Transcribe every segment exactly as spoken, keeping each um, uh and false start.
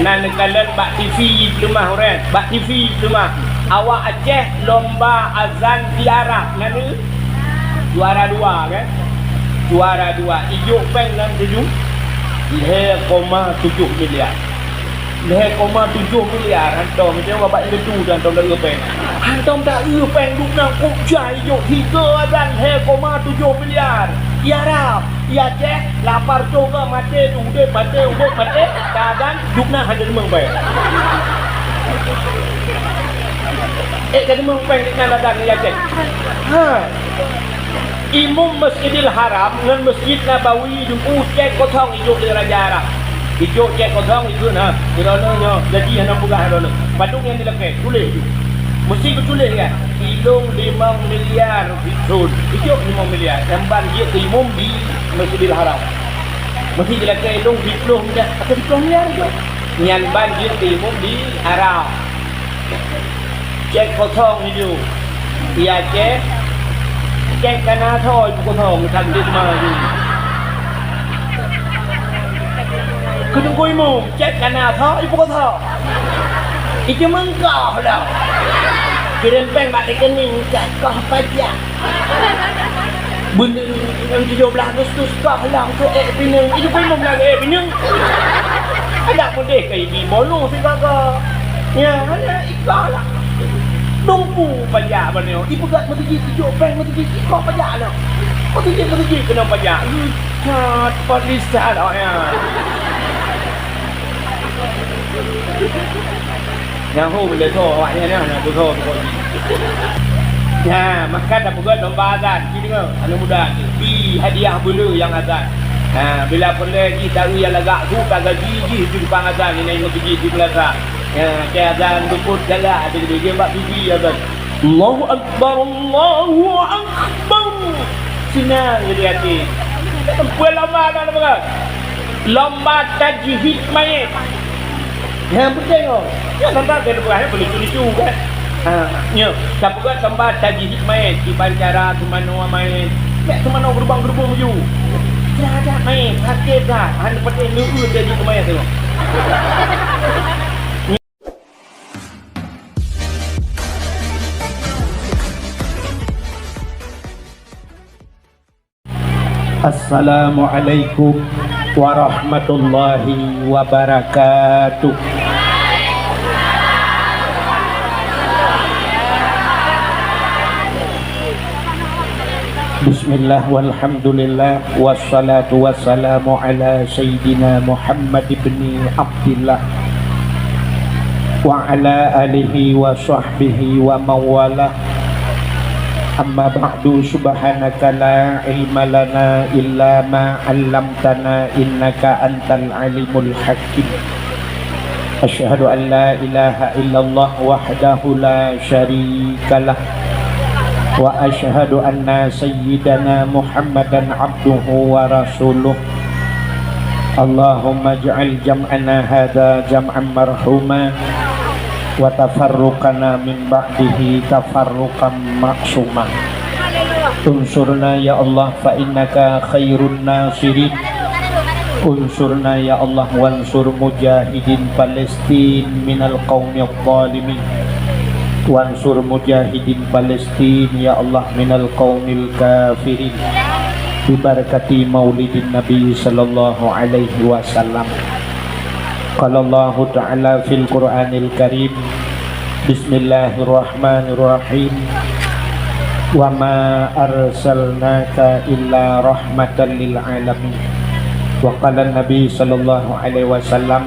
Na neukalon bak T V peuleumah ureueng, bak T V peuleumah. Awak Aceh lomba azan di Arab, na neu? Juara dua, kan? Juara dua. Ijok péng nan tujoh, lhèe koma tujoh miliar. Lhèe koma tujoh miliar, hantom. Meucuma bak indatu hantom taeu péng. Hantom taeu péng dum nan kok jai ijok tiga azan lhèe koma tujoh miliar. Di Arab. Di Aceh, lapar toh ka maté, udép maté, udép maté, ka azan, dum na hana deungoe péng. Eh, ka deungoe péng dum na azan di Aceh. Ha. Imum Masjidil Haram ngon Masjid Nabawi dum cèk kosong ijok lé raja Arab. Ijok cèk kosong ijok na, di droeneuh nyoe, gaji hana peugah droeneuh. Padum nyang dilakèe, tuléh tu. Meusti geutuléh kan? Ilôn limong miliar. Thôn, ijok limong miliar, nyan ban jeuet keu imum di Masjidil Haram. Meusti jilakèe lôn siplôh miliar, atau siplôh miliar ijok. Nyan ban jeuet keu imum di Arab. Cèk kosong ijok. Iya cèk, cèk ka na tho ipukosong, meusajan ma ijok. Keu teungku imum, cèk ka na tho ipukosong. Ijok meungkah lom. Kirém péng bak rekening, ka koh pajak. Buleuen tujoh blaih Agustus koh lom keu ék pineung. Ijok imum lagèe ék pineung. Adak peudeh ka ibi bonus sigaga. Ya, hana ikoh lah. Dumpu pajak bak nyoe. Ipeugöt meuseujid, ijok péng meuseujid, ikoh pajak lah. Meuseujid, meuseujid keunong pajak. Cat, pat lisan awaknyan. Nyang ho beulatho awaknyan nyan, nyang beutho pokok jih. Nyan, maka tapeugöt lomba azan. Ci deungö, aneuk muda, bri hadiah beu le nyang azan. Ha, bila peureulèe jih taeu nyang lagak su, tagaji jih di tukang azan, inan meuseujid di meunasah. Ya, keu azan dukot galak, ada gede-gede bak pipi azan. Allahu Akbar, Allahu Akbar. Sinan jadi hati. Peue lomba na, lomba? Lomba tajhid mayét. Nyang penting oh. Ya, lomba ke lomba, ya, boleh lucu-lucu kan. Ha, nyo, tapeugöt lomba tajhid mayét, kiban cara teumanoe mayét. Bèk teumanoe geurubong-geurubong laju. Dah, dah mayét, sakét dah. Hana patéh leueu tajhid mayét tu. Assalamualaikum warahmatullahi wabarakatuh. Bismillah, walhamdulillah, wassalatu wassalamu ala sayyidina Muhammad ibni Abdillah, wa ala alihi wa sahbihi wa mawalah. Amma ba'du, subhanaka la ilma lana illa ma 'allamtana, innaka antal alimul hakim. Asyhadu an la ilaha illallah wahdahu la syarikalah, wa asyhadu anna sayyidana Muhammadan abduhu wa rasuluh. Allahumma ij'al jam'ana hadza jam'an marhuma, wa tafarruqana min ba'dihi tafarruqan ma'suma. Unsurna ya Allah, fa innaka khairun nasirin. Unsurna ya Allah, wansur mujahidin Palestin minal qaumidh dhalimin. Wansur mujahidin Palestin ya Allah minal qaumil kafirin. Bibarakati maulidin Nabi sallallahu alaihi wasallam. Qala Allahu ta'ala fil Qur'anil Karim, bismillahirrahmanirrahim. Wa ma arsalnaka illa rahmatan lil alamin. Wa qala Nabi sallallahu alaihi wasallam,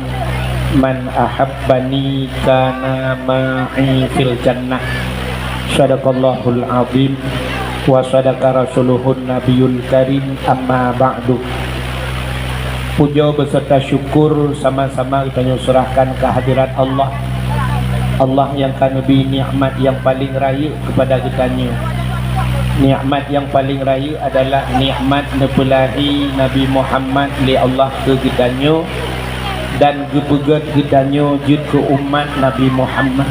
man ahabbani kana ma'i fil jannah. Sadaqallahul azim wa sadaqa rasuluhun nabiyul karim, amma ba'du. Puja beserta syukur sama-sama geutanyoe serahkan kehadirat Allah. Allah nyang ka neubri nikmat nyang paleng rayeuk kepada geutanyoe. Nikmat nyang paleng rayeuk adalah nikmat neupeulahi Nabi Muhammad lé Allah keu geutanyoe dan geupeugöt geutanyoe jeuet keu umat Nabi Muhammad.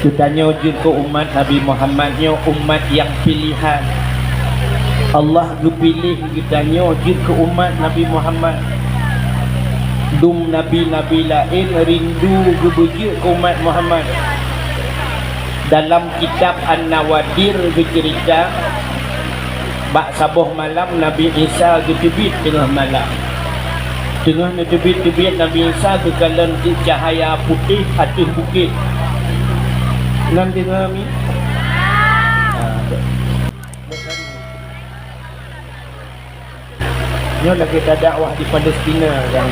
Geutanyoe jeuet keu umat Nabi Muhammad nyoe umat nyang piléhan. Allah geupiléh geutanyoe jeuet keu umat Nabi Muhammad. Dum nabi-nabi laén rindu geubeujeuet keu umat Muhammad. Dalam kitab An-Nawadir geuceurita, bak saboh malam Nabi Isa geuteubiet teungoh malam. Teungoh neuteubiet-teubiet Nabi Isa geukalon cahya putéh ateueh bukét. Nan deungoe mi? Nyoe lagèe tadakwah di Palestina kan.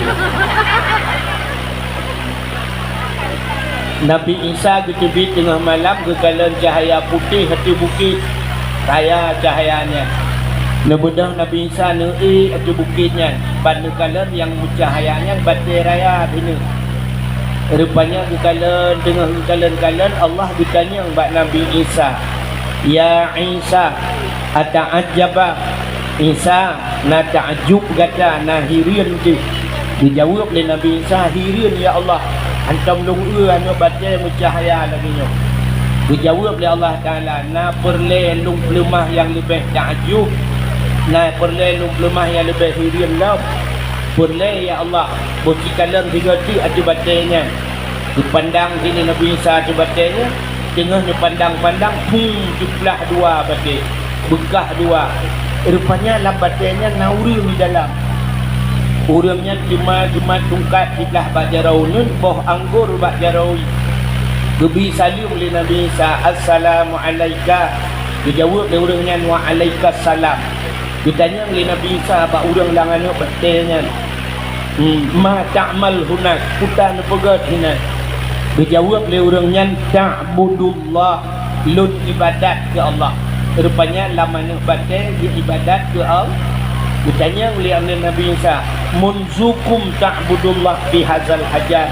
Nabi Isa geuteubiet teungoh malam geukalon cahya putéh ateueh bukét raya cahya nyan. Neubeudôh Nabi Isa neuék ateueh bukét nyan, ban neukalon nyang meucahya nyan batèe raya bineuk. Rupanya geukalon, teungoh geukalon-kalon, Allah geutanyong bak Nabi Isa, "Ya Isa, ata'ajjaba?" Isa, na ta'ajub gata, na hireuen teuh. Geujaweueb lé Nabi Isa, "Hireuen, ya Allah, hantom lôn eu aneuk batèe meucahya lagèe nyoe." Geujaweueb lé Allah Taala, "Na peureulèe lôn peuleumah nyang leubeh ta'ajub? Na peureulèe lôn peuleumah nyang leubeh hireuen lom?" "Peureulèe, ya Allah, boh cikalon sigoe teuk ateueh batèe nyan." Geupandang sinan Nabi Isa ateueh batèe nyan, teungoh neupandang-pandang, phung, teuplah dua batèe, beukah dua. Rupanya lam batèe nyan na ureueng di dalam. Ureueng nyan teuma geumat tungkat siblah bak jaroe uneuen, boh anggor bak jaroe ié. Geubri saleuem lé Nabi Isa, "Assalamu alaika." Geujaweueb lé ureueng nyan, "Wa alaikas salam." Geutanyong lé Nabi Isa bak ureueng lam aneuk batèe nyan, "Hmm, ma ta'mal hunak? Peue neupeugèt hinan?" Geujaweueb lé ureueng nyan, "Ta'budullah, lôn ibadat keu Allah." Rupanya lam aneuk batèe geuibadat keu Allah. Geutanyong lé Nabi Isa, "Munzukum ta'budullah fi hazal hajar?"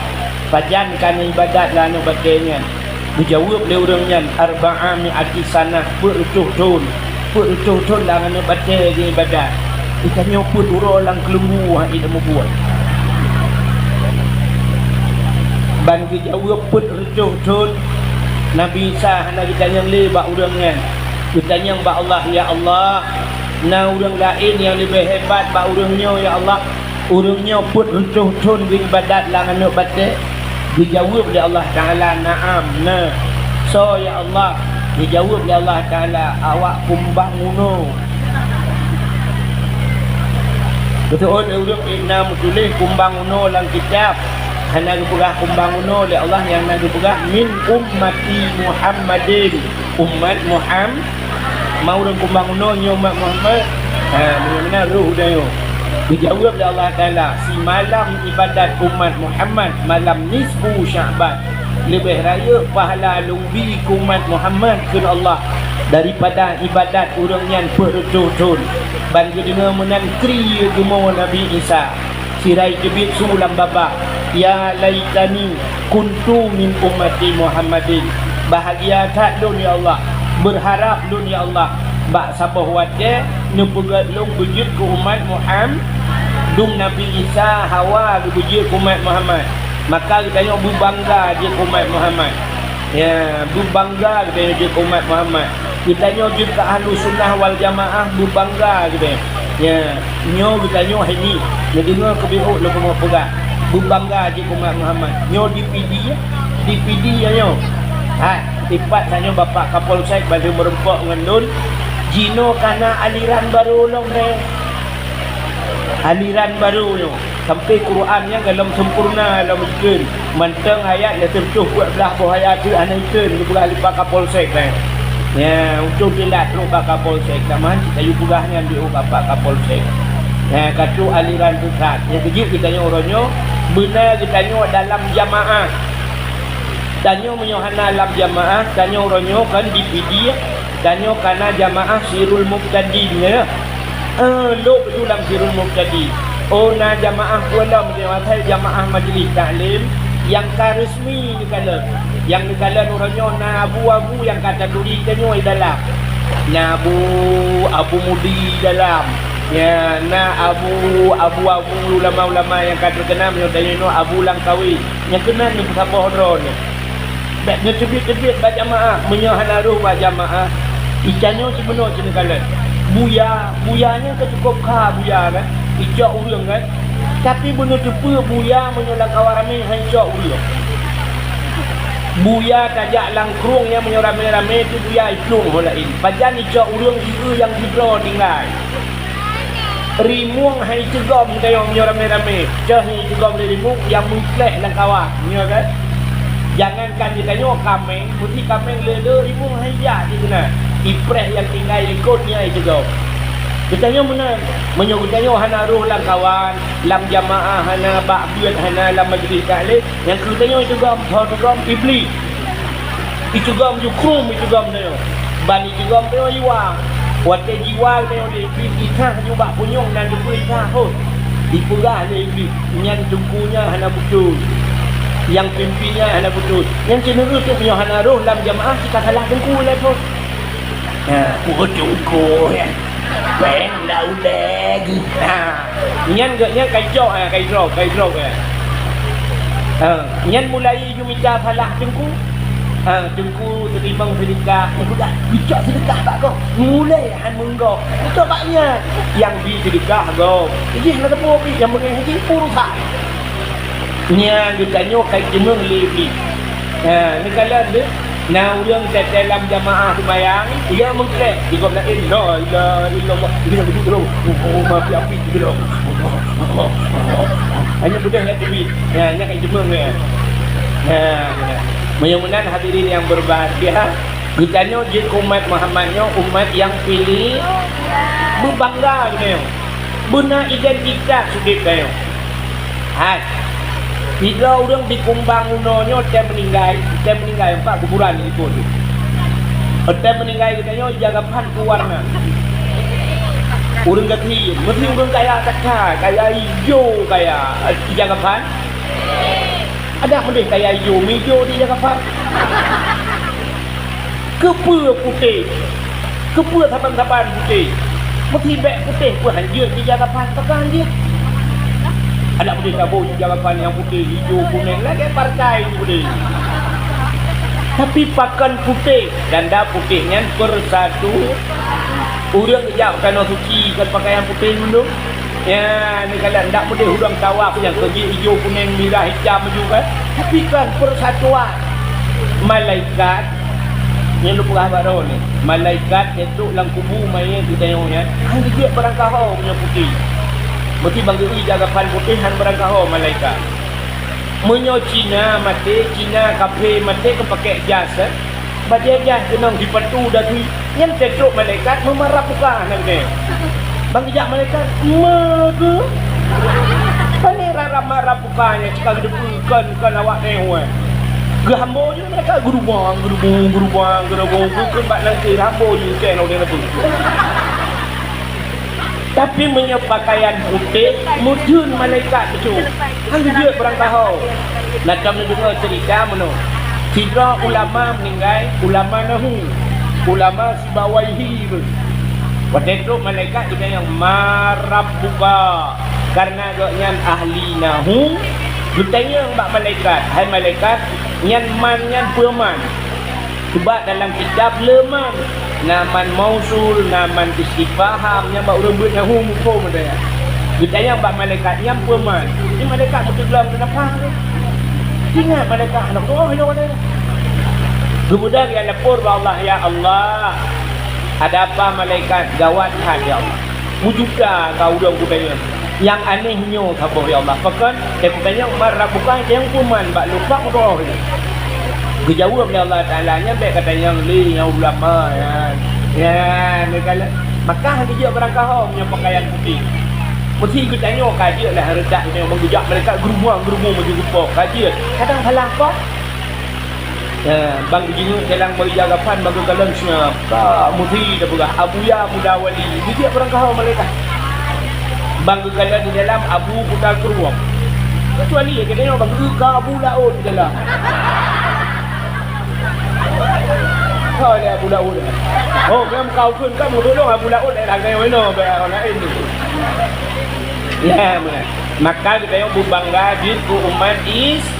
Pajan ka neuibadat lam aneuk batèe nyan? Geujaweueb lé ureueng nyan, "Arba'a mi'ati sanah, peuet reutôh thon." Peuet reutôh thon lam aneuk batèe geuibadat. Geutanyoe peuet uroe lam keuleumbu hana ileumu buet. Ban geujaweueb peuet reutôh thon, Nabi Isa hana geutanyong lé bak ureueng nyan. Geutanyong bak Allah, "Ya Allah, na ureueng laén nyang leubeh hebat bak ureueng nyoe, ya Allah?" Ureueng nyoe peuet reutôh thon geuibadat lam aneuk batèe? Geujaweueb lé Allah Taala, "Na'am, na." "Soe, ya Allah?" Geujaweueb lé Allah Taala, "Awak kumbang unoe." Beutôi ureueng na meutuléh kumbang unoe lam kitab, hana geupeugah kumbang unoe lé Allah, nyang na geupeugah, "Min ummati Muhammadin." Umat Muham-, ma ureueng kumbang unoe nyoe umat Muhammad? Ha, meunyoe meunan roh geutanyoe. Geujaweueb lé Allah Taala, "Simalam ibadat umat Muhammad, malam nisfu Sya'ban, leubeh rayeuk pahala lôn bi keu umat Muhammad," kheun Allah, "daripada ibadat ureueng nyan peuet reutôh thon." Ban geudeungoe meunan, kri geumo Nabi Isa. Sira teubiet su lam babah, "Ya laitani kuntu min ummati Muhammadin." Bahagia that lôn, ya Allah, beurharap lôn, ya Allah, bak saboh watèe neupeugèt lôn beujeuet keu umat Muham-, dum Nabi Isa hawa geubeujeuet keu umat Muhammad. Maka geutanyoe beubangga jeuet keu umat Muhammad. Ya, beubangga geutanyoe jeuet keu umat Muhammad. Geutanyoe jeuet keu Ahlussunnah wal Jamaah, beubangga geutanyoe. Ya, nyoe geutanyoe hai nyoe, neudeungoe keubiet lôn keuneuk peugah, beubangga jeuet keu umat Muhammad. Nyoe D P D, D P D nyoe. Hai, ipat tanyoe Bapak Kapolsek ban lheueh meurumpok ngon lôn, jinoe ka na aliran barô lom, nyoe. Aliran barô nyoe. Sampoe Quran nyan gohlom sempurna lom ikheun. Mantong ayat lhèe reutôh peuet blah boh ayat teuk hana ikheun, geupeugah lé Pak Kapolsek nyan. Nyan, untông teulat trok Pak Kapolsek, ka meuhan cit tayue peugah nyan di ueh Pak Kapolsek. Nyan, ka trok aliran sesat. Nyang keujeuet geutanyoe uroe nyoe, beuna geutanyoe dalam jamaah. Tanyoe meunyoe hana lam jamaah, tanyoe uroe nyoe kon D P D, tanyoe ka na jamaah Sirul Mubtadin, ya. Eh, lôn beutôi lam Sirul Mubtadin. Oh, na jamaah peue lom, asai jamaah majlis taklim nyang ka resmi neukalon. Nyang neukalon uroe nyoe na abu-abu nyang ka taturi tanyoe di dalam. Na Abu, Abu Mudi dalam. Ya, na abu, abu-abu ulama-ulama nyang ka teukeunal meunyoe tanyoe nyoe Abu Langkawi. Nyang keunan neupeusaboh droeneuh. Bèk neuteubiet-teubiet bak jamaah, meunyoe hana rôh bak jamaah, itanyoe sibunoe cit neukalon. Buya, buya nyan ka cukôp kha buya kan? Icok ureueng kan? Tapi beuneuteupeu buya meunyoe lam kawan ramé han icok ureuëng. Buya tajak lam krueng nyan meunyoe ramé-ramé tu buya iplueng ho laén. Pajan icok ureuëng ié nyang sidroe tinggai. Rimueng han icegom tanyoe meunyoe ramé-ramé. Cah nyang icegom lé rimueng nyang meukleh lam kawan. Nyoe kan? Jangankan geutanyoe kaméng, meusi kaméng le-le rimueng han ijak di keunan. Ipreh nyang tinggai likot nyan icegom. Geutanyoe meunan, meunyoe geutanyoe hana roh lam kawan, lam jamaah hana, bak beuet hana, lam majlis taklim, nyang keu tanyoe icegom, soe icegom? Iblih. Icegom jukrum, icegom tanyoe. Ban icegom tanyoe jiwa. Watée jiwa tanyoe lé iblih, itah ju bak punyueng nan teupeue itah phon. Ipeugah lé iblih, nyan teungku nyan hana beutôi. Nyang pimpin nyan hana beutôi. Nyan keuneuk teuh meunyoe hana roh lam jamaah, cit ka salah teungku lé phon. Ha, peue teungku nyan? Péng dak ulée geuh. Ha, nyan geuh nyan ka icok, ha, ka idrop, ka idrop, ha. Ha, nyan mulai ju mita salah teungku. Ha, teungku teurimong seudeukah. Eh, peugah, icok seudeukah bak gob. Mulai han meunggok. Icok bak nyan. Nyang bi seudeukah gob. Jih na teupeu pi nyang meungen haji urusan. Nyan geutanyoe ka ijeumeung lé iblih. Ha, neukalon deh. Na ureuëng teuntée lam jamaah seumayang, ia meukleh, di gob laén, "La ilaha illallah." Dia beudôh, "Oh, oh, mafi api," gitu. Hanya beudôh nyan teubiet. Ya, nyan ka jeumeung ya. Ya, ya. Meunyoe meunan hadirin yang berbahagia, geutanyoe jeuet keu umat Muhammad nyoe umat yang pilih, beubangga geutanyoe. Beuna identitas udeb tanyoe. Hai. Sidroe ureuëng di Kumbang unoe nyoe teuh meuninggai, teuh meuninggai, empat kuburan di likot tu. Teuh meuninggai geutanyoe ija kafan peue warna. Ureuëng gasien, meusti ureuëng kaya that, kaya ijo kaya, ija kafan. Adak meudeh kaya ijo, meuijo di ija kafan. Keupeue putéh? Keupeue saban-saban putéh? Meusti bék putéh peue hanjeuet di ija kafan, pakon hanjeuet? Adak putéh saboh ija kafan nyang putéh, ijo, kunéng, lagée partai putéh. Tapi pakon putéh? Ganda putéh nyan persatu. Ureuëng jak tanoh suci kon pakaian putéh mandum. Ya, neukalon ndak meudeh ureuëng tawaf nyang keu jih ijo, kunéng, mirah, itam, meuju kan. Tapi kan persatuan. Malaikat, nyang lôn peugah bak droeneuh, malaikat nyang trok lam kubu manyét geutanyoe nyan, han geujeuet beurangkaho meunyoe putéh. Meusti ban geu-eu ija kafan putéh han beurangkaho malaikat. Meunyoe Cina maté, Cina kaphé maté, kan pakèk jas, eh? Bajèe jas keunong sipatu dan nyan teutrok malaikat meumarab muka na geude. Ban geujak malaikat, "Ma keuh? Pane rara marab muka nyan cit ka geuteupeue kon, kon awak nyoe, eh?" Geuhambo jih malaikat geurubang, geurubung, geurubang, geurubung, geukheun bak nangkée, hambo jih keu nangkée. Tapi meunyoe pakaian putéh, meutheun malaikat bacut. Han geujeuet beurangkaho. Na tom neudeungoe ceurita meunoe. Sidroe ulama meuninggai, ulama nahu, ulama Sibawaihi beuh. Watèe trok malaikat geutanyong, "Ma rabbuka?" Kareuna gobnyan ahli nahu, geutanyong bak malaikat, "Hai malaikat, nyan man nyan peue man?" Sabab dalam kitab le man, na man mausul, na man istifham, nyang bak ureueng beuet nahu muphom ata nyan. Geutanyong bak malaikat, "Nyan peue man?" Di malaikat meuteugom teunaphah. Ingat malaikat hana tuoh inoe ata nyan. Geubeudôh geulapor bak Allah, "Ya Allah, ada apa malaikat? Gawat that, ya Allah. Meujuta ka ureueng kutanyong." Nyang aneh nyoe saboh, ya Allah. Pakon? Teupeutanyong, "Man rabbuka?" Nyang peue man bak lôn, bak meutuoh nyoe. Geujaweueb lé Allah Taala, "Nyan bèk katanyong lé nyang ulama nyan." Nyan, neukalon. Maka han geujeuet beurangkaho meunyoe pakaian putéh. Meusti geutanyoe ka jeuet lé hareuta nyoe, meungeujak malaikat geurumuang-geurumuang meunyoe geupo. Ka jeuet. Kadang salah po. Ya, ban geujingeuk dalam bak ija kafan, ban geukalon seunang. Ka meusi tapeugah, "Abuya Muda Wali." Geujeuet beurangkaho malaikat. Ban geukalon di dalam, "Abu Kuta Krueng." Keucuali geutanyoe ban geuka Abu Laôt di dalam. Ka lé Abu Laôt. Oh, memang kau kheun ka meutulông Abu Laôt daerah geutanyoe inoe, bak orang laén ni. Ya, meunan. Maka geutanyoe beubangga jeuet keu umat Is-,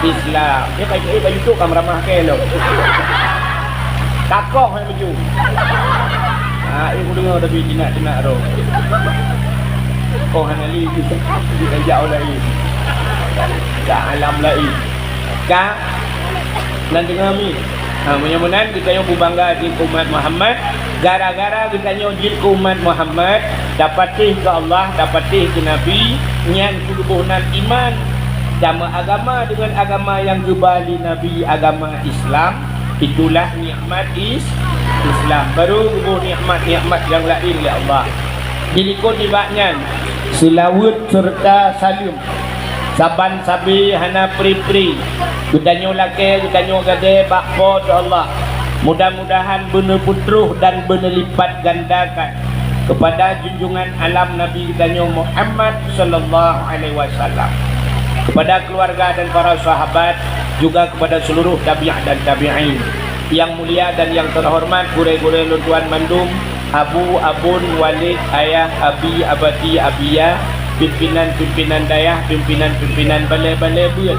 Islam. Nyoe ka, eh, bak YouTube ka meuramah keu lôn. Takoh nyang meuju. Ah, eh, kudeungoe tapi jinak-jinak roh. Oh, hana lé, geujak u laén. Ka alam laén. Ka? Nan deungoe mi? Ha, meunyoe meunan geutanyoe beubangga jeuet keu umat Muhammad, gara-gara geutanyoe jeuet keu umat Muhammad, tapatéh keu Allah, tapatéh keu Nabi, nyan keuh boh nan iman. Tameuagama deungon agama nyang geuba lé Nabi, agama Islam, itulah nikmat is-, Islam. Baru geuboh nikmat-nikmat nyang laén lé Allah. Dilikot nibak nyan, seulaweuet seureuta saleuem. Saban sabe hana pri-pri. Geutanyoe lakée, geutanyoe gadée bak Po teu Allah. Mudah-mudahan beuneupeutroh dan beuneulipatgandakan keupada junjungan alam Nabi geutanyoe Muhammad sallallahu alaihi wasallam, keupada keuluwarga dan para sahabat, juga keupada seuluruh tabi'ah dan tabi'in. Nyang mulia dan nyang teuhoreumat gurée-gurée lôn tuan mandum, Abu, Abon, Walid, Ayah, Abi, Abati, Abiya, pimpinan-pimpinan dayah, pimpinan-pimpinan balée-balée beuet.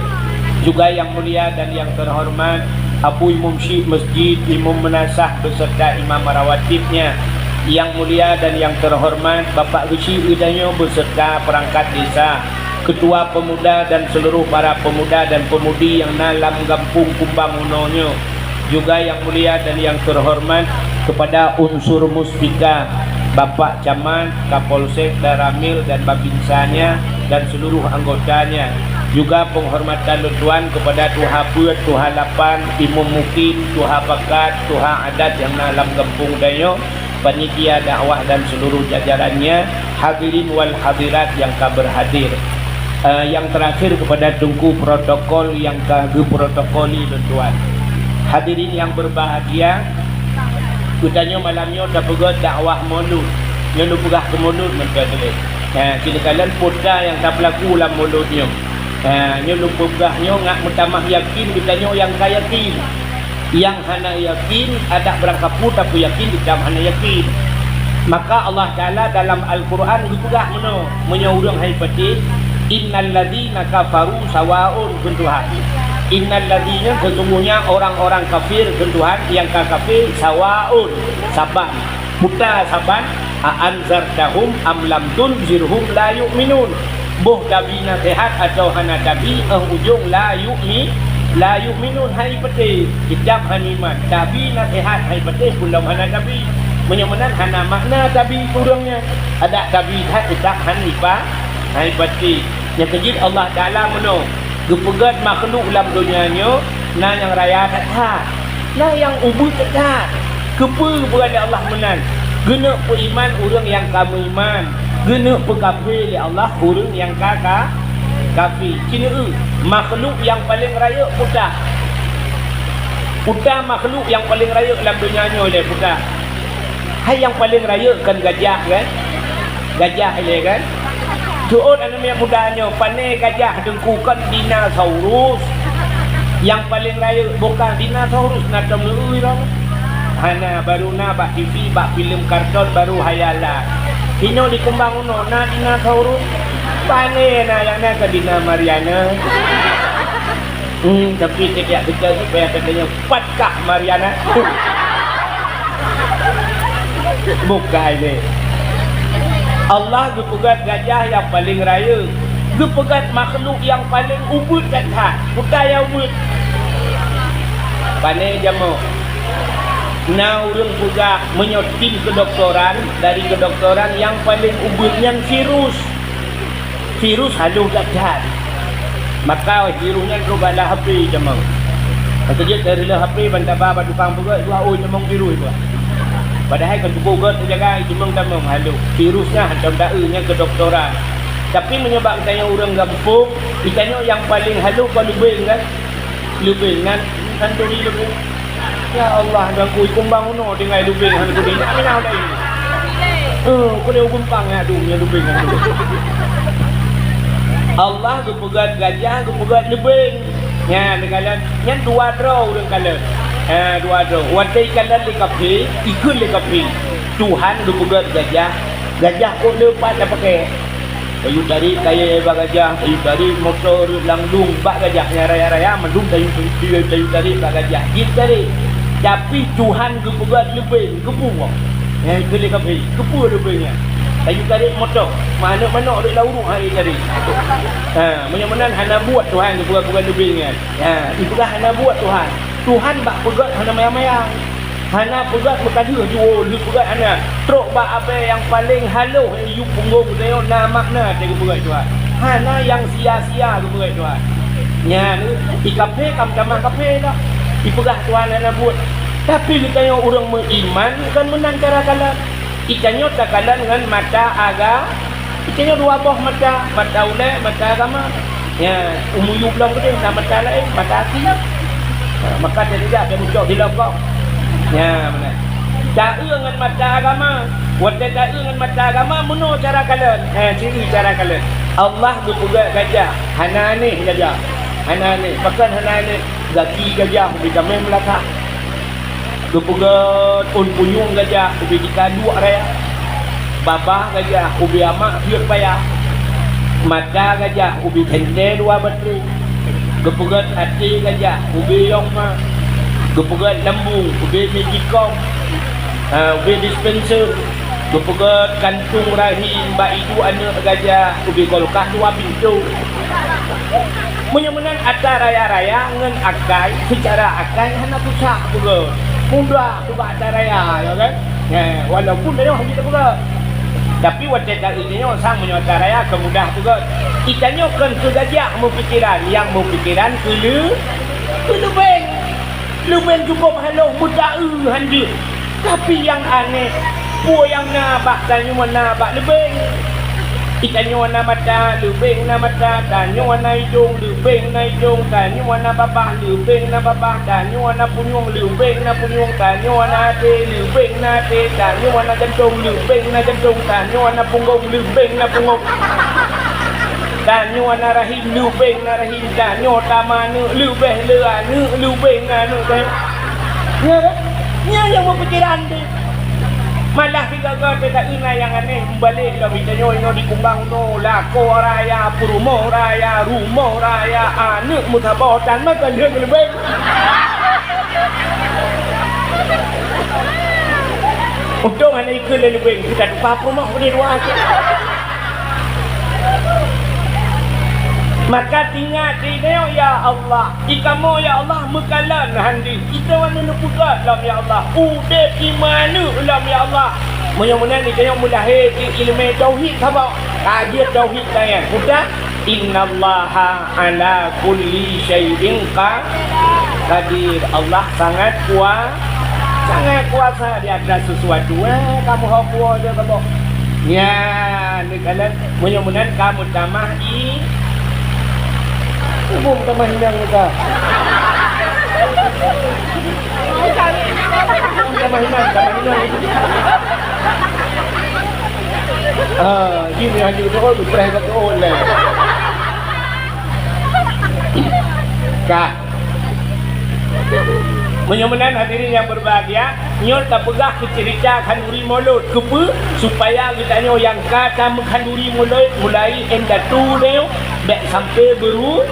Juga nyang mulia dan nyang teuhoreumat Abu Imum Syik Masjid, Imum Meunasah beserta Imam Rawatibnya. Nyang mulia dan nyang teuhoreumat Bapak Geuchik geutanyoe beserta peurangkat desa, ketua pemuda dan seuluruh para pemuda dan pemudi nyang na lam gampông Kumbang Unoe nyoe. Juga nyang mulia dan nyang teuhoreumat keupada unsur Muspika, Bapak Camat, Kapolsek, Danramil dan Babinsanya dan seuluruh anggotanya. Juga peunghormatan lôn tuan keupada tuha peuet, tuha lapan, imum mukim, tuha pakat, tuha adat nyang na lam gampông tanyoe, panitia dakwah dan seuluruh jajarannya, hadirin wal hadirat nyang ka beurhadir. Eh, nyang teurakhir keupada teungku protokol nyang ka geuprotokoli lôn tuan. Hadirin nyang beurbahagia, geutanyoe malam nyoe tapeugét dakwah Maulud. Nyoe lôn peugah keu Maulud meuntreuk lé. Eh, keuneukeulan peue nyang tapeulaku lam Maulud nyoe. Eh, nyoe lôn peugah nyoe ngat meutamah yakin geutanyoe nyang ka yakin. Nyang hana yakin, adak beurangkapeue tapi yakin, geutam hana yakin. Maka Allah Taala dalam Al-Quran geupeugah meunoe, meunyoe ureuëng hai patéh, "Innal ladzina kafaru sawaun," kheun Tuhan. "Innal ladzina," sesungguhnya orang-orang kafir, kheun Tuhan, nyang ka kafir, "sawaun," saban. Peue saban, "a anzartahum am lam tunzirhum la yu'minun." Boh tabi naseuhat atawa hana tabi, óh ujong la yu'mi-, la yu'minun, hai patéh, geutam hana iman. Tabi naseuhat hai patéh, peulom hana tabi. Meunyoe meunan hana makna tabi keu ureuëng nyan. Adak tabi that geutam hana ipa-, hai patéh. Nyang keujeuet Allah Taala meunoe, geupeugét makhluk lam donya nyoe na nyang raya that-that. Na nyang ubit that-that. Keupeue geupeugah lé Allah meunan? Geuneuk peuiman ureuëng nyang ka meuiman, geuneuk peukafé lé Allah ureuëng nyang ka, ka kafé. Keuneuk makhluk nyang paleng rayeuk peue? Peue makhluk nyang paleng rayeuk lam donya nyoe lé peue? Hai nyang paleng rayeuk kan gajah kan? Gajah ilée kan? Teuôt aneuk miet muda nyoe, pané gajah teungku, kon dinosaurus. Nyang paleng rayeuk bukon dinosaurus, na tom leuui rom. Hana, baru na bak T V, bak filem karton, baru hayalan. Inoe di Kumbang Unoe na dinosaurus. Pané na nyang na kon dino Mariana. Hmm, tapi setiap kita ni payah katanya, "Pat kah Mariana?" Bukai lé. Allah geupeugét gajah nyang paleng rayeuk, geupeugét makhluk nyang paleng ubit that-that. Peue nyang ubit? Pané jameuk. Na ureuëng peugah meunyoe tim keudoktoran, dari keudoktoran nyang paleng ubit nyan virus. Virus halôh that-that. Maka virus nyan troh bak lam H P jameung. Maka jeuet dari lam H P ban taba bak tukang peugét, dua ôi jameung virus buah. Padahai kan cukup gét teujaga, jameung-jameung halôh. Virus nyan hantom taeu nyan keudoktoran. Tapi meunyoe bak geutanyoe ureuëng gampông, geutanyoe nyang paleng halôh kon leubeng kan? Leubeng nan, nan turi leubeng. Ya Allah, dan kui Kumbang Unoe tinggai leubeng han kudi. Nak mina udah ini. Eh, kudi gumpang ya dum ya leubeng han kudi. Allah geupeugét gajah, geupeugét leubeng. Nya, neukalon, nyan dua droe ureuëng kalon. Ha, dua droe. Watée ikalon lé kafé, ikheun lé kafé. Tuhan geupeugét gajah, gajah kon le pat tapaké. Kayu tarék kayée bak gajah, kayu tarék moto rot lam lueng bak gajah nyang raya-raya mandum kayu, kayu, kayu tarék bak gajah jitarék. Tapi Tuhan geupeugét leubeng, geupeue? Nyang keu lé kafé, geupeue leubeng nyan? Laju tarek moto, manök-manök rot lam uruek han tarek. Ha, meunyoe meunan hana buet Tuhan geupeugah-peugah leubeh nyan. Ha, geupeugah hana buet Tuhan. Tuhan bak peugét hana manyang-manyang. Hana peugét meuka deuh jiwoe, lheueh peugét hana. Trok bak abée nyang paleng halôh, eh, yub punggong geutanyoe na makna teuh geupeugét Tuhan. Hana nyang sia-sia geupeugét Tuhan. Nyan, i kafé ka meutamah kafé dah. Ipeugah Tuhan hana buet. Tapi geutanyoe ureuëng meuiman kon meunan cara kalon. Geutanyoe takalon ngon mata aga-, geutanyoe dua boh mata, mata ulée, mata agama. Ya, umu yub lom keudeh na mata laén, mata até. Ha, maka teulidah dan mucok di lokong. Ya, meunan. Taeu ngon mata agama. Watée taeu ngon mata agama, meunoe cara kalon. Ha, sieu cara kalon. Allah geupeugét gajah, hana aneh gajah. Hana aneh. Pakon hana aneh? Gaki gajah ubé tamé meulakak. Geupeugét ôn punyueng gajah ubé jika duek raya. Babah gajah ubé amak piyôh paya. Mata gajah ubé teuntée dua batré. Geupeugét até gajah ubé yong ma. Geupeugét lambung ubé magicom. Ha, ubé dispenser. Geupeugét kantung rahim bak iduek aneuëk gajah ubé kulkas dua pintô. Meunyoe meunan atra raya-raya ngon akai, seucara akai hana susah peugét. Mudah peugét atra raya, ya kan? Eh, walaupun meunyoe hana peugét. Tapi watée taeu nyoe sang meunyoe atra raya keu mudah peugét. Geutanyoe kon keu gajah meupikeran, nyang meupikeran keu leu-, keu leubeng. Leubeng cukôp halôh meutaeu han jeuet. Tapi nyang aneh, peue nyang na bak tanyoe na bak leubeng. Geutanyoe na mata, leubeng na mata, tanyoe na idong, leubeng na idong, tanyoe na babah, leubeng na babah, tanyoe na punyueng, leubeng na punyueng, tanyoe na até, leubeng na até, tanyoe na jantong, leubeng na jantong, tanyoe na punggong, leubeng na punggong. Tanyoe na rahim, leubeng na rahim. Tanyoe tameuaneuëk leubeh le aneuëk, leubeng aneuëk tanyoe. Nyan, nyan nyang meupikeran teuh. Malah sigaga teuh taeu na nyang aneh meubalek lom tanyoe inoe di kumbang unoe, lakoe raya, peurumoh raya, rumoh raya, aneuëk meusaboh tan meukeuleueng leubeng. Untông hana ikheun lé leubeng, kita tuka peurumoh keudeh dua cit. Maka tingat di nyoe, ya Allah, di kamoe, ya Allah, meukalon han deuh. Itoe anu neupeugah lom, ya Allah. Udeb iman lom, ya Allah. Meunyoe meunan, di nyoe meulahé di ileumé tauhid saboh. Ka jeuet tauhid tanyan. Mudah. Innallaha ala kulli syai'in qa-, qadir. Allah sangat kua-, sangat kuasa di atas sesuatu. Eh, kamu hok kuasa kamu. Nyan, neukalon. Meunyoe meunan ka meutamah i-, Umum tamah inong muka. Tamah inong, tamah inong. Ah, jin yang hanya betul, betul, betul, lah. Kah. Meunyoe meunan hadirin yang berbahagia, nyoe tapeugah keu ceurita khanduri mulod. Keupeue? Supaya geutanyoe nyang ka tameukhanduri mulod mulai indatu nyoe bék sampai beru-,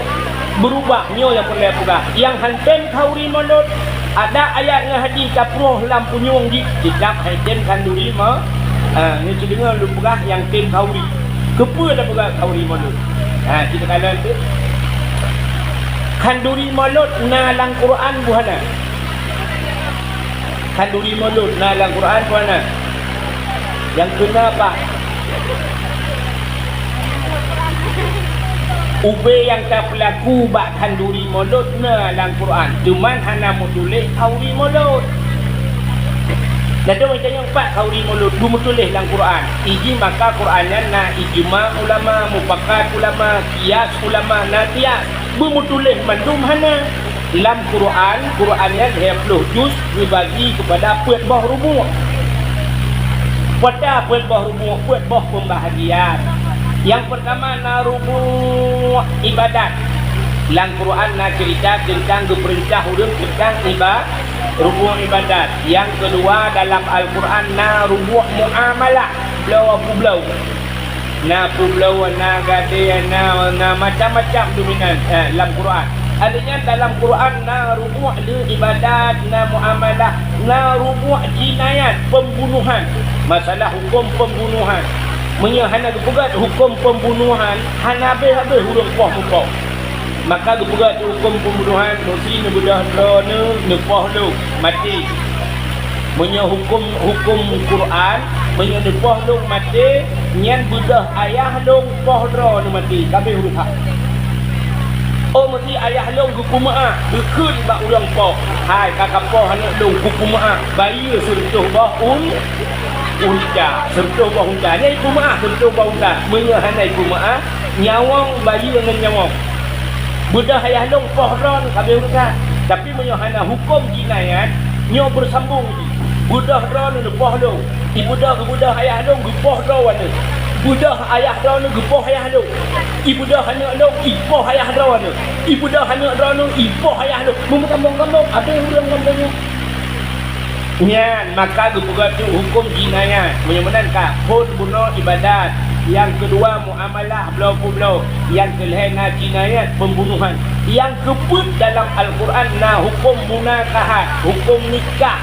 berubah. Nyoe nyang peureulée peugah. Nyang han tem khanduri mulod, ada ayat ngon hadis taprôh lam punyueng jih, teutab han tem khanduri mo-, ha, nyoe cit deungoe lôn peugah nyang tem khanduri. Keupeue tapeugah khanduri mulod? Ha, kita kalon tu. Khanduri mulod na lam Quran buhana. Khanduri mulod na lam Quran buhana. Nyang keuna apa? Ubé nyang tapeulaku bak khanduri mulod na lam Quran, cuman hana meutuléh khanduri mulod. Ladôm geutanyoe pat khanduri mulod beumeutuléh lam Quran. Iji maka Quran nyan na ijma ulama, mufakat ulama, kias ulama, na kias. Beumeutuléh mandum hana. Lam Quran, Quran nyan lhée ploh juz geubagi keupada peuet boh rubu'. Pada peuet boh rubu', peuet boh peubahagian. Nyang peurtama na rubu' ibadat. Lam Quran na ceurita teuntang geupeurintah ureuëng teuntang iba-, rubu' ibadat. Nyang keudua dalam Al-Quran na rubu' muamalah, bloe peubloe. Na peubloe, na gadée, na, na macam-macam dominan, eh, lam Quran. Artinya dalam Quran na rubu' le ibadat, na muamalah, na rubu' jinayat, pembunuhan. Masalah hukum pembunuhan. Meunyoe hana geupeugét huköm peumbunohan, hana habéh-habéh ureuëng poh mupoh. Maka geupeugét huköm peumbunohan, meusi neubeudôh droeneuh, neupoh lom, maté. Meunyoe huköm, huköm Quran, meunyoe neupoh lom maté, nyan beudôh ayah lom, poh droeneuh maté, ka habéh urusan. Oh, meusi ayah lom geupeumeuáh, geukheun bak ureuëng poh, "Hai, ka kapoh aneuëk lôn, kupeumeuáh, bayeue sireutôh boh un-, unta, sireutôh boh unta." Nyan ipeumeuáh sireutôh boh unta. Meunyoe hana ipeumeuáh, nyawöng bayeue ngon nyawöng. Beudôh ayah lôn poh droeneuh ka habéh urusan. Tapi meunyoe hana huköm jinayat, nyoe beusambong jih. Beudôh droeneuh neupoh lôn. Ibeudôh, geubeudôh ayah lôn geupoh droeneuh. Beudôh ayah droeneuh geupoh ayah lôn. Ibeudôh aneuëk lôn ipoh ayah droeneuh. Ibeudôh aneuëk droeneuh ipoh ayah lôn. Meumeugampông-gampông, habéh ureuëng gampông nyoe. Nyan, maka geupeugah tu huköm jinayat. Meunyoe meunan ka, phon bunoe ibadat. Nyang keudua, muamalah bloe peubloe. Nyang keulhée na jinayat peumbunohan. Nyang keupeuet dalam Al-Quran na huköm munakahat, huköm nikah.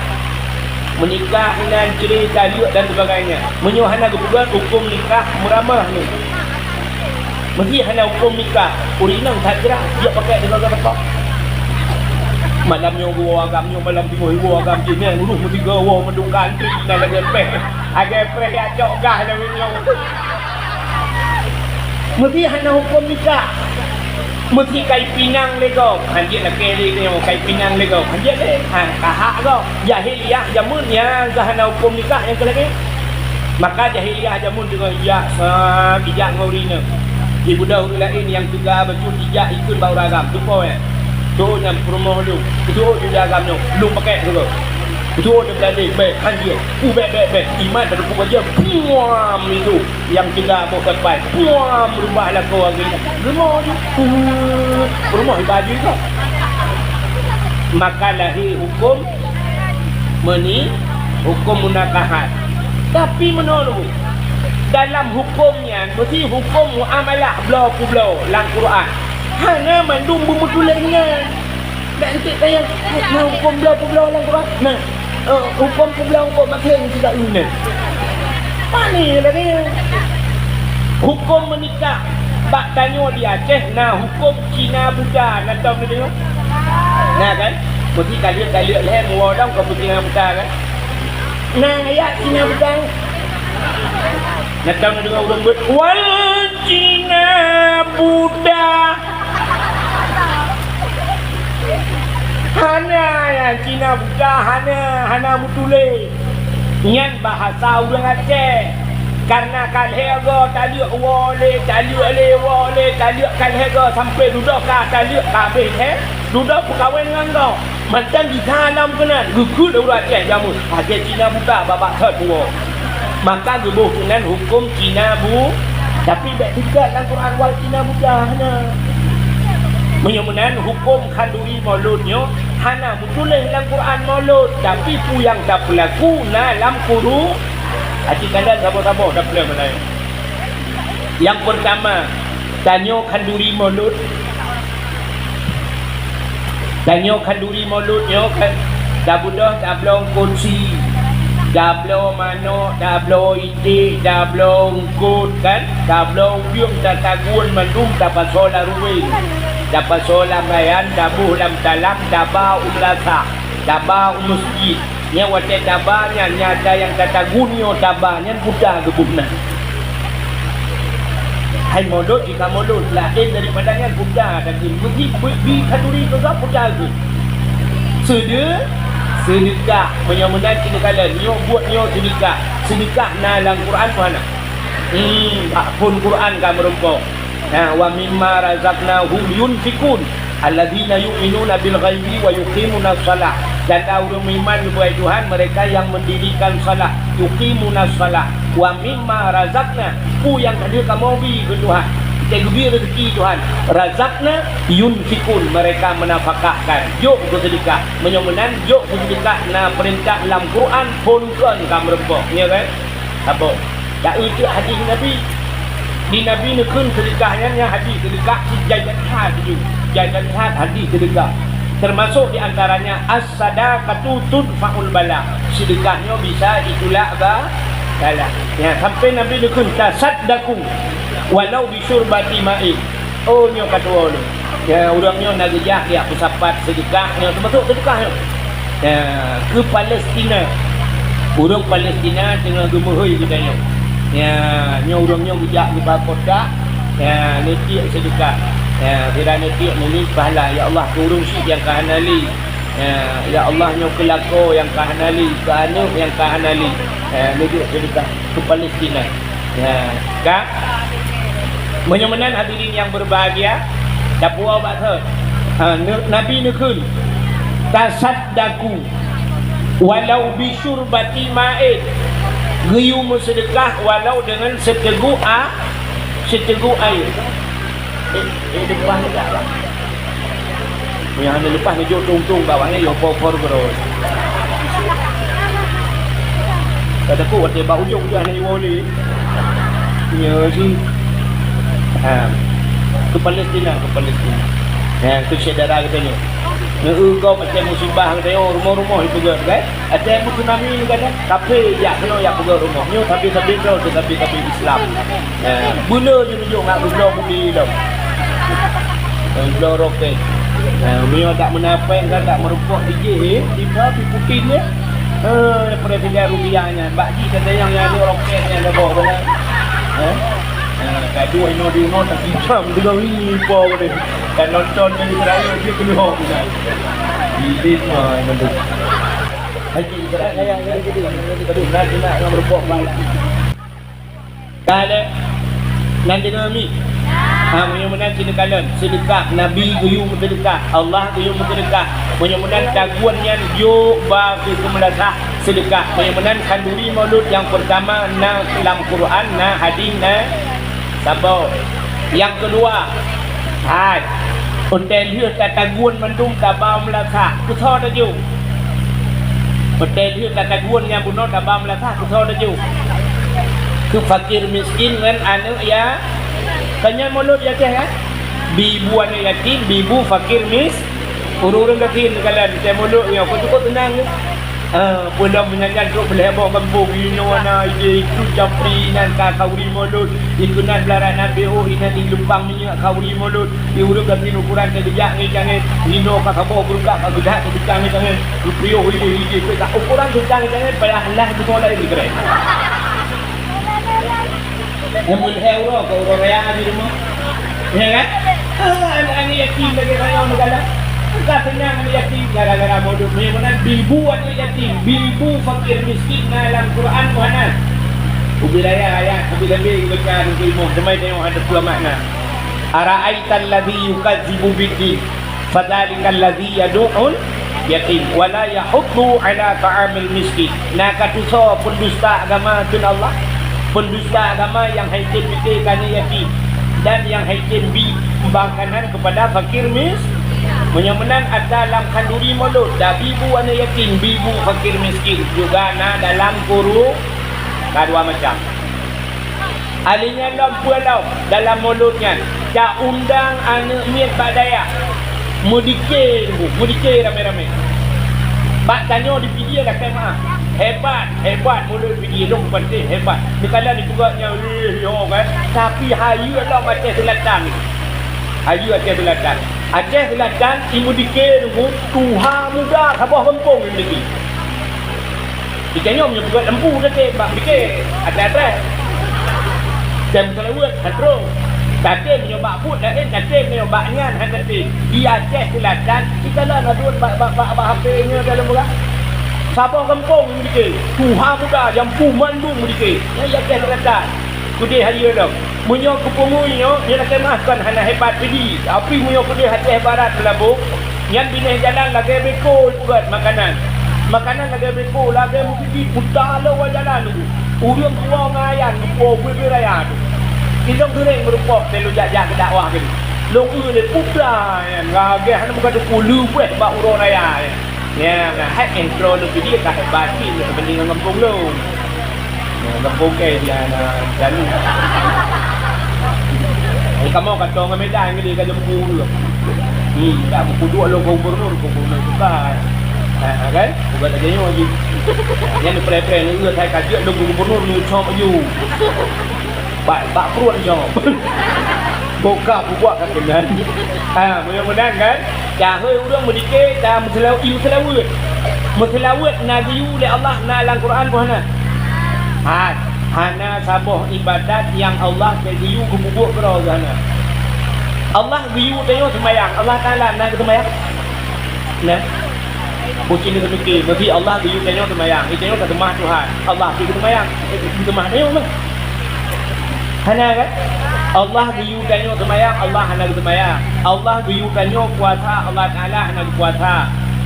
Meunikah inan, cerai, taleuek dan sebagainya. Meunyoe hana geupeugah huköm nikah, meuramah ni. Meunyoe hana huköm nikah, ureuëng inong that jra, dia pakai dengan kata. Malam nyoe geuwoe agam nyoe, malam timoh geuwoe agam jih, nyan uruh meusigoe woe meudungka antri, na lagée preh. Lagée preh ya cok gah lagée nyoe. Meusi hana huköm nikah. Meusi kai pinang lé gob. Hanjeuet lakée lé nyoe, kai pinang lé gob. Hanjeuet lé. Ha, kahak gob. Jahiliyah jameun nyang ka hana huköm nikah nyang keu lagée. Maka jahiliyah jameun deungon ijak sa, ijak ngon ureuëng inong. Ibeudôh ureuëng laén nyang teuga bacut ijak ikheun bak ureuëng agam. Tupo nyan. Tuwo nyan peurumoh lôn. Tuwo ju agam nyoe. Lôn pakai tu. Tuwo nyan beulade, bèk, hanjeuet. Uh, bèk, bèk, bèk. Iman teupeue bajée. Puam itu. Nyang tiga boh sapai, puam, reubah lakoe lagée nyan. Rumoh jih, puam, rumoh iba jih kah. Maka lahé huköm meuni-, huköm munakahat. Tapi meunoe, dalam huköm nyan, meusi huköm muamalah bloe peubloe lam Quran. Hana mandum beumeutuléh nyan. Bèk eunteuk tanyong, na huköm bloe peubloe lam Quran? Na, eh, huköm peubloe huköm maté juga inan. Pane lagée nyan? Huköm meunikah bak tanyoe di Aceh na huköm Cina buta, na tom neudeungoe? Na kan? Meusi taleuek-taleuek lhée meuwoe dong keu Cina buta kan? Na ayat Cina buta? Na tom neudeungoe ureuëng beuet, "Wal Cina buta." Hana, ya, Cina buta hana, hana meutuléh. Nyan bahasa ureuëng Aceh. Karena ka lhée goe taleuek woe lé, taleuek lé woe lé, taleuek ka lhée goe sampoe dudoe ka taleuek ka habéh lhée, dudoe peukawen ngon goe. Mantong gisa lam keunan, geukheun lé ureuëng Aceh jameun, lagée Cina buta babah thot woe. Maka geuboh keunan huköm Cina bu-, tapi bèk teuka lam Quran wal Cina buta, hana. Meunyoe meunan huköm khanduri maulud nyoe hana meutuléh lam Quran maulud, tapi peue nyang tapeulaku na lam Quru-, aci kandang saboh-saboh tapeuleueh meunan. Nyang peurtama, tanyoe khanduri maulud. Tanyoe khanduri maulud nyoe kan, tabeudôh tabloe eungkôt sie, tabloe manök, tabloe iték, tabloe eungkôt kan, tabloe uyueng, tatagun mandum, tapasoe lam ruweng, tapasoe lam bayan, taboh lam talam, taba u meulasah, taba u meuseujid. Nyan watée taba nyan, nyata nyang tatagun nyoe taba nyan buta geuboh na. Hai maulud jika maulud laén daripada nyan buta, tapi meugi bi, bi khanduri keu gob buta geuh. Seude-, seudeukah, meunyoe meunan cit neukalon, nyoe buet nyoe seudeukah. Seudeukah na lam Quran peu hana? Hmm, bak phon Quran ka meurumpok. Ha, "Wa mimma razaqnahum yunfiqun, alladzina yu'minuna bil ghaibi wa yuqimunas shalah." Tanda ureuëng meuiman keu Tuhan, mereka yang mendirikan salat, yuqimunas shalah. "Wa mimma razaqna," peue nyang ka lheueh kamoe bi keu Tuhan, teugeubri rezeki Tuhan, "razaqna yunfiqun," mereka menafkahkan, jok keu seudeukah. Meunyoe meunan, jok keu seudeukah na peurintah lam Quran, phon kon ka meurumpok, ya kan? Saboh. Taeu teuk hadis Nabi. Di Nabi neukheun seudeukah nyan, nyan hadis seudeukah jai that-that ju. Jai that-that hadis seudeukah. Termasuk di antaranya, "As-sadaqatu tudfa'ul bala." Seudeukah nyoe bisa jitulak ba-, Salah. Ya, sampai Nabi dikheun, "Tasaddaqu walau bi syurbati ma'in." Oh, nyoe ka tuwoe lôn. Ya, ureuëng nyoe na geujak, jak peusapat seudeukah, nyoe teumasok seudeukah nyoe. Ya, keu Palestina. Ureuëng Palestina teungoh geumeuhôi geutanyoe. Ya, nyoe ureuëng nyoe geujak geuba kotak. Ya, neutiek seudeukah. Ya, sira neutiek neuli pahala. Ya Allah, keu ureuëng syik nyang ka hana lé. Ya, ya Allah, nyoe keu lakoe nyang ka hana lé, keu aneuk nyang ka hana lé. Ya, neutiek seudeukah keu Palestina. Ya, ka? Meunyoe meunan hadirin yang berbahagia, tapuwoe bak thon. Ha, ne-, Nabi neukheun, "Tasaddaqu walau bi syurbati ma'in." Geuyue meuseudeukah walau deungon siteugok a-, siteugok air. Eh, eh, leupah ni dah, Bang. Nyang hana leupah ni jok tong-tong bak awaknyan, yo por-por keudroe. Ka takot watèe bak ujong udah hana jiwoe lé. Nyoe jih. Ha. Keu Palestina, keu Palestina. Ha, keu syedara geutanyoe. Neu-eu gob watèe musibah geutanyoe, rumoh-rumoh jipeugöt, kan? Watèe tsunami geutanyoe, kafé jak keunoe jak peugöt rumoh. Nyoe tapi-tapi droe, tapi-tapi Islam. Ya, beuleu jih meunyoe ngat beubloe bumi lom. Eh, bloe rokét. Eh, meunyoe dak meunafék kan, dak meureumpok dijih, eh, tiba pi Putin nyan. Eh, Presiden Rusia nyan, bak jih ka tanyong nyan, rokét nyan dak boh beuna. Eh? Eh, gaduh inoe di unoe tak hitam deungon ni po deh. Dan nonton dari Israel dia keluar bukan. Bilis mah yang tu. Haji Israel. Aduh, nak, nak, nak meureumpok balik. Ka lheueh? Nan deungoe mi? Ha, meunyoe meunan seudeukah lôn. Seudeukah, Nabi geuyue meuseudeukah, Allah geuyue meuseudeukah. Meunyoe meunan tagun nyan jok ba keu meunasah seudeukah. Meunyoe meunan khanduri Maulud nyang peurtama na lam Quran, na hadis, na saboh. Nyang keudua, hai, watèe lheueh tatagun mandum taba meunasah, keu soe tajok? Watèe lheueh tatagun nyang bunoe taba meunasah, keu soe tajok? Keu fakir miskin ngon aneuk ya-, kan nyan Maulud ya teh, kan? Bi bu aneuk yatim, bi bu fakir mis-, ureueng-ureueng gasien neukalon, teuh Maulud nyoe, kon cukôp teunang nyoe. Ah, peue lom meunyan nyan trok beuléh boh gampông, inoe na ide itu japri inan ka khanduri Maulud, ikeunan beularat na B O inan di lubang minyeuk khanduri Maulud. Di ureueng gasien ukoran teuh geujak ngieng-ngieng, inoe ka saboh beureukat ka geudat teuh geujak ngieng-ngieng, geupiôh idéh-idéh, pih ka ukoran teuh geujak ngieng-ngieng, payah lah bunoe laén geugreng. Nyang meulhèe uroe, keu uroe raya di rumoh. Ya kan? Ah, aneuk-aneuk yatim lagèe tanyoe neukalon. Bukan seunang aneuk yatim gara-gara Maulud. Meunyoe meunan bibu aneuk yatim, bibu fakir miskin na lam Quran Muhammad. Ubé raya ayat, ubé leubeh geubaca nibak ilmu. Teuma tanyoe hana peue makna. Ara'aital ladzi yukadzibu biddin. Fadzalikal ladzi yadu'ul yatim wa la yahuddu ala ta'amil miskin. Na ka tusoe peundusta agama kheun Allah, peundusta agama nyang han tem pike keu aneuk yatim dan nyang han tem bi makanan keupada fakir mis-, meunyoe meunan atra lam khanduri Maulud, tabi bu aneuk yatim, bi bu fakir miskin, juga na dalam Quran ka dua macam. Akhé nyan lom peue lom dalam Maulud nyan, taundang aneuk miet bak dayah. Meudike, meudike ramé-ramé. Bak tanyoe di Pidie lakèe meu'ah. Hebat, hebat Maulud Pidie, lôn kupatéh hebat. Neukalon di peugah nyan, eh, yo kan. Tapi hayeue lom Aceh Selatan. Hayeue Aceh Selatan. Aceh Selatan, i meudike nunggu tuha muda saboh gampông i meudike. Di tanyoe meunyoe peugöt lampu tatem bak pike, até-até. Tem seulaweuet, han trôh. Tatem meunyoe bak buet laén, tatem meunyoe bak nyan, han tatem. Di Aceh Selatan, sikalon aduen bak, bak, bak, bak H P nyoe dalam ulah. Saboh gampông meudike, tuha muda, jampu mandum meudike. Nyan di Aceh Selatan. Keudeh hayeue lom. Meunyoe keu punggui nyoe, nyoe lakèe meu'ah kon hana hebat Pidie. Tapi meunyoe keudeh Aceh Barat Meulaboh, nyan binéh jalan lagèe beko ipeugöt makanan. Makanan lagèe beko, lagèe meugigi puta lom jalan nunggu. Ureueng tuwoe ngon ayah geupuwoe ubé-ubé raya tu. Ilôn seuréng meurumpok teuh lôn jak-jak keu dakwah keu lôn. Lôn eu lé puta nyan, lagèe hana meugadôh peue leubeh bak uroe raya nyan. Nyan, hai intro lôn Pidie ka hebat cit, banding ngon gampông lôn. Nyan, gampông kèe di na dalu. Hai kamoe ka tô ngon Medan, ngon ka jampu tu. Hmm, dak beupeuduek lôn gubernur, gubernur bukan. Ha, ha, kan? Bukan lagèe nyoe jih. Nyan preh-preh, nyoe hai ka jeuet lôn keu gubernur, nyoe cok baju. Bak, bak pruet cok. Boka bubuak ka keunan. Ha, meunyoe meunan kan? Dahôi ureueng meudike, ta meuseulaweuet, meuseulaweuet. Meuseulaweuet na geuyue lé Allah, na lam Quran peue hana? Ha, hana saboh ibadat nyang Allah ka geuyue geupeubuet keudroe geuh hana. Allah geuyue tanyoe seumayang, Allah Taala na geuseumayang? Nah, bucin itu mikir, mesti Allah geuyue tanyoe seumayang, itu tanyoe ka seumah Tuhan. Allah pih seumayang, seumayang tanyoe mah. Hana kan? Allah geuyue tanyoe seumayang, Allah hana geuseumayang. Allah geuyue tanyoe puasa, Allah Taala hana geupuasa.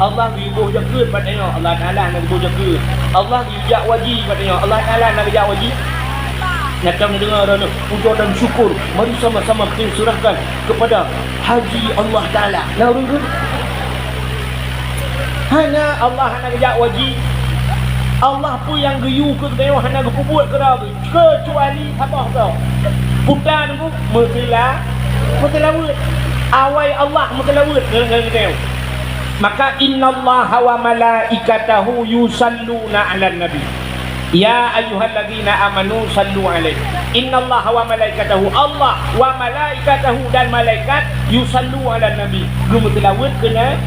Allah geuyue boh jakeuet bak tanyoe, Allah Taala hana geuboh jakeuet. Allah geuyue jak haji bak tanyoe, Allah Taala hana geujak haji. Nyata mendengar, puja dan syukur, mari sama-sama kita serahkan kepada Haji Allah Taala. Nah, ureueng tu. Hana Allah hana geujak haji. Allah pih nyang geuyue keu geutanyoe hana geupeubuet keudroe geuh, keucuali saboh droe. Peue teungku? Meuseula-, meuseulaweuet. Awai Allah meuseulaweuet ngon, ngon geutanyoe. Maka, "Innallaha wa malaikatahu yusalluna 'alan nabi." "Ya ayyuhalladzina amanu sallu alaihi." Innallaha wa malaikatahu, Allah wa malaikatahu dan malaikat, yusallu ala nabi, geumeuseulaweuet keu Nabi,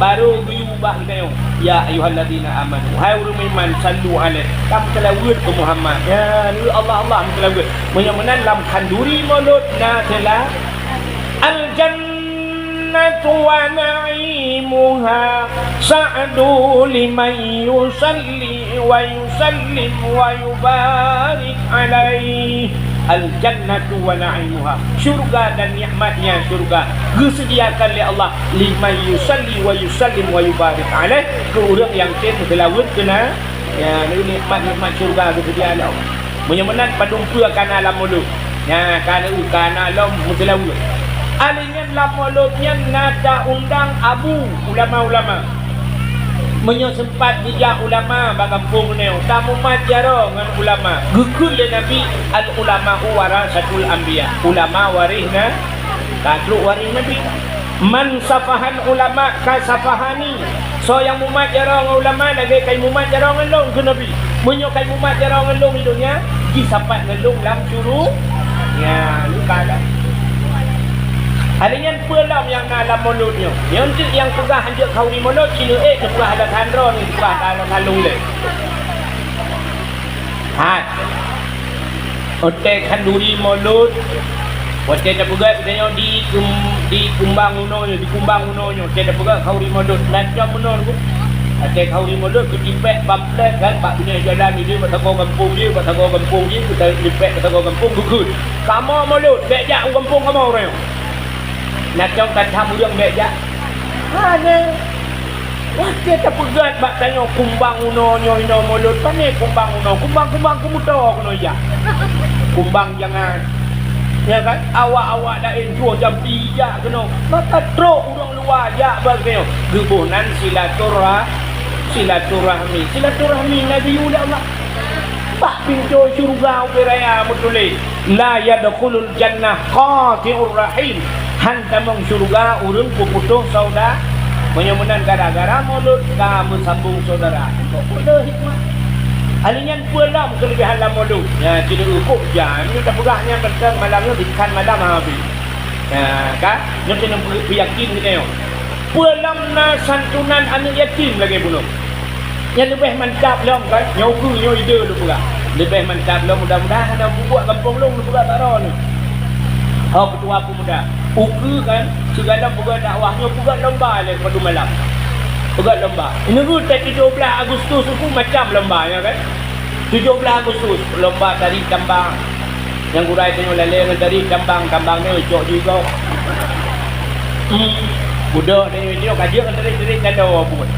barô geuyue bak geutanyoe. "Ya ayyuhalladzina amanu," hai ureueng meuiman, "sallu alaihi," tameuseulaweuet keu Muhammad. Ya, Allah, Allah meuseulaweuet. Meunyoe meunan lam khanduri mulod na seula-, al-jannah jannatu wa na'imuha, sa'du liman yusalli wa yusallim wa yubarik alaih. Al-jannatu wa na'imuha, syurga dan nikmatnya syurga geuseudiakan lé Allah, liman yusalli wa yusallim wa yubarik alaih, keu ureueng nyang tem seulaweuet keu na-, ya, nikmat-nikmat syurga geuseudia lé Allah. Meunyoe meunan, padum peue ka na lam mulod. Nya, ka na, ka na lom meuseulaweuet. Alèh nyan lam mulod nyan na ta-undang abu ulama-ulama. Meunyoe seumpat geujak ulama bak gampông nyoe, tamumat jaroe ngon ulama. Geukheun lé Nabi, "Al-ulama'u warasatul anbiya." Ulama waréh na-, ka trok waréh Nabi. "Man safahan ulama ka safahani." Soe nyang mumat jaroe ngon ulama lagèe kai mumat jaroe ngon lôn, kheun Nabi. Meunyoe kai mumat jaroe ngon lôn di donya, jisapat ngon lôn lam syuru-, nya, luka dah. Alèh nyan peue lom nyang na lam mulod nyoe? Nyoe teuk nyang peugah hanjeuet khanduri mulod, sineuk ék neupeugah lam khanduri, neupeugah lam khanduri lé. Hai. Watèe khanduri mulod, watèe tapeugah geutanyoe di kum-, di kumbang unoe nyoe, di kumbang unoe nyoe, watèe tapeugah khanduri mulod, lacam unoe nyoe. Watèe khanduri mulod, geutipék pamflet kan, bak binéh jalan, di bak sagoe gampông jih, bak sagoe gampông jih, geutipék bak sagoe gampông, geukheun, "Kamoe mulod, bèk jak u gampông kamoe uroe nyoe." Lacam ka that ureueng bèk jak. Hana. Watèe tapeugah bak tanyoe kumbang unoe nyoe inoe mulod, pané kumbang unoe, kumbang-kumbang keumeutoe keunoe jak. Kumbang jangan. Ya kan? Awak-awak laén troh jampi jak keunoe. Maka trok ureueng luwa jak bak tanyoe. Geuboh nan silaturah-, silaturahmi. Silaturahmi na geuyue lé Allah. Bak pintoe syeuruga ubé raya meutuléh, "La yadkhulul jannah qati'ur rahim." Han tamong syeuruga ureueng peuputôh syedara. Meunyoe meunan gara-gara mulod ka meusambong syedara. Kok peue le hikmah? Alèh nyan peue lom keuleubihan lam mulod? Nya, sineuk ukoe jan, nyoe tapeugah nyan teuntang malam nyoe, dikheun malam habéh. Nya, ka? Nyoe sineuk peu-, peuyakin geutanyoe. Peue lom na santunan aneuk yatim lagèe bunoe. Nyan leubeh mantap lom kan, nyoe ukeue nyoe ide lôn peugah. Leubeh mantap lom, mudah-mudahan hana bubuak gampông lôn, lôn peugah bak droeneuh. Ho keutua peumuda, ukeue kan, sigohlom peugah dakwah nyoe peugah lomba lé padum malam. Peugah lomba. Nyoe teuh tujoh blaih Agustus ukeue macam lomba nyan kan. Tujoh blaih Agustus, lomba tari tambang. Nyang gurèe tanyoe lalè ngon tari tambang, tambang nyoe cok jigoe. Hmm, budok tanyoe nyoe ka jeuet ngon tari-tari taloe buet.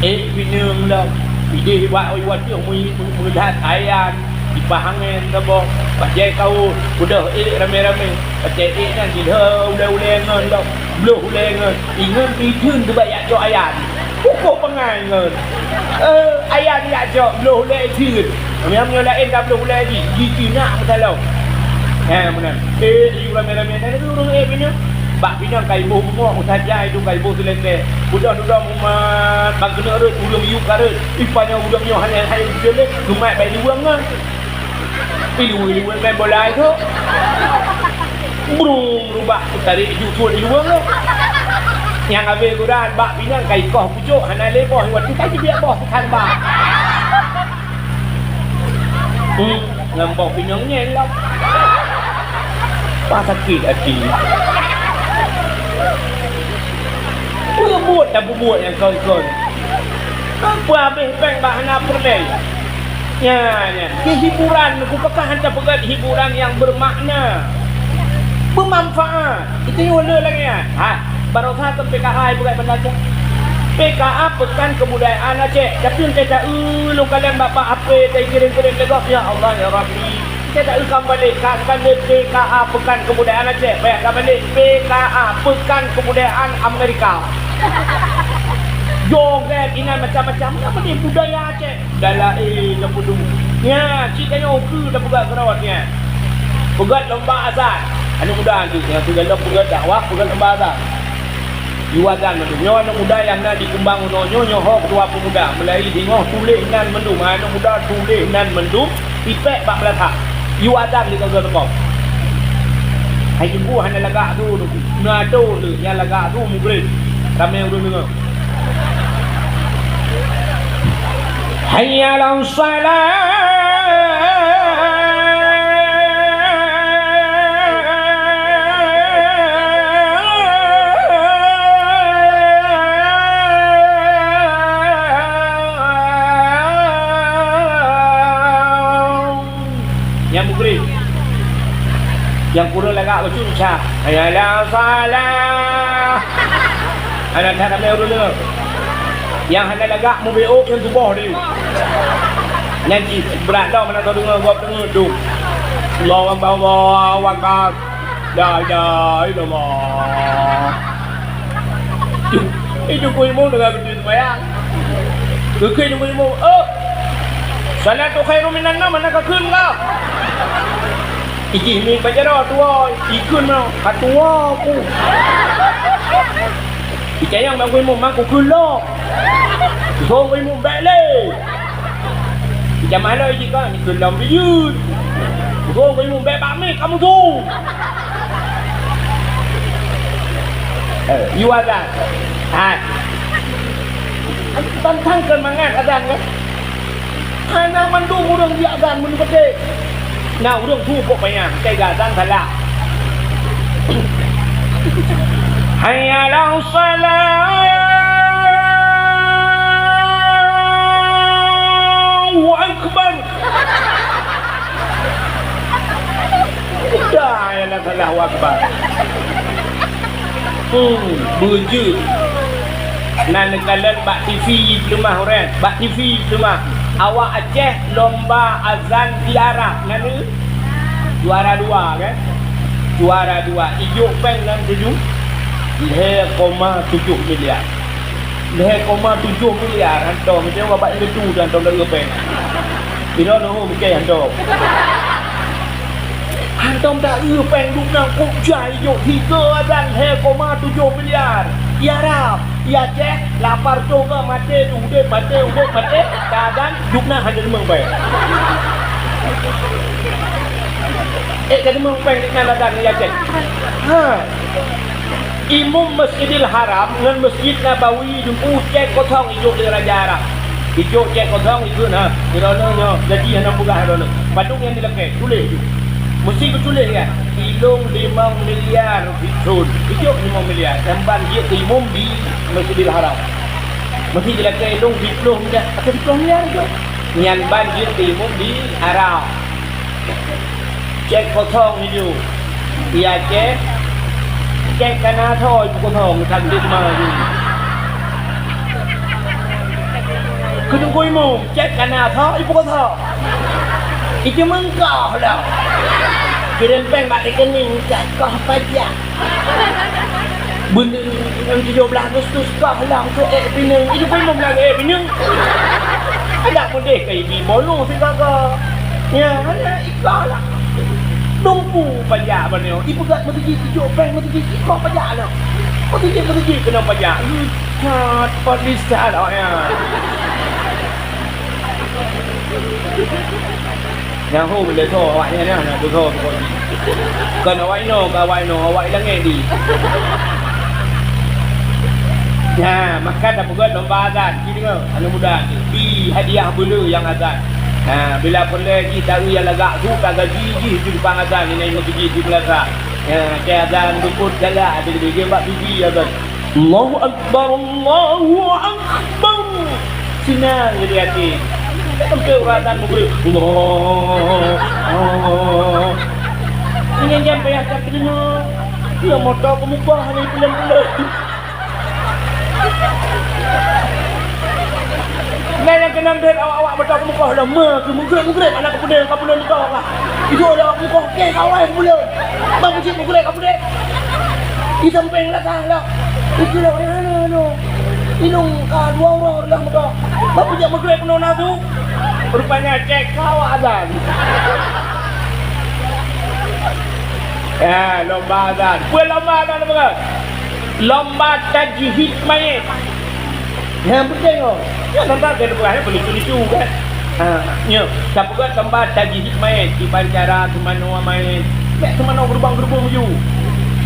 Ék pineung lom, idéh bak iwa teuh mui-, mui-, meulat ayan, dipah angèn saboh, bajèe kaos, budok ék ramé-ramé. Bajèe ék nyan jilheu ulèe-ulèe ngon lom, bloh ulèe ngon. Ingat pijeuen teuh bak jak cok ayan. Pukok peungai ngon. Eh, ayan jak cok, bloh ulèe jeuet. Meunyoe laén ka bloh ulèe jih, jih jinak meutalong. Ha, meunan. Eh, di ramé-ramé, na ureueng eh, pineung. Bak pinang ka iboh bungok, usah jai tu ka iboh seuleusoe. Udah dudoe mumat, bang keuneuk rhot, ureueng yue ka rhot. Ipa nyoe ureueng nyoe hana hai jeuet, mumat bak iluweung nyan. Iluweung-iluweung main bola itu. Brung, rubah, tarék ju suet iluweung tu. Nyang habéh gura, bak pinang ka ikoh pucok, hana lé boh, watèe ka jibiet boh teukan bak. Hmm, ngon boh pinyong nyan lom. Wah, sakét até. Peue buet dan peubuet nyang kon-kon. Peue habéh péng bak hana peureulèe. Nyan, nyan. Di hiburan, ku peugah hana peugah hiburan nyang bermakna, bermanfaat. Itu nyang ulôn lagèe nyan. Ha, baroesa keu P K A ibu kat Banda Aceh. P K A, Pekan Kebudayaan Aceh. Tapi engkai taeu lôn kalon bak-bak H P, tai kirém-kirém lé gob, ya Allah, ya Rabbi. Engkai taeu ka balek, ka, ka lé P K A, Pekan Kebudayaan Aceh. Payah ka balek P K A, Pekan Kebudayaan Amerika. Joget inan macam-macam. Nama dia budaya Aceh? Dah laén dah peudong. Nyan, cit tanyoe ukeue dah peugah keudroe nyan. Peugöt lomba azan. Aneuk muda tu, nyang sigohlom peugöt dakwah, peugöt lomba azan. Yue azan mandum. Nyoe aneuk muda nyang na di Kumbang unoe nyoe, nyoe ho keudua peumuda. Meulai singoh tuléh nan mandum. Aneuk muda tuléh nan mandum, ipèk bak beulatang. Yue azan di keudroe teupông. Hai Teungku hana lagak tu, Teungku. Na tu, nyang lagak tu mugreb. Ramé ureueng deungö. Hayya 'alas shalah. Nyang mugreb. Nyang kureueng lagak bacut, Isa. Hayya 'alas shalah. Hana that ramé ureueng deungö. Nyang hana lagak mubeuôk nyang tuboh di. Nyan cit brat lom hana teudeungö gob deungö dum. Allahu Akbar, Allahu Akbar. La ilaha illallah. Itu ku imum deungon geutu seumayang. Geukheun ku imum, "Oh, shalatu khairum minan naum, hana kakheun kah?" Ijih miet bak jaroe tuwoe, ikheun meunoe, "Ka tuwoe ku." Icayang bak ku imum, "Ma kukheun lom." Gong ku imum, "Bèk lé." Ijamah lom ijih kah, ikheun lom bijeuet. Gong ku imum, "Bèk bak miet, kamoe su." Eh, yue azan. Hai. Tantang keu mangat azan kan? Hana mandum ureueng jiazan meunurot geutanyoe. Na ureueng su pok panyang, teuga azan salah. Hayya 'alas shalah. Allahu Akbar. Dah, ya Allah, Allahu Akbar. Hmm, beujeuet. Na neukalon bak T V peuleumah uroe, bak T V peuleumah. Awak Aceh lomba azan di Arab, na neu? Juara dua, kan? Juara dua. Ijok péng nan tujoh, lhèe koma tujoh miliar. Lhèe koma tujoh miliar, hantom. Meucè babah indatu hantom dak eu péng. Pinoe nunggu meucè hantom. Hantom dak eu péng dum nang kok jai jok tiga dan lhèe koma tujoh miliar. Ya Rab, ya Ceh, lapar toh ka maté tu udép maté, udép maté, ka dan dum nang hana deungoe péng. Eh, ka deungoe péng dum nang ladan ya Ceh. Ha. Imum Masjidil Haram ngon Masjid Nabawi jumpu cèk kosong ijok lé raja Arab. Ijok cèk kosong ikheun, ha, droeneuh nyoe, gaji hana peugah droeneuh. Padum nyang jilakèe, tuléh ju. Meusti geutuléh nyan, ilôn limong miliar bithon. Ijok limong miliar, nyan ban jeuet keu imum di Masjidil Haram. Meusti jilakèe ilôn siplôh miliar, atau siplôh miliar ijok. Nyan ban jeuet keu imum di Arab. Cèk kosong ijok. Ya, cèk. Cèk kana tho ipeu kosong, cantik mah tu. Keuneuk imum, cèk kana tho ipeu kosong. Itu meungkah lah. Kirém péng bak rekening, cèk koh pajak. Beuneueng tujoh blah Agustus kah lam tu ék pineung. Itu pun lam ék pineung. Ada pun deh kai bi bolu sigaga. Ya, ada ikah lah. Tumpu pajak banyoe, ipeugah meuseujid, ijok péng meuseujid, ikoh pajak lom. Meuseujid, meuseujid keunoe pajak. Cat, pat lisan awaknyan. Nyang ho beuleutho awaknyan nyan, nyang beuleutho pokok jih. Kon awak inoe, kon awak inoe, awak i langét di. Nah, maka tapeugöt lomba azan. Deungoe, aneuk muda, bi hadiah beu le nyang azan. Ha, bila peureulèe jih taeu nyang lagak su, tagaji jih di tukang azan, inan meuseujid di meunasah. Ha, keu azan beupot galak, ada gede bak bibi azan. Allahu Akbar, Allahu Akbar. Seunang jadi hati. Tak sampai urang azan meugreb. Allah, Allah. Ini jam payah tak terima. Ya, motor kemuka hanya pelan-pelan. Nah, nyang keunan deuet awak-awak beutôi keumukoh lom, meugreb-meugreb aneuk keupeudeueng ka buleuen nibak ka. Ijok lé awak keumukoh, oke, ka awai buleuen. Bang Peucit meugreb ka peudeueng. Di sampéng lakang lom. Itu lom, anu, anu. Inong ka dua uroe lom meugreb. Bang Peucit meugreb keunoe na su. Rupanya cek ka awak azan. Ya, lomba azan. Peue lomba azan peue? Lomba tajhid mayét. Nyang penting oh. Ya, lomba ke lomba yang lucu-lucu kan. Ha, nyo, tapeugah lomba tajhid mayét, kiban cara seumanoe mayét. Bèk seumanoe geurubong-geurubong ju.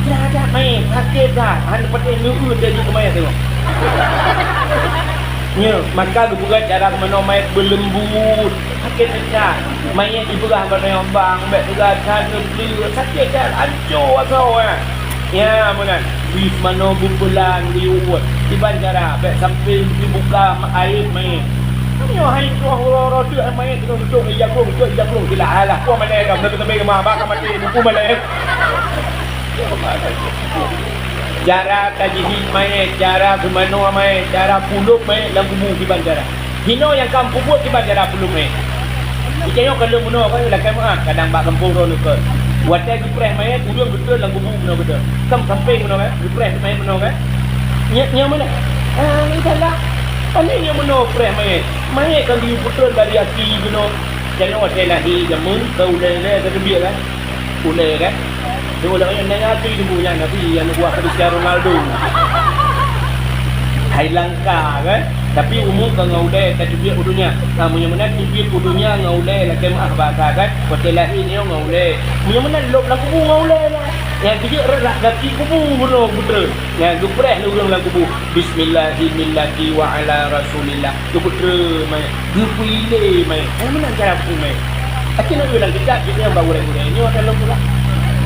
Terhadap mayét, sakét that. Hana patéh neu-eu tajhid mayét tu. Nyo, maka geupeugah cara seumanoe mayét beuleumbut. Sakét that. Mayét ipeugah bak nyoe bang, bèk teuga that, sakét that, ancô asoe. Ya, meunan. Bis manoe beupelan liwuet. Kiban cara, bèk sampai dibuka aib mayét. Nyoe hai tuah uroe-uroe teuk mayét keunoe duek ija krueng, duek ija krueng. Bila alah, kuah malèe ka, meunan keutabé keumah, baka maté, buku malèe. Cara tajhid mayét, cara seumanoe mayét, cara pulop mayét lam kubu kiban cara. Hinoe nyang ka meupubuet kiban cara pulop mayét. Ika nyoe ka lheueh meunoe kan, lakèe meu'ah, kadang bak gampông droeneuh keue. Watèe geupreh mayét, ureueng geutreun lam kubu meunoe geutreun. Kan sampéng meunoe kan, geupreh mayét meunoe kan. Nyoe, nyoe meunoe. Ah, nyoe salah. Pane nyoe meunoe preh mayét. Mayét kan geuyue peutreun dari até meunoe. Ika nyoe watèe lahé jameun, ka ulèe-ulèe, ka teubiet kan. Ulèe kan? Dia ulèe nyan, nyan Nabi dulu nyan, Nabi nyang neubuah Cristiano Ronaldo. Hai langka kan? Tapi umu ka ngon ulèe ka teubiet u donya. Nah, meunyoe meunan teubiet u donya ngon ulèe, lakèe meu'ah bahasa kan? Watèe lahé nyoe ngon ulèe. Meunyoe meunan lôb lam kubu ngon ulèe lah. Nyang keujeuet rot lam gaki kubu bunoe putra. Nyang geupreh lé ureueng lam kubu. Bismillahirrahmanirrahim wa ala Rasulillah. Geupeutreun mayét, geupeulilé mayét. Hai meunan cara peutreun mayét. Akhé na ureueng kitab jih nyang bak gurèe-gurèe nyoe akan lôn peugah.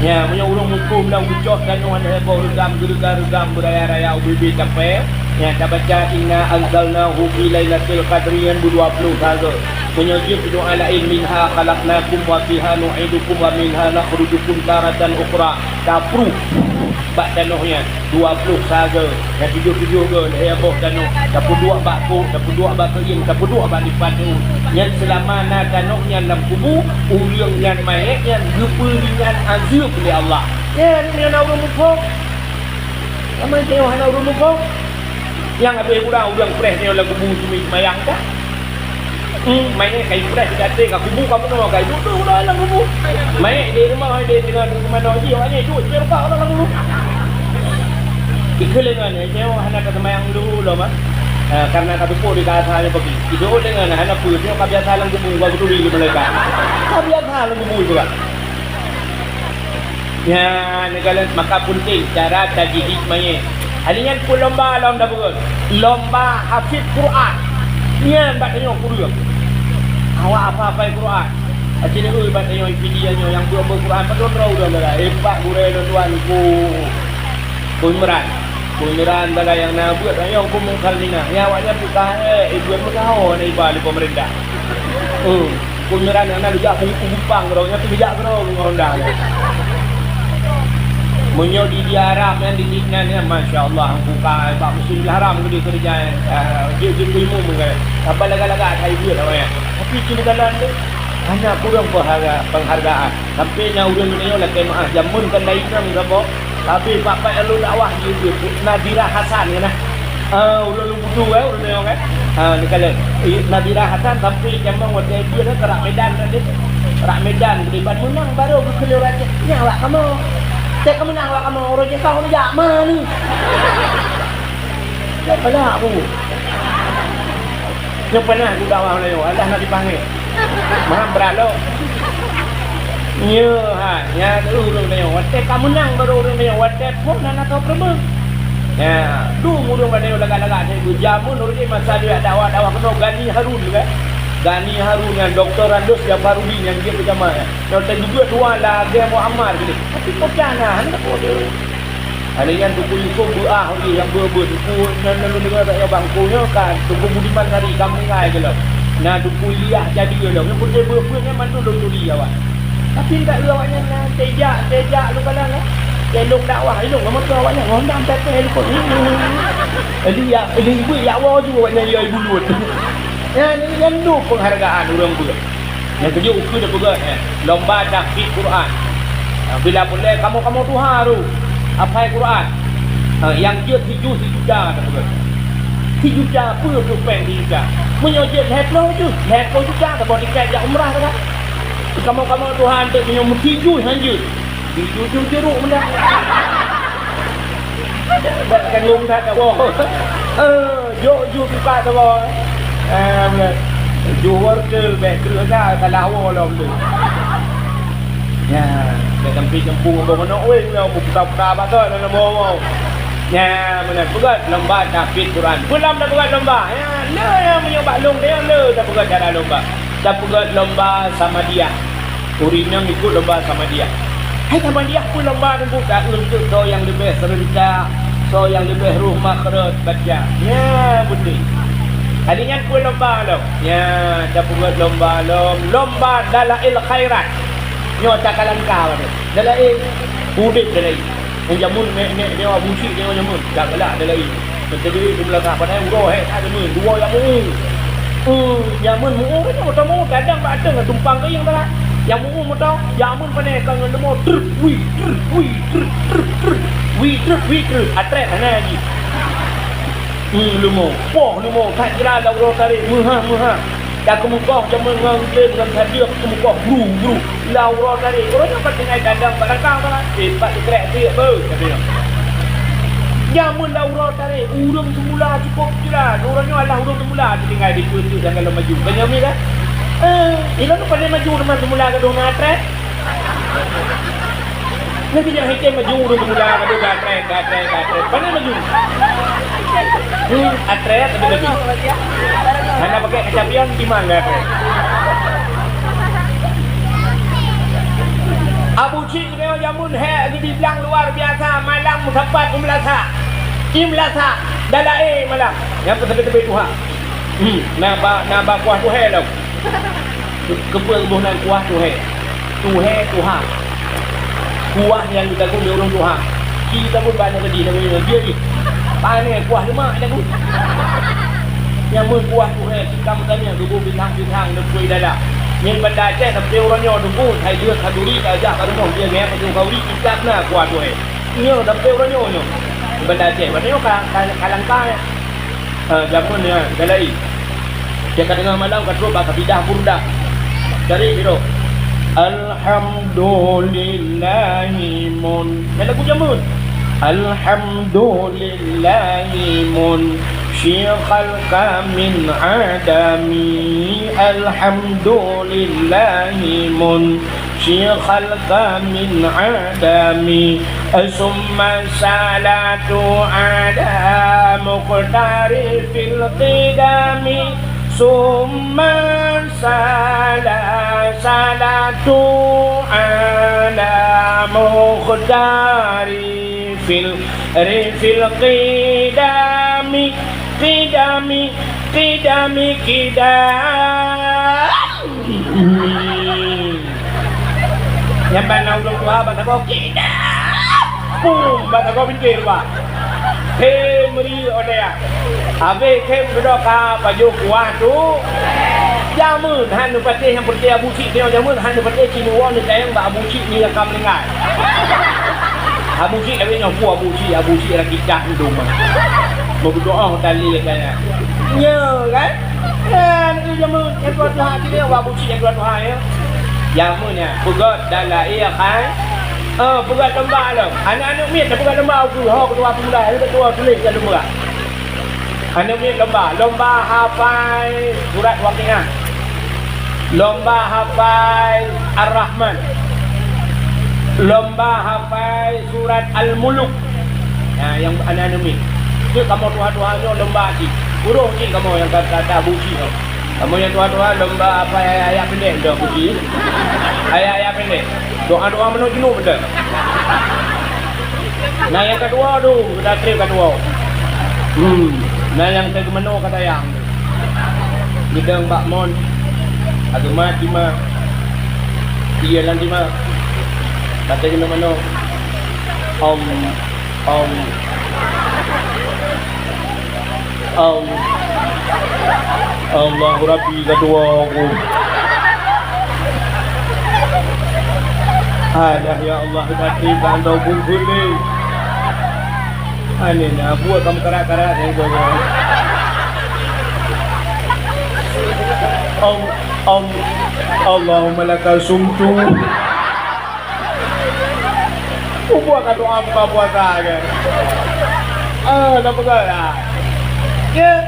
Nya, meunyoe ureueng muphom lam geucok tanoh aneuk boh reugam, geureuga-reugam, beuraya-raya ubé-ubé capée, nya tabaca inna anzalnahu fi lailatul qadri nyan beudua ploh sagoe. Meunyoe jeuet doa laén, minha khalaqnakum wa fiha nu'idukum wa minha nukhrijukum taratan ukhra. Tapruh bak tanoh nyan dua ploh sagoe, nyang tujoh-tujoh goe lhèe boh tanoh, tapeuduek bak kôk, tapeuduek bak keuieng, tapeuduek bak lipat daun. Nyan seulama na tanoh nyan lam kubu, ureueng nyan mayét nyan geupeuringan azeub lé Allah. Nyan, nyan na ureueng muphom. Ramé teuh hana ureueng muphom. Nyang habéh kurang ureueng preh nyoe lam kubu seumayang ka. Hmm, mayét ka ipreh, ka até, ka kubu, ka bunoe, ka iduek-duek uroe lam kubu. Mayét di rumoh, di teungoh manoe jih, awak nyan iduek, ipreh rupa uroe lam kubu. Ikheun lé ngon, nyoe hana ka seumayang dulu lom, ah. Ah, karena ka tupok di ka asa nyoe pagi. Iduek lé ngon, hana peue, nyoe ka biasa lam kubu, ka geuturi lé malaikat. Ka biasa lam kubu juga. Nyan, neukalon maka peunteng cara tajhid mayét. Hari nyan peue lomba lom tapeugöt? Lomba hafid Quran. Nyan bak tanyoe kureueng. Awak hafai-hafai Quran. Aci neueu bak tanyoe P D A nyoe nyang beuet-beuet Quran padum droe ureueng dara. Hebat gurèe lôn tuan Teungku, Teungku Imran. Teungku Imran sagai nyang na beuet ayong Teungku Mungkal Mina. Nyan awak nyan pih ka, eh, ibuet meugawa na iba lé pemerintah. Hmm. Teungku Imran nyang na geujak u Kupang keudroe, nyan pih geujak keudroe ngon Honda nyan. Meunyoe di, di Arab nyan, di Lebanon nyan, masya Allah, buka bak musim haram geude keureuja, eh, jeuet, jeuet keu imum, kan. Saban lagak-lagak that ibuet awak nyan. Tapi cit meudalan tu, hana kureueng peuharga-, penghargaan. Sampai na ureueng geutanyoe lakèe meu'ah, jameun kan laén nyan saboh. Tapi bak-bak nyang lôn dakwah jih, jih, Nadira Hasan nyan nah. Ah, ureueng lôn butu, eh, ureueng nyoe, kan. Ah, neukalon. Eh, Nadira Hasan sampai jameun watèe jeuet, eh, teurak Medan tadi. Rak Medan keudeh ban meunang barô geukheun lé ureueng Aceh, "Nyan awak kamoe. Teuka meunang awak kamoe, ureueng Aceh ka ureueng jak ma neuh." Nyan galak bu. Nyoe pernah ku dakwah lé nyoe, alah na dipanggil. Maham brat lom. Nyoe ha, nyan ureueng nyoe. Watèe ka meunang barô ureueng nyoe, watèe phon hana tao peureubeueng. Nyan, dum ureueng bak nyoe lagak-lagak nyoe. Jameun ureueng nyoe masa jih dakwah-dakwah keunoe Gani Harun kan. Gani Harun nyan doktor Randus Jafarudin nyang jeuet keu jamaah nyan. Nyoe teuh geubuet dua lagèe Muammar geuh. Tapi peue na, hana peue. Hari nyan Teungku Yusuf beuah lé nyang beu-beu Teungku nyan, nyan lôn deungoe bak nyoe bak Teungku nyoe ka Teungku Budiman Sari ka meuninggai keulôn. Na Teungku Ilyas jadi lom. Nyan peureulèe beu-beu nyan mandum lôn turi awak. Tapi ndak lé awak nyan na teuh jak, teuh jak lôn kalon lah. Teuh lôn dakwah, ilôn ngon moto awak nyan. Ngon dam teuh lôn. Jadi ya, jadi ibu ya Allah ju awak nyan ya ibu luwet. Nyan, nyan tu penghargaan ureueng beuet. Nyang keujeuet ukeue tapeugöt, eh, lomba tahfiz Quran. Ah, bila peureulèe kamoe-kamoe tuha ru hafai Quran. Ah, nyang jeuet sijus sijuta tapeugöt. Sijuta peue tu péng sijuta? Meunyoe jeuet lhèe ploh jus, lhèe ploh juta taboh tiket jak umrah dah. Kamoe-kamoe tuha eunteuk meunyoe meusijus han jeuet. Sijus-jus juruk meunan. Bèk tanggung that, that woe. Eh, jok ju buka tu, woe. Eh, beuna. Ju wortel, bèk kreueh that, salah woe lom tu. Ya, bèk sampai jempung abang manok weh, ya, buka-buka bak tu, dalam woe. Ya, beuna. Peugöt lomba tahfiz Quran. Peue lom dah peugöt lomba? Ya, le, ya, meunyoe bak lôn, ya, le, dah peugöt dalam lomba. Tapeugöt lomba Samadiyah. Ureueng inong ikot lomba Samadiyah. Hai Samadiyah peue lomba teungku? Taeu eunteuk soe nyang leubeh seurentak, soe nyang leubeh roh makhraj baca. Nyan beutôi. Hari nyan peue lomba lom? Nyan tapeugöt lomba lom, lomba Dalail Khairat. Nyoe takalangka baroe. Dalail, udép dalail. Nyang jameun nek-nek nyoe Abu Syik nyoe jameun, jak galak dalail. Meuteubiet di beulakang, padahai uroe hék that jameun, dua nyang meu-eu. Eh, jameun meu-eu nyoe moto meu-eu, kadang bak ateueh tumpang keuieng that. Nyang meu-eu moto, jameun pane ka ngon leumo, trut, wui, trut, wui, trut, trut, trut, wui, trut, wui, trut. Atrét hana jih. Hmm, leumo. Poh leumo, that jra lam uroe tarek, meuhah, meuhah. Dak keumeukoh jameun ngon gleh ngon sadeuk keumeukoh bru, bru. Lam uroe tarek, uroe nyoe ka tinggai gadang bak rangkang sana. Eh, pat teukrek tiek beu, kata nyoe. Jameun lam uroe tarek, ureueng seumula cukup jeulaih. Uroe nyoe alah ureueng seumula tinggai di peue-peue dan galom maju. Kan nyoe mi kan? Eh, ilôn pandai maju teuma seumula gadôh na atrét. Lagi nyang hikém maju ureueng seumula gadôh ka atrét, ka atrét, ka atrét. Pandai maju. Hmm, atrét tapi laju. Hana pakai kaca pion, timang ka atrét. Abu Syik Nyoe jameun hék geudiblang luar biasa, malam meusapat u meulasa. I meulasa, dalail malam. Nyang peusabe-sabe tuha. Hmm, na ba, na ba kuah tuhé lom. Keupeue geuboh nan kuah tuhé? Tuhé tuha. Kuah nyang geutagun lé ureueng tuha. Ci tagun bak aneuk keudeh, tagun nyoe, "Jih, jih." Pane kuah leumak tagun. Nyang meukuah tuhé, ci ka meutanyoe geuboh bintang-bintang neupui dada. Nyan Banda Aceh, tapi uroe nyoe teungku, hai jeuet khanduri tajak ka rumoh, jih ngieng keu khanduri, ikat na kuah tuhé. Nyoe tapi uroe nyoe nyoe. Banda Aceh, banda nyoe ka, ka, ka langka nyan. Ha, jameun nyan, galai. Dia ka teungoh malam ka trok bak kasidah Burdah. Cari sidroe. Alhamdulillahi mun. Nyan lagu jameun. Alhamdulillahi mun. Syikhal kamin adami. Alhamdulillahi mun. Syikhal kamin adami. Summa salatu ala muqtari fil qidami. Summa sala-, salatu ala muqtari fil, ri-, fil qidami. Qidami, qidami, qidami. Nyan ban na ureueng tuha ban sagoe, "Kidak!" Pum, ban sagoe pintoe luwa. He, meuri oe ya. Habéh khem geudok ka pajoh kuah tu. Jameun han neupatéh nyang peureutée Abu Syik nyoe, jameun han neupatéh ci neuwoe neutanyong bak Abu Syik nyoe ka meuninggai. Abu Syik habéh nyoe, "Peue Abu Syik, Abu Syik lagi dah dum." Meubeudoa tali kaya. Nyoe kan? Kan, tu jameun, nyang tuha-tuha cit, ya, Abu Syik nyang tuha-tuha, ya. Nyang meunyoe peugöt dan lahé hai, eh, peugöt lomba lom. Aneuk-aneuk miet tapeugöt lomba ukeue, ho keudua peumuda, nyang keudua tuléh lam lomba. Aneuk miet lomba, lomba hafai surat Waqiah. Lomba hafai Ar-Rahman. Lomba hafai surat Al-Muluk. Nah, nyang aneuk-aneuk miet. Cit kamoe tuha-tuha nyoe lomba cit. Ureueng cit kamoe nyang ka, ka, ka buci nyoe. Kamoe nyang tuha-tuha lomba hafai ayat-ayat pendek dah buci. Ayat-ayat pendek. Doa-doa meunoe jeuneuh beutôi. Nah, nyang keudua tu, kita trép keudua. Hmm. Nah, nyang keumeunoe ka tayang. Gidong bak mon. Ageumat tima. Iya lam tima. Kata jeuneuh meunoe. Om. Om. Om. Allahu Rabbi keudua aku. Alah ya Allah, hati kantong bungkuli. Ani na buat kamu karat-karat yang kau. Om, om, Allahumma lakal sumtu. Ubuka doa buka puasa ke? Ah, dah peugah lah. Ya,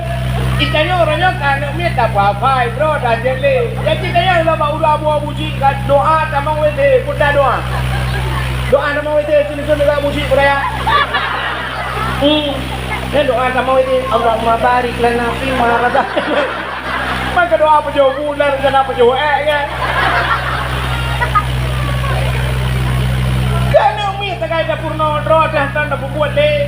kita nyoe orang nyoe kan aneuk miet dah puasa, bro, dah jelek. Jadi kita nyoe lah bak udah buah buji kan doa tamong W C, pun dah doa. Doa tamong W C, sini-sini dekat buji budaya. Hmm. Kan doa tamong W C, Allahumma barik lana fima razaqtana. Maka doa peujoh bulan, rencana peujoh ék, ya. Keuneuk miet sagai dapur nyoe droe dah tan dapur buet lé.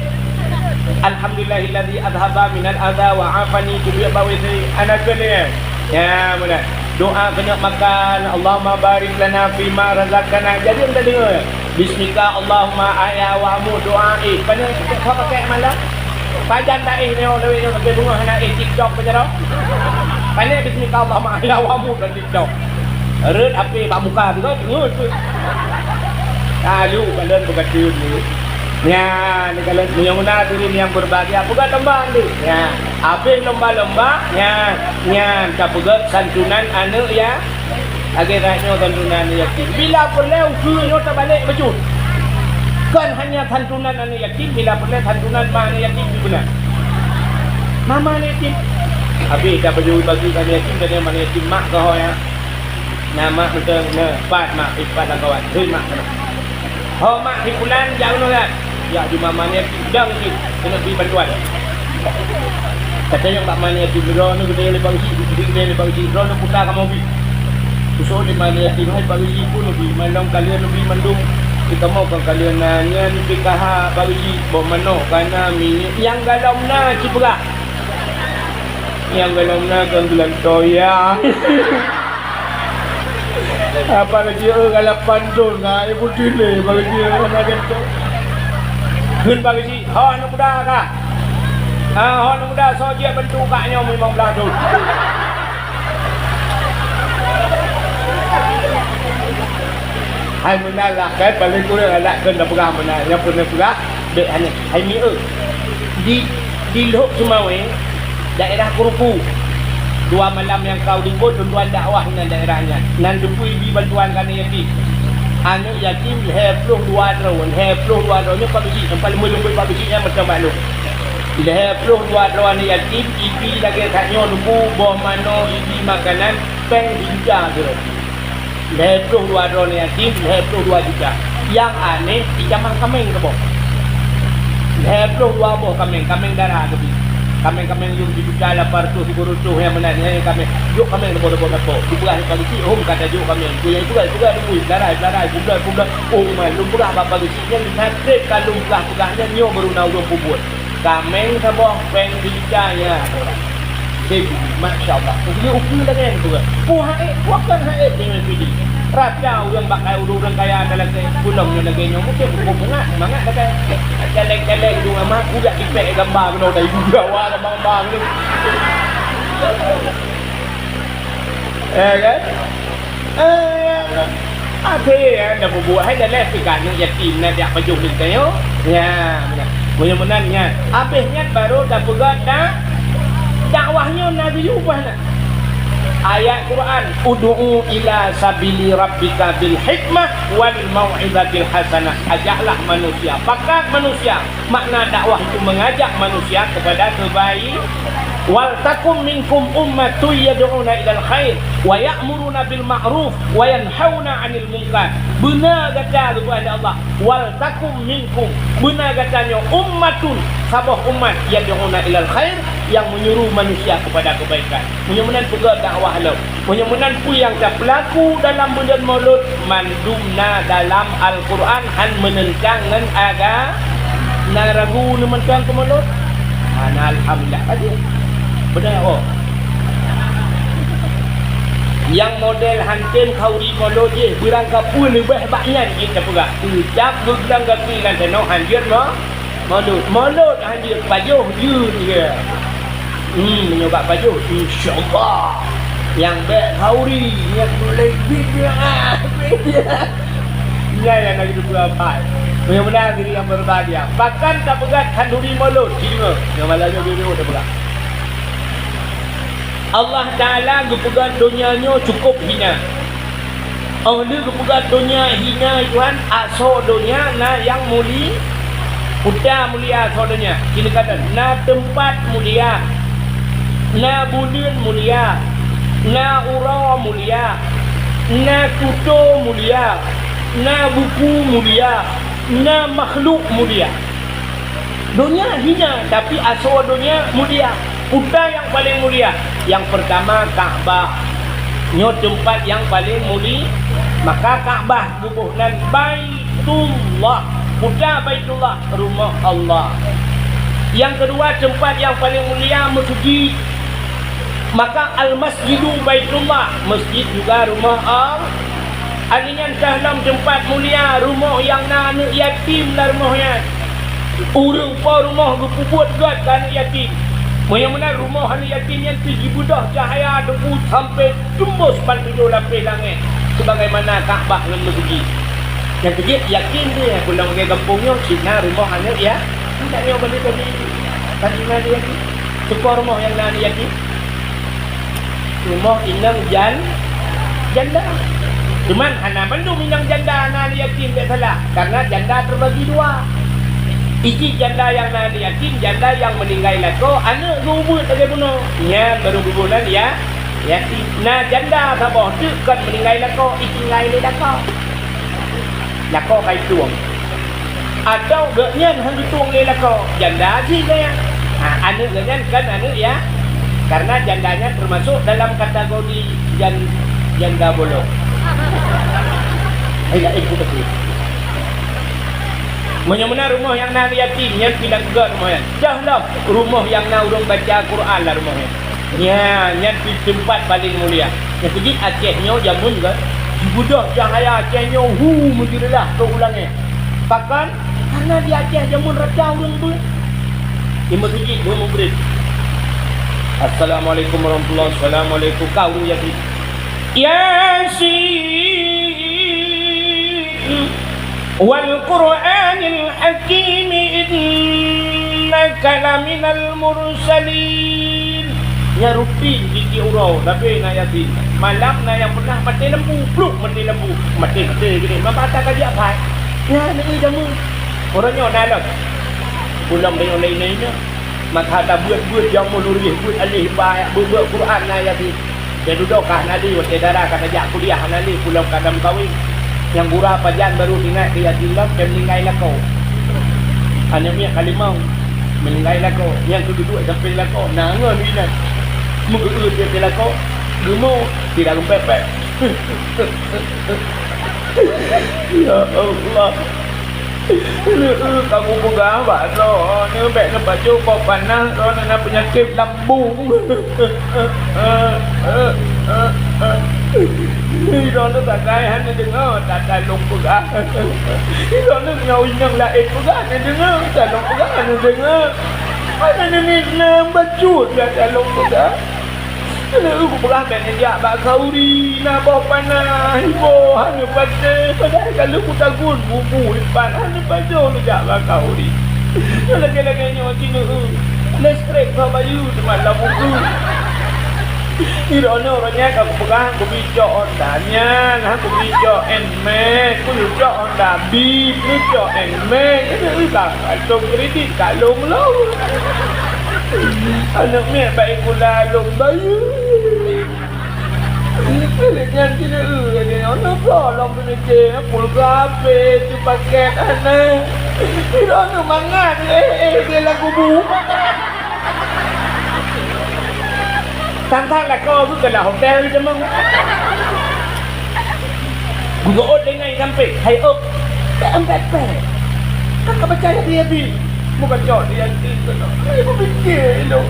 Alhamdulillahilladzi adhaba minal adza wa afani, kubiet bak W C, aneuk keuneuk. Ya, meunan. Doa keuneuk makan, Allahumma barik lana fima razaqtana. Jadi, anda dengar. Bismika Allahumma ahya wa amut, doa éh. Pane, pane pakai malam. Pajan dah éh nyoe, lewat nyoe sampai bunga hana éh TikTok ke jaroe. Pane bismika Allahumma ahya wa amut dan TikTok. Rot H P bak muka tu kan, ngut tu. Lalu kalian berkata ni. Nya, ni kalian yang mana tu ni yang berbahagia. Peugah tambah ni. Nya, habis lomba-lomba, nya, nya, kita peugah santunan aneuk ya. Lagèe that nyoe santunan aneuk yatim. Bila peureulèe ukeue nyoe tabalek bacut. Kon hanya santunan aneuk yatim, bila peureulèe santunan ma aneuk yatim pih beuna. Ma ma aneuk yatim. Habéh tapajoh bagi aneuk yatim, dan ma aneuk yatim mak keuh ho nyan. Na mak mantong, na pat mak, pat lam kawan. Hei mak keunoe. Ho mak si pulan, jak keunoe kan. Jak di ma aneuk yatim, dang cit, keuneuk bri bantuan. Katanya bak ma aneuk yatim, droeneuh geudeh lé Pak Geuchik, geudeh lé Pak Geuchik, droeneuh puta kamoe bi. Khusos di ma aneuk yatim, hai Pak Geuchik pun neubi, malom kalian neubi mandum. Di kamoe kon kalian na, nyan P K H Pak Geuchik, boh manok ka na, minyeuk nyang galom na cit peugah. Nyang galom na kon geulantoe ya. Apa lagi, eh, lapan thon, nah, ibu tile, apa lagi, eh, lagi tu. Kheun bak Geuchik, ho aneuk muda kah? Ah, ho aneuk muda, soe jeuet bantu kak nyoe limong blaih thon. Hai meunan lah, kan, paling kurang adak kheun dah peugah meunan, nyang peureulèe peugah. Bèk hana hai mieu. Di, di Lhok Seumawé, daerah Keurupu. Dua malam nyang ka u likot lôn tuan dakwah nan daerah nyan. Nan teupeu ibi bantuan keu aneuk yatim. Aneuk yatim lhèe ploh dua droe, lhèe ploh dua droe nyoe Pak Geuchik, nyang paleng meuleumbot Pak Geuchik nyan mantong bak lôn. Lhèe ploh dua droe aneuk yatim, ibi lagèe that nyoe, neubu boh manok, ibi makanan, pèng sijuta keudroe. Lhèe ploh dua droe aneuk yatim, lhèe ploh dua juta. Nyang aneh, ijamah kaméng keuboh. Lhèe ploh dua boh kaméng, kaméng dara keubi. Kaméng-kaméng yum sijuta lapan reutôh, sikureueng reutôh nyang meunan, nyan kaméng. Jok kaméng leubeh-leubeh lakoe. Dipeugah lé Pak Geuchik, hom ka tajok kaméng. Peue nyang dipeugah, dipeugah, dipeugah, darai, darai, bulan, bulan. Oh, man, lôn peugah bak Pak Geuchik nyan, na trép ka lôn peugah-peugah nyan, nyoe baru na ulôn peubuet. Kaméng saboh, pèng sijuta, ya. Sép, masya Allah. Ukeue, ukeue lagèe nyan tu kan. Peue hak ék, peue kon hak ék deungon P D. Rata ureueng bak kaya ureueng kaya dah lagèe, pulang nyoe lagèe nyoe, mungkin pukul mangat, mangat lagèe. Celeng-celeng tu amat, budak tipèk gambar keunoe dari Jawa, gambar-gambar tu. Ya kan? Eh, akhé, eh, dah peubuet hai dah lheuh, pi ka aneuk yatim na jak pajoh leuh tanyoe. Nya, meunan. Meunyoe meunan nyan, habéh nyan baru tapeugah da-, dakwah nyoe na geuyue ubah na. Ayat Quran, "Ud'u ila sabili rabbika bil hikmah wal mau'izatil hasanah." Ajaklah manusia, pakat manusia. Makna dakwah itu mengajak manusia kepada kebaik. "Wal takum minkum ummatun yad'una ilal khair wa ya'muruna bil ma'ruf wa yanhauna 'anil munkar." Beuna gata, geupeubuet lé Allah, "Wal takum minkum," beuna gata nyoe, "ummatun," saboh umat, "yad'una ilal khair," yang menyuruh manusia kepada kebaikan. Meunyoe meunan peugah dakwah lom. Meunyoe meunan peue nyang tapeulaku dalam buleuen Maulud, mandum na dalam Al-Quran, han meunentang ngon aga-, na ragu neumeuntang keu Maulud? Hana, alhamdulillah, ka jeuet. Beudôh, oh. Nyang model han tem khauri Maulud jih, beurangkapeue leubeh bak nyan jih tapeugah. Teucab geuglong gaki lam tanoh, han jeuet mo-, Maulud. Maulud han jeuet, pajoh jeuet, ya. Hmm, meunyoe bak pajoh, insya Allah. Nyang bèk khauri, nyang mulai bid'ah, bid'ah. Nyan nyang lagèe teupeu apai. Mudah-mudahan diri yang berbahagia. Bahkan tapeugah khanduri Maulud, jih deungoe. Nyang malam nyoe, nyoe, nyoe tapeugah. Allah Taala geupeugah donya nyoe cukup hina. Óh lheueh geupeugah donya hina, Tuhan, asoe donya na nyang muli-, kuta mulia asoe donya. Sinoe ka dan, na teumpat mulia, na buleuen mulia, na uroe mulia, na tutoe mulia, na buku mulia, na makhluk mulia. Donya hina, tapi asoe donya mulia. Kuta nyang paleng mulia? Nyang peurtama, Ka'bah. Nyoe teumpat nyang paleng muli-, maka Ka'bah geuboh nan Baitullah. Kuta Baitullah, rumoh Allah. Nyang keudua, teumpat nyang paleng mulia, meuseujid. Maka Al-Masjidu Baitullah, meuseujid juga rumoh Allah. Aneuk nyan ka lom teumpat mulia, rumoh nyang na aneuk yatim lam rumoh nyan. Ureueng po rumoh geupeubuet gét keu aneuk yatim. Meunyoe meunan rumoh aneuk yatim nyan pih jibeudôh cahya debu sampoe teumbôs ban tujoh lapéh langét, sebagaimana Ka'bah ngon meuseujid. Nyang keujeuet yakin deh, pulang lagèe gampông nyoe cit na rumoh aneuk ya-, aneuk nyoe balik tadi, tadi na aneuk yatim. Teuka rumoh nyang na aneuk yatim. Rumoh inong jan-, janda. Cuman hana mandum inong janda na aneuk yatim, bèk salah. Karena janda terbagi dua. Iji janda nyang na aneuk yatim, janda nyang meuninggai lakoe, aneuk geubuet lagèe bunoe. Nyan baru geuboh nan ya-, yatim. Na janda saboh teuk kon meuninggai lakoe, itinggai lé lakoe. Lakoe ka itueng. Atau geuh nyan han geutueng lé lakoe, janda jih geuh nyan. Ha, aneuk geuh nyan kan aneuk ya. Karena janda nyan termasuk dalam kategori jan-, janda bolong. Hai laén pun betul. Meunyoe meunan rumoh nyang na aneuk yatim, nyan pindah keugét rumoh nyan. Dah lah, rumoh nyang na ureueng baca Quran lah rumoh nyan. Nyan, nyan pih teumpat paleng mulia. Nyang keujeuet Aceh nyoe jameun kan, jibeudôh cahya Aceh nyoe hu meujeureullah keu u langét. Pakon? Karena di Aceh jameun rata ureueng beuet. Di meuseujid, di meugrib. Assalamualaikum warahmatullahi wabarakatuh. Assalamualaikum. Ka ureueng yatim. Yasin. Wal Qur'anil Hakim, innaka laminal mursalin. Nyan rutin tiep-tiep uroe, tapi na yatim. Malam na nyang pernah maté lampu, pluk maté lampu. Maté-maté gini, maka ata ka jak phai. Nyan, nyan jameun. Uroe nyoe na lom. Pulang dari online nyoe. Maka ata beuet-beuet jameun lurih, beuet alif ba, beuet-beuet Quran na yatim. Nyang dudoe ka hana lé, watèe dara ka tajak kuliah hana lé, pulang ka dam kawin. Nyang gura pajan barô ingat keu yatim lom, nyang meuninggai lakoe. Aneuk miet ka limong, meuninggai lakoe. Nyang keu dudoe sampéng lakoe, na ngon inan. Meugeuôt sampéng lakoe, geumo, tidak geumpèk-pèk. Ya Allah. Kamoe peugah bak droeneuh, bèk neupajoh boh panas, droeneuh na peunyakét lambung. Droeneuh sagai hana deungoe, that-that lôn peugah. Droeneuh nyoe inong laén peugah hana deungoe, that lôn peugah hana deungoe. Hana deungoe, na bacut that-that lôn peugah. Keuneuk kupeugah bèk neujak bak khauri, na boh panas, iboh hana patéh, padahai ka lheueh kutagun bubu ipat hana pajoh neujak bak khauri. Nyoe lagèe-lagèe nyoe keuneuk, leustrek ka bayeue teuma lam ukeue. Di droeneuh uroe nyan ka kupeugah, kubi cok Honda nyan, ha, kubi cok Nmax, kubi cok Honda Beat, kubi cok Nmax, keuneuk ka karton kredit ka lom-lom. Aneuk miet bak sikula lom bayeue. Lheueh nyan keuneuk lagèe nyoe, na bloe lom peumiké, pulsa H P, teuh pakèt, aneuk. Di droeneuh mangat, eh, eh, di lam kubu. Sang-sang lakoe geuh keulah hotel jameun. Geuôt lé nyan sampé, hai ôk, bèk, bèk, bèk. Ka, ka baca Yasin, Yasin. Meubaca Yasin keunoe. Hai, beupiké ilôn.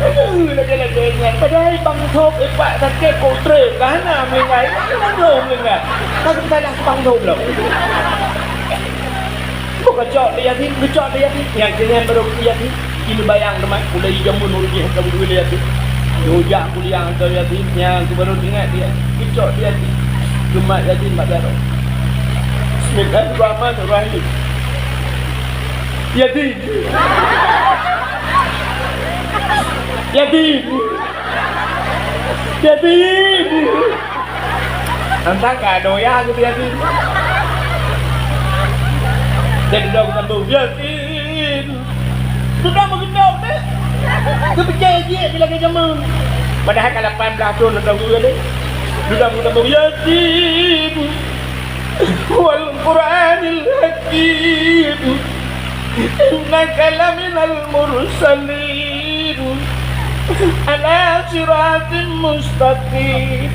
Aduh, lagèe-lagèe nyan. Padahai bang Thop, eh, pak sakét koh treuk. Ka hana meuninggai. Ka hana meuninggai. Ka salah bang Thop lom. Geucok lé Yasin, geucok lé Yasin. Nyang keunan barô keu Yasin. Keuneuk bayang teuma, ulèe jameun ureueng jih ka beudua lé Yasin. Geujak kuliah hantom Yasin, nyang keu barô teuingat lé Yasin. Geucok lé Yasin. Geumat Yasin bak jaroe. Bismillahirrahmanirrahim. Yasin. Yasin. Yasin! Entah ka doya keu Yasin. Jadi dong sambung, "Yasin!" Sudah meugeudong deh. Geupike jih bila ke jameun. Padahai ka lapan belas thon dah dong deh. Sudah meugeudong, "Yasin!" والقرآن الحكيم إنك لمن المرسلين على صراط مستقيم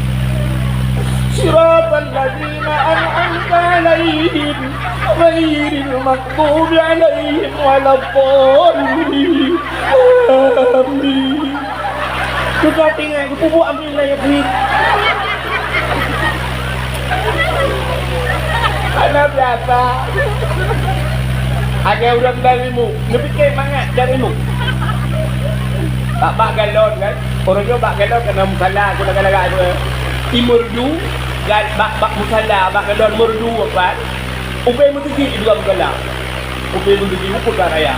صراط الذين أنعمت عليهم غير المغضوب عليهم ولا الضالين آمين. Sudah tinggai, geupubuet amin lah, ya, Bri. Hana biasa. Lagèe ureueng dari mu, neupiké mangat dari mu. Bak, bak galon kan, ureueng nyoe bak galon keunan musala, aku lagak-lagak tu. Imur du, gal-, bak, bak musala, bak galon merdu apa. Ubé meuteujih di dua beugala. Ubé meuteujih meuputar ayah.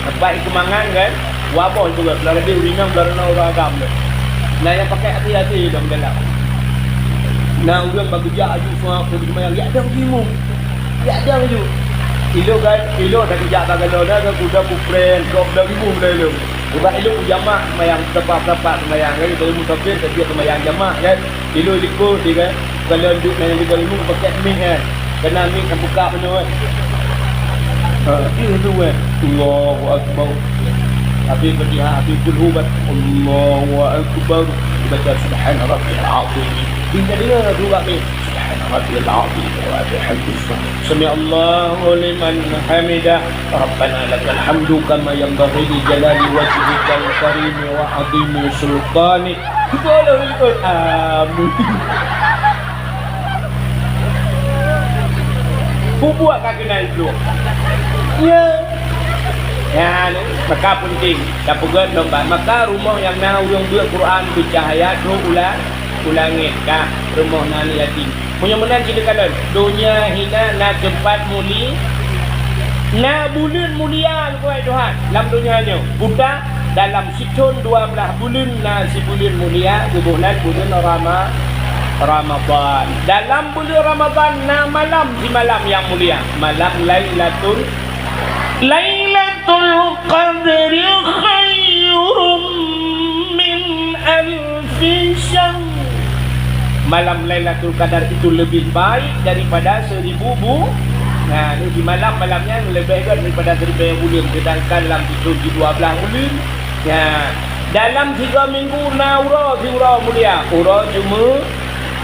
Teumpat keumangan kan, waboh juga belah lagèe ureueng inong belah reunoe ureueng agam tu. Na nyang pakai até-até dalam dalam. Na ureueng bak geujak aju sama pun seumayang, yak dong jimu. Yak dong aju. Ilo kan, ilo dah geujak bak galo dah, dah kuda kupren, kok dah jimu benda ilo. Sebab ilo kujamak seumayang, seupah-seupah seumayang kan, kalau musafir, tapi seumayang jamak kan. Ilo likot dia kan. Kalau duek nyan limong ribu pakai mic kan. Kena mic yang buka menu kan. Ha, dia tu kan. Allahu Akbar. Habis Fatihah, habis Qul Hu, Allahu Akbar. Baca Subhana Rabbiyal Azim. Dia dengar tu kat mic. Subhana Rabbiyal Azim wa bihamdihi. Sami Allahu liman hamidah. Rabbana lakal hamdu kama yanbaghi li jalali wajhikal karimi wa azimi sultanik. Beutôi lah, beutôi. Amin. Bubuak ka keunan dulu. Ya. Ya, ni. Maka penting. Tapeugöt lom ban. Maka rumoh nyang na ureueng beuet Quran beucahaya trok u la-, u langét. Ka, rumoh na aneuk yatim. Meunyoe meunan cit teukalon, donya hina na teumpat muli-, na buleuen mulia, leukai Tuhan, lam donya nyoe. Buta, dalam sithon dua blaih buleuen na sibuleuen mulia, geuboh nan buleuen Rama-, Ramadhan. Dalam buleuen Ramadhan na malam simalam nyang mulia, malam Lailatul, Lailatul Qadri khairum min alfi syahr. Malam Lailatul Qadar itu lebih baik daripada seribu bu-, nah, di malam-malam nyan leubeh gét daripada seribu buleuen, sedangkan lam situ di dua blaih buleuen. Ya, dalam tiga minggu na uroe, siuroe mulia, uroe Jume-,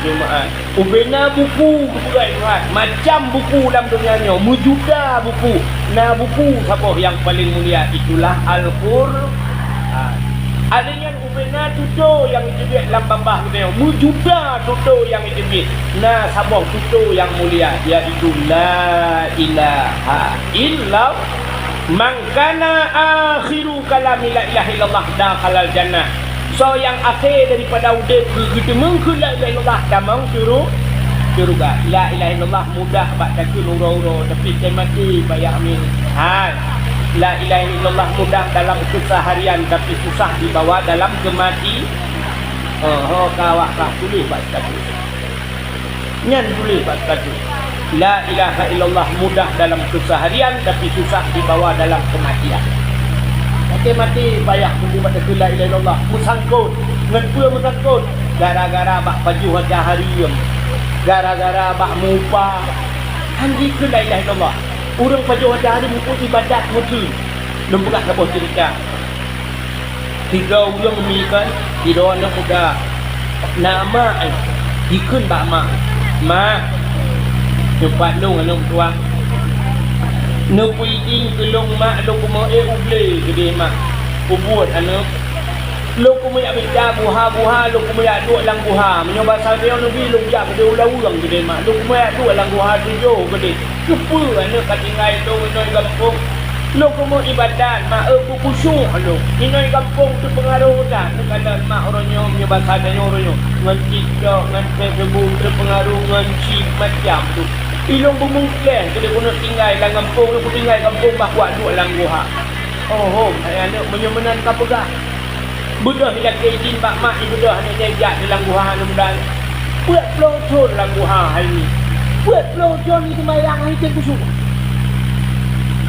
Jumaat. Ubena buku geupeugah Tuhan, macam buku lam donya nyoe, meujuta buku. Na buku saboh nyang paleng mulia, itulah Al-Qur'an. Ada nyan ubena tutoe nyang jeuet lam babah geutanyoe, meujuta tutoe nyang jeuet. Na saboh tutoe nyang mulia, yaitu la ilaha illallah. Man kana akhiru kalami la ilaha illallah dakhalal jannah. Soe nyang akhé daripada udép geuh geuteumong keu la ilaha illallah tamong syuru-, syeuruga. La ilaha illallah mudah bak takheun uroe-uroe, tapi teumaté payah mi. Hai. La ilaha illallah mudah dalam keseharian, tapi susah dibawa dalam kemati-, Ho, ho ka awak ka tuléh bak status. Nyan tuléh bak status. La ilaha illallah mudah dalam keseharian, tapi susah dibawa dalam kematian. Maté-maté payah tunggu bak takheun la ilaha illallah. Meusangkot. Ngon peue meusangkot? Gara-gara bak pajoh hareuem. Gara-gara bak mupa. Han jikheun la ilaha illallah. Ureueng pajoh hareuem muphom ibadat meuteun. Lôn peugah saboh cerita. Sidroe ureueng mi kan, sidroe aneuk muda. Na mak, jikheun bak mak, "Mak, teumpat lôn aneuk tuan. Neupeuidin keu lôn mak, lôn keumeue ék u glé keudéh mak. Peubuet aneuk. Lôn keumeue jak mita guha-guha, lôn keumeue jak duek lam guha. Meunyoe basa Riau neubi lôn jak keudéh u laweueng keudéh mak. Lôn keumeue jak duek lam guha tujoh keudéh." Keupeue aneuk ka tinggai lôn inoe gampông? Lôn keumeung ibadat, mak, eu, keu khusyuk lôn. Inoe gampông teupeungaroh that, neukalon mak uroe nyoe meunyoe basa tanyoe uroe nyoe, ngon TikTok, ngon Facebook, teupeungaroh ngon chip macam tu. Ilôn beumeukleh keu lôn keuneuk tinggai lam gampông, lôn keutinggai gampông bah kuat duek lam guha. Oh, hom, hai aneuk, meunyoe meunan kapeugah. Beudôh ilakée idin bak mak, ibeudôh aneuk nyan jak di lam guha aneuk muda nyan. Peuet ploh thon lam guha hai nyan. Peuet ploh thon iseumayang hai tem khusyuk.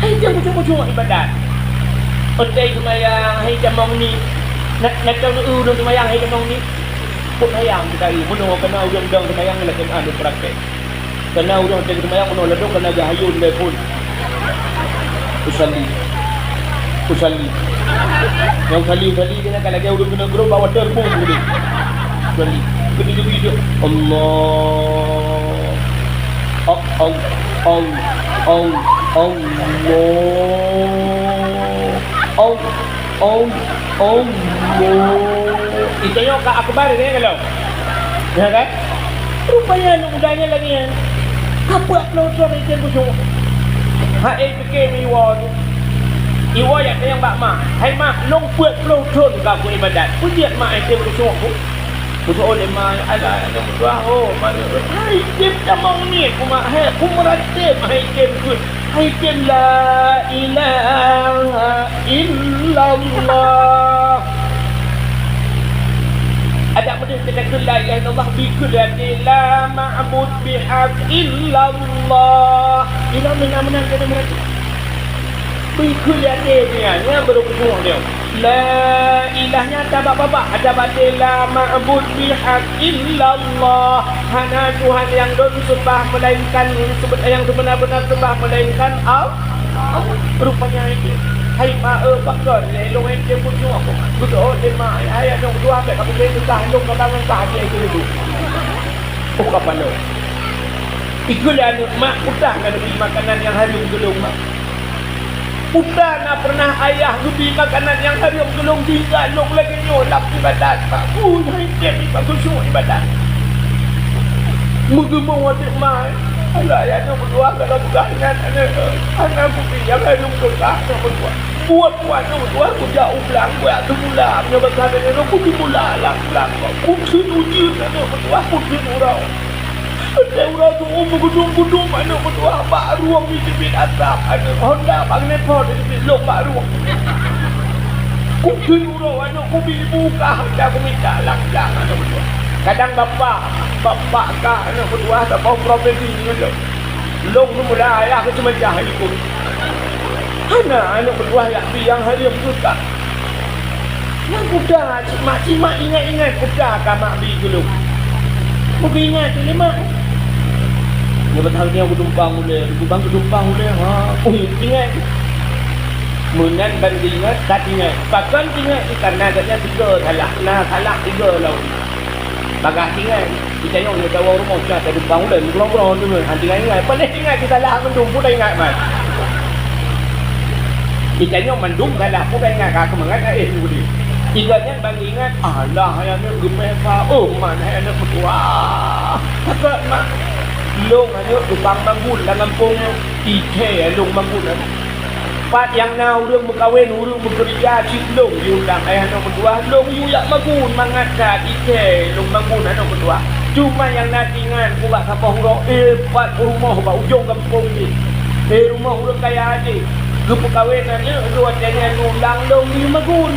Hai tem khusyuk-khusyuk ibadat. Watée iseumayang hai tamong ni. Na, na cok ureuëng seumayang hai tamong ni. Peusayang teuka meunoe kana ureuëng dong seumayang lakée meu'ah lôn praktek. Kana ureuëng watée geuseumayang meunoe ladôm kana geuhayôn lé phon. Usalli. Usalli. Nyang usalli, usalli keunan ka lagée ureuëng keuneuk grôp bak waterboom tadi. Usalli. Keuneuk jeuet-jeuet. Allah. Al-, al-, al-, al-, Allah. Al-, Allah. Geutanyoe ka akbar nyan ka lom. Ya kan? Rupanya aneuk muda nyan lagée nyan. Ka peuet ploh thon item khusyuk. Hai pike iwoe tu. Iwoe jak tanyong bak mak. "Hai mak, lôn peuet ploh thon ka kuibadat. Peue jeuet mak item khusyuk ku?" Geutanyong lé mak, "Alah, aneuk meutuah, ho, mak, hai item tamong ni ku mak, hai, ku meuratéb hai item khusyuk." Hai tem la ilaha illallah. Adak meudeh teuka kheun la ilaha illallah, bri kheun lé até la ma'bud bihaq illallah. Ilôn meunan-meunan keuneuk meuratéb. Bri kheun lé até nyan, nyan baru keutueng nyoe. La ilah nyan ata bak babah, ata bak até la ma'bud bihaq illallah. Hana Tuhan nyang lôn seumah meulainkan, nyang seubeuna-beuna seumah meulainkan Al-, Allah. Rupanya itu. Hai ma, eu, pakon lé lôn hai tem khusyuk. Geutanyong lé ma, hai aneuk dua bèk ka pike susah lôn ka bangun ka hati itu dulu. Oh, kapalo. Ikeu lé aneuk mak, peue na neubri makanan nyang hareuem keu lôn mak. Peue na peureunah ayah geubri makanan nyang hareuem keu lôn sehingga lôn lagèe nyoe lam ibadat, mak. Ui, hai tem ibadat, khusyuk ibadat. Meugeumong watèe mak, alah, ya, aneuk meutuah, kalau peugah nyan, aneuk, hana kupi nyang hareuem keu kah, aneuk meutuah. Buet-buet aneuk meutuah, kujak u blang, kujak teumula, meunyoe basa lagèe nyoe, kuteumula lam blang, kuteun ujeuen aneuk meutuah, kuteun uroe. Watèe uroe tu'uh meugudum-gudum aneuk meutuah bak rueng jiteubiet asap, aneuk Honda bak keuneuk po jiteubiet lông bak rueng. Kuteun uroe aneuk kubi ibu kah, aneuk kumita lam blang aneuk meutuah. Kadang bapak, bapak kah aneuk meutuah saboh profesi ngon lông. Lông meumula ayah keu seumeujah ikot. Hana aneuk meutuah jak bi nyang hareuem keu kah. Nyang kuda, cit mak, cit mak ingat-ingat kuda ka mak bi keu lôn. Meuingat lé mak. Nyoe bak tanyoe geudumpang ulèe, geudumpang, geudumpang ulèe, ha, ingat. Meunan ban geuingat, that ingat. Pakon ingat? Karena gobnyan tiga salah. Na salah tiga lom. Bagaih ingat. Geutanyoe nyoe tawoe rumoh, ka tadumpang ulèe, meugrong-grong deungon, han tinggai ingat. Paléh ingat teusalah mandum, peue taingat man. Geutanyoe mandum salah, peue taingat ka keumangat, eh, nyoe geude. Ingat nyan ban ingat, alah, hai aneuk geupeuhe sa, oh, man, hai aneuk meutuah. Pakon, mak? Lông aneuk tukang manggul lam gampông nyoe, ithèe lông manggul aneuk. Pat nyang na ureueng meukawen, ureueng meukeureuja cit lông jiundang, eh, aneuk meutuah, lông yue jak magun mangat that, ithèe lông magun aneuk meutuah. Cuma nyang na tingan kubak saboh uroe, eh, pat rumoh bak ujong gampông jih. Eh, rumoh ureueng kaya jih. Geupeukawen aneuk geuh watèe nyan geuundang lông yue magun.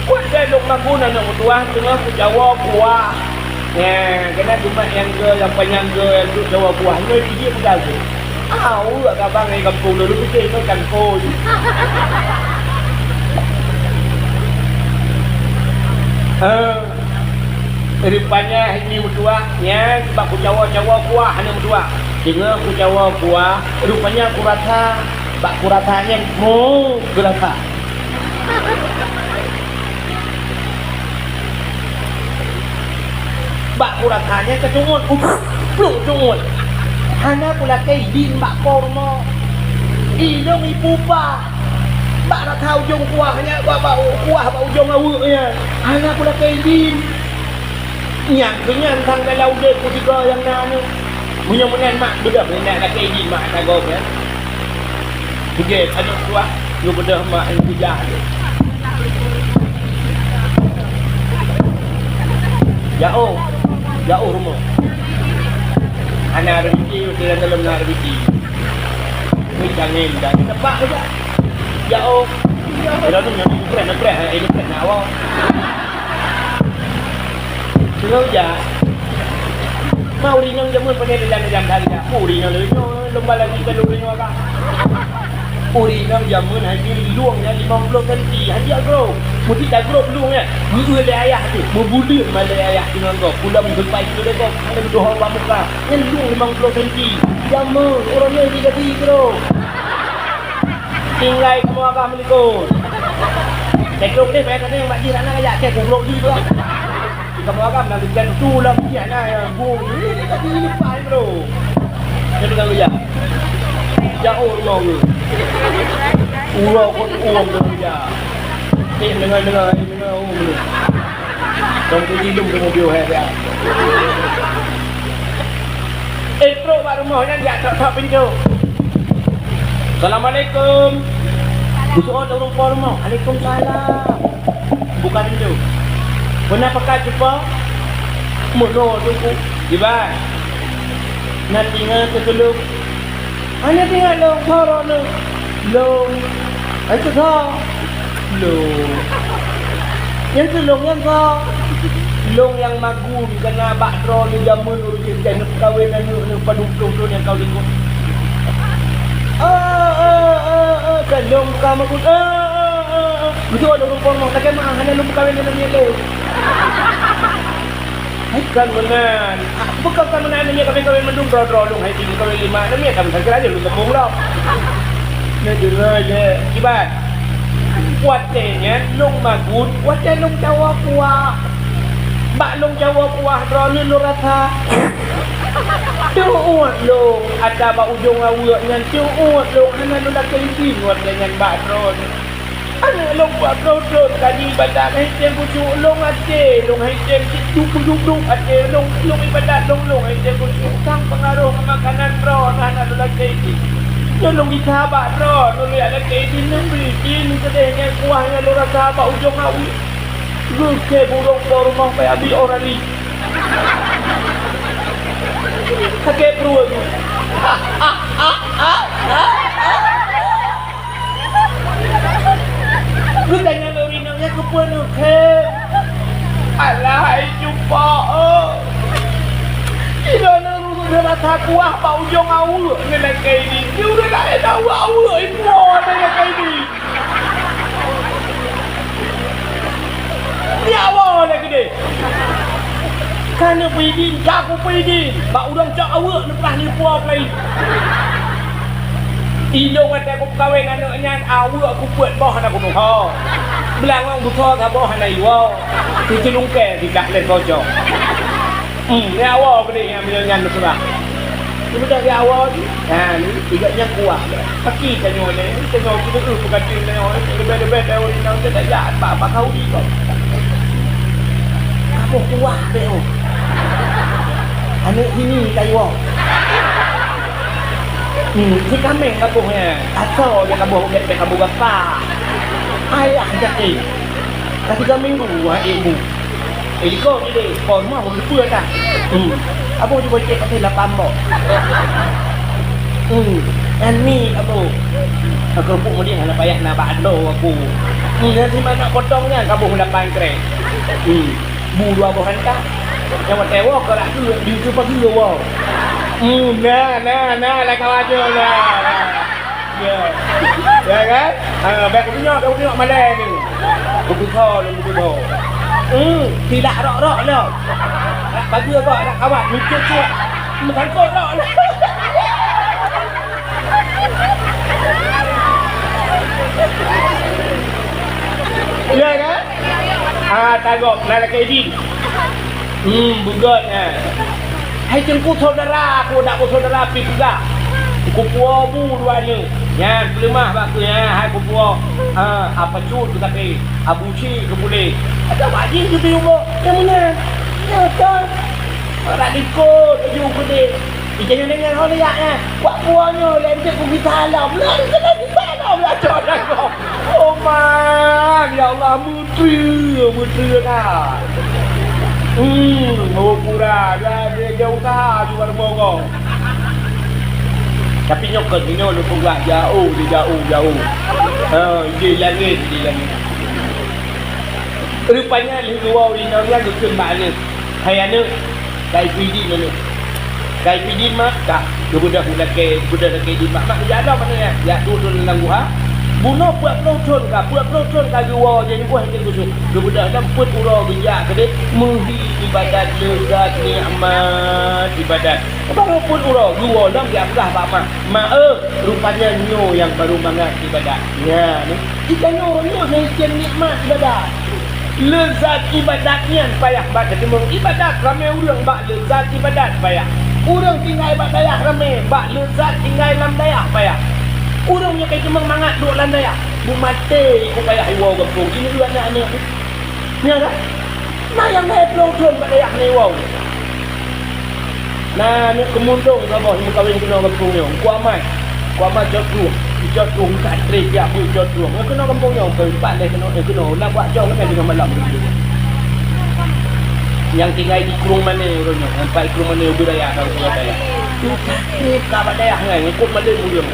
Buet deh lôn magun aneuk meutuwah teungoh kucawoe kuah. Nyan, keunan dumat nyang geu, nyang panyang geu, nyang duek cawoe kuah. Nyoe jih peugah geu. Ah, ureuëng kabang di gampông lôn, lôn pikir nyoe kan phôn. Eh, rupanya hai nyoe meutuwah, nyan bak kucawoe-cawoe kuah aneuk meutuwah. Teungoh kucawoe kuah, rupanya kurasa, bak kurasa nyan, oh, kurasa. Bak kurasa nyan keucungut, pluek cungut. Hana kulakée idin bak po rumoh. Ilong ipupa. Bak rasa ujong kuah nyan, bak, bak kuah bak ujong aweuek nyan. Hana kulakée idin. Nyan keuh nyan sang dalam udeb kusigoe nyang na nyoe. Meunyoe meunan mak beudôh, meunan lakée idin mak hana gob nyan. Sigét aneuk tuah, nyoe beudôh mak nyang keujah nyoe. Jaoh, jaoh rumoh. Hana rezeki, di dalam na rezeki. Ni cangém dah. Tepak saja. Jaoh. Kalau tu nyoe preh, preh, eh, preh nyawa. Terus ja. Ma ureueng inong jameun pandai dalam-dalam dari dah. Ureueng inong leunyong, lomba lagi kalau ureueng inong agak. Ureueng inong jameun hai nyoe lueng nyan limong ploh senti, han jak grob. Meuti tagrob lueng nyan. Geu lé ayah tu, meubuleuen ma lé ayah tu ngon gob. Pulang meuseumpai tu lé gob, hana geudohong bak muka. Nyan lueng limong ploh senti. Jameun, uroe nyoe jadi grob. Tinggai kamoe agam meuniko. Cekok deh, bayar kata nyang bak jih, anak ajak cek goblok jih tu. Kamoe agam nak geucek tu lah, bukit anak nyang bung. Ini tadi lepas, bro. Saya pegang kerja. Jauh rumah tu. Urau kot uang tu kerja. Eh, dengar-dengar, dengar uang tu. Dong tu ilung tu mobil hai dia. Eh, trok bak rumoh nyan, jak tok-tok pintoe. Assalamualaikum. Geusoe ureueng po rumoh. Waalaikumsalam. Buka pintoe. Beuna pakat cupa? Meunoe teungku. Diban. Na tinga teukeulong. Hana tinga lôn, soe droeneuh? Lôn. Ai teusoe? Lôn. Nyang keu lôn nyan soe? Lôn nyang magun, kana bak droeneuh jameun ureueng Kristen neupeukawen aneuk neuh padum ploh thon nyang ka likot. Oh, oh, oh, oh, ka lôn ka magun. Oh, oh, oh, oh. Beutôi ada ureueng po rumoh, takée meu'ah hana lôn peukawen aneuk nyan lé. Hai kan meunan. Ah, bukon ka meunan, nyoe kami kawin mandum droe-droe lôn hai jih kawin lima. Nyoe kami sakira aja lôn tepung lom. Nyoe deungoe lé, kiban. Watée nyan lôn magun, watée lôn cawoe kuah. Bak lôn cawoe kuah droeneuh lôn rasa. Teuôt lôn, ata bak ujong aweuek nyan teuôt lôn, hana lôn lakée idin watée nyan bak droeneuh. Aneuk lôn peuet ploh thon ka jiibadat, hai tem khusyuk lôn até, lôn hai tem duek-duek até lôn, lôn ibadat lôn, lôn hai tem khusyuk. Sang peungaroh makanan droe na hana lôn lakée idin. Nyoe lôn gisa bak droe, lôn jak lakée idin, lôn bri idin keudeh nyan kuah nyang lôn rasa bak ujong aweuek. Geukée burông po rumoh payah bi orang ni. Sakét pruet. Geutanyong lé ureueng inong nyan keupeue neukhém. Alah, hai cupa, oh. Sidroe ureueng rasa kuah bak ujong aweuek ngon lakée idin. Di ureueng laén aweuek-aweuek ipuwoe ngon lakée idin. Nyak woe lé keudeh. Ka neupeuidin, ka kupeuidin. Bak ureueng cok aweuek neuprah nipuoe peulaih. Ilong watée kupeukawen aneuk nyan, aweuek kupeuet boh hana kunoh ho. Beulangong beusoe saboh hana iwoe. Teuteulungkée siblah lé kocok. Hmm, nyak woe keudeh nyang meunyoe nyan neupeurah. Seubeudôh di awai jih, ha, ni, tiga nyang kuah. Paki tanyoe nyoe, tanyoe keuneuk peukatin tanyoe, leubeh-leubeh tanyoe inong teuh tajak bak, bak Saudi kok. Kaboh kuah teh, oh. Aneuk bini tanyoe. Hmm, si kaméng kaboh nyan. Asoe dia kaboh, dia kaboh gapa. Ayah jati. Ka tiga minggu, wah, ibu. Eh, iko je deh. Oh, rumah baru leupeu dah. Hmm. Abang cuba cek pasal lapan boh. Hmm. Nyan mi, Abang. Keurupuk meudeh hana payah na bak droe aku. Hmm, nyan si manok potong nyan ka boh lapan krek. Hmm, bu dua boh rantang. Nyang watèe woe keurak keu, di uteue pageue woe. Hmm, na, na, na, na kawan nyoe, na, na. Ya. Ya kan? Ha, bèk kutunyok, bèk kutunyok malèe ni. Kutusoe lôn kutusoe. Hmm, silak rok-rok lom. Nak pageue kok, nak kawat, lucut-cut. Meusangkot rok lom. Ya kan? Ah, tagok, na lakèe idin. Hmm, beugöt, eh. Hai teungku saudara, aku dak saudara pi peugah. Kupuwoe bu dua nyoe. Nyan, peuleumah bak keu nyan, hai kupuwoe. Ah, apa cut keu tapi, abu ci keu puléh. Ada bak jih keu pi umu. Yang mana? Ya, kan? Rak likot, aju keu deh. Ija nyan deungon ho liak nyan. Wak puwoe nyoe lé eunteuk keu gisa lom. Lé eunteuk keu gisa lom, lé cok dah kok. Oh man, ya Allah, meutreue, meutreue that. Hmm, oh pura, dah dia, dia usaha juga rumoh kong. Tapi nyoe kon, nyoe lôn peugah jauh, di jauh, jauh. Ha, di langit, di langit. Rupanya lheueh geuwoe inong nyan geukheun bak aneuk, "Hai aneuk, ka ipeue idin aneuk? Ka ipeue idin mak?" "Ka." Geubeudôh lakèe, geubeudôh lakèe idin mak. "Mak, geujak lom aneuk nyan." Jak duek lôn lam guha. Bunoe peuet ploh thon ka, peuet ploh thon ka geuwoe, jadi buah itu khusyuk. Geubeudôh lom peuet uroe geujak keudeh, meuhi ibadat, leuzat nikmat ibadat. Barô peuet uroe geuwoe lom, geujak peugah bak mak. "Mak, eh, rupanya nyoe nyang barô mangat ibadat." Nyan, eh. Geutanyoe ureueng nyoe nyang ikheun nikmat ibadat. Leuzat ibadat nyan payah bak teurimong ibadat, ramé ureueng bak leuzat ibadat payah. Ureueng tinggai bak dayah ramé, bak leuzat tinggai lam dayah payah. Ureueng nyang ka teurimong mangat duek lam dayah, beumaté iko payah iwoe gampông, ini dua aneuk-aneuk. Nyan kan? Na nyang lhèe ploh thon bak dayah nyoe woe. Na aneuk keumundong saboh nyang meukawen keunoe gampông nyoe. Teungku Amat. Teungku Amat cot trueng. Icot trueng, ka trép jak beuet cot trueng. Nyoe keunoe gampông nyoe, keu pat lhèe keunoe, eh, keunoe. Na buat cong kan keunoe malam. Nyang tinggai di Krueng Mané uroe nyoe. Sampai Krueng Mané ubé raya ka ubé raya. Tu ka trép ka bak dayah nyan, ikot malem ureueng.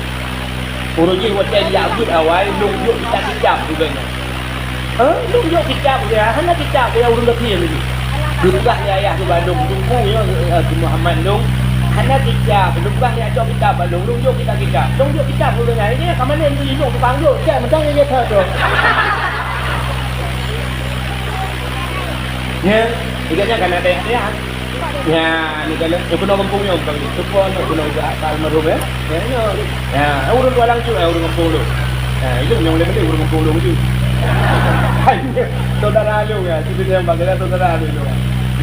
Uroe jih watèe jak beuet awai, lôn jok kitab-kitab juga nyan. Hah? Lôn jok kitab, ya, hana kitab, ya, ureueng gaki laju. Geupeugah lé ayah geuh bak lôn, "Teungku, ya, eh, Teungku Muhammad lôn, hana kitab." Lôn peugah lé ayah jok kitab bak lôn, lôn jok kitab-kitab. Lôn jok kitab, lôn tanya, "Ini ka mana lôn jok tukang jok?" Cak, mantong ya, ya, tu. Ya, tiga nya kan ada yang, ya. Nyan, ni kalau, eh, keunoe gampông nyoe, bukan ni. Teupeu aneuk keunoe, Ibu Akal almarhum, eh. Ya, nyoe. Ya, ureueng dua langsung, eh, ureueng gampông tu. Ya, itu nyong lé ureueng gampông tu. Hai, saudara lu, ya, itu dia yang bagi saudara lu.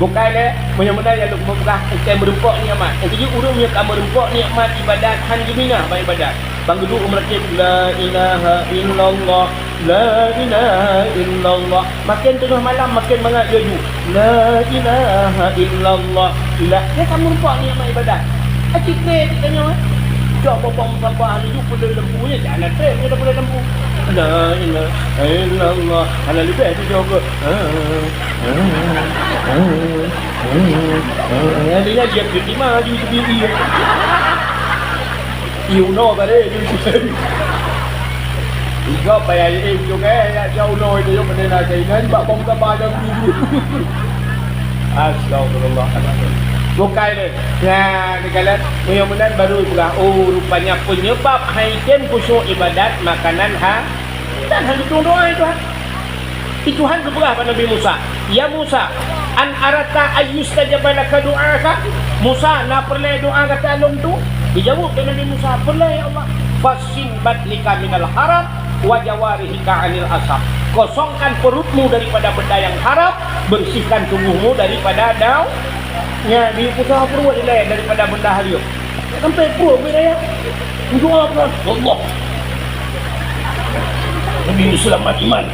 Bukan, eh, meunyoe meunan ya, lu buka, eh, meureumpok nikmat. Eh, jadi ureueng nyang ka meureumpok nikmat ibadat, han geuminah bak ibadat. Bang geuduek meureumpok, "La ilaha illallah, la ilaha illallah." Makin teungoh malam, makin mangat laju. La ilaha illallah. La, dia ka meureumpok nikmat ibadat. Aci trép tanyoe, eh. Cok bobong sampah laju, peuleueh lampu, ya, jangan trép, dia dah peuleueh lampu. La ilaha illallah. Hana leubeh tu jaweueb. Ah, ah, ah, ah, ah. Dia jadi terima, jadi sendiri. Ié unoe baré. Igob payah ié ujong, eh, ya, ya unoe itu, ya, bendera kain, bak bom kaba nyang dulu. Astagfirullahaladzim. Bukai deh. Ya, ni kalian, meunyoe meunan baru peugah, oh, rupanya penyebab hai tem khusyuk ibadat makanan ha, dan ha geutung doa itu ha. Di Tuhan geupeugah bak Nabi Musa, "Ya Musa, an arata ayyustajaba laka du'aka?" Musa, na peureulèe doa gata lom tu? Dijaweueb lé Nabi Musa, "Peureulèe, ya Allah." "Fassin batnika minal haram wa jawarihika anil asam." Kosongkan perutmu daripada benda yang haram, bersihkan tubuhmu daripada dau-, nya, di pusat perut ilèe daripada benda hareuem. Sampai pruet beu raya. Doa pula, "Ya Allah, bri selamat iman."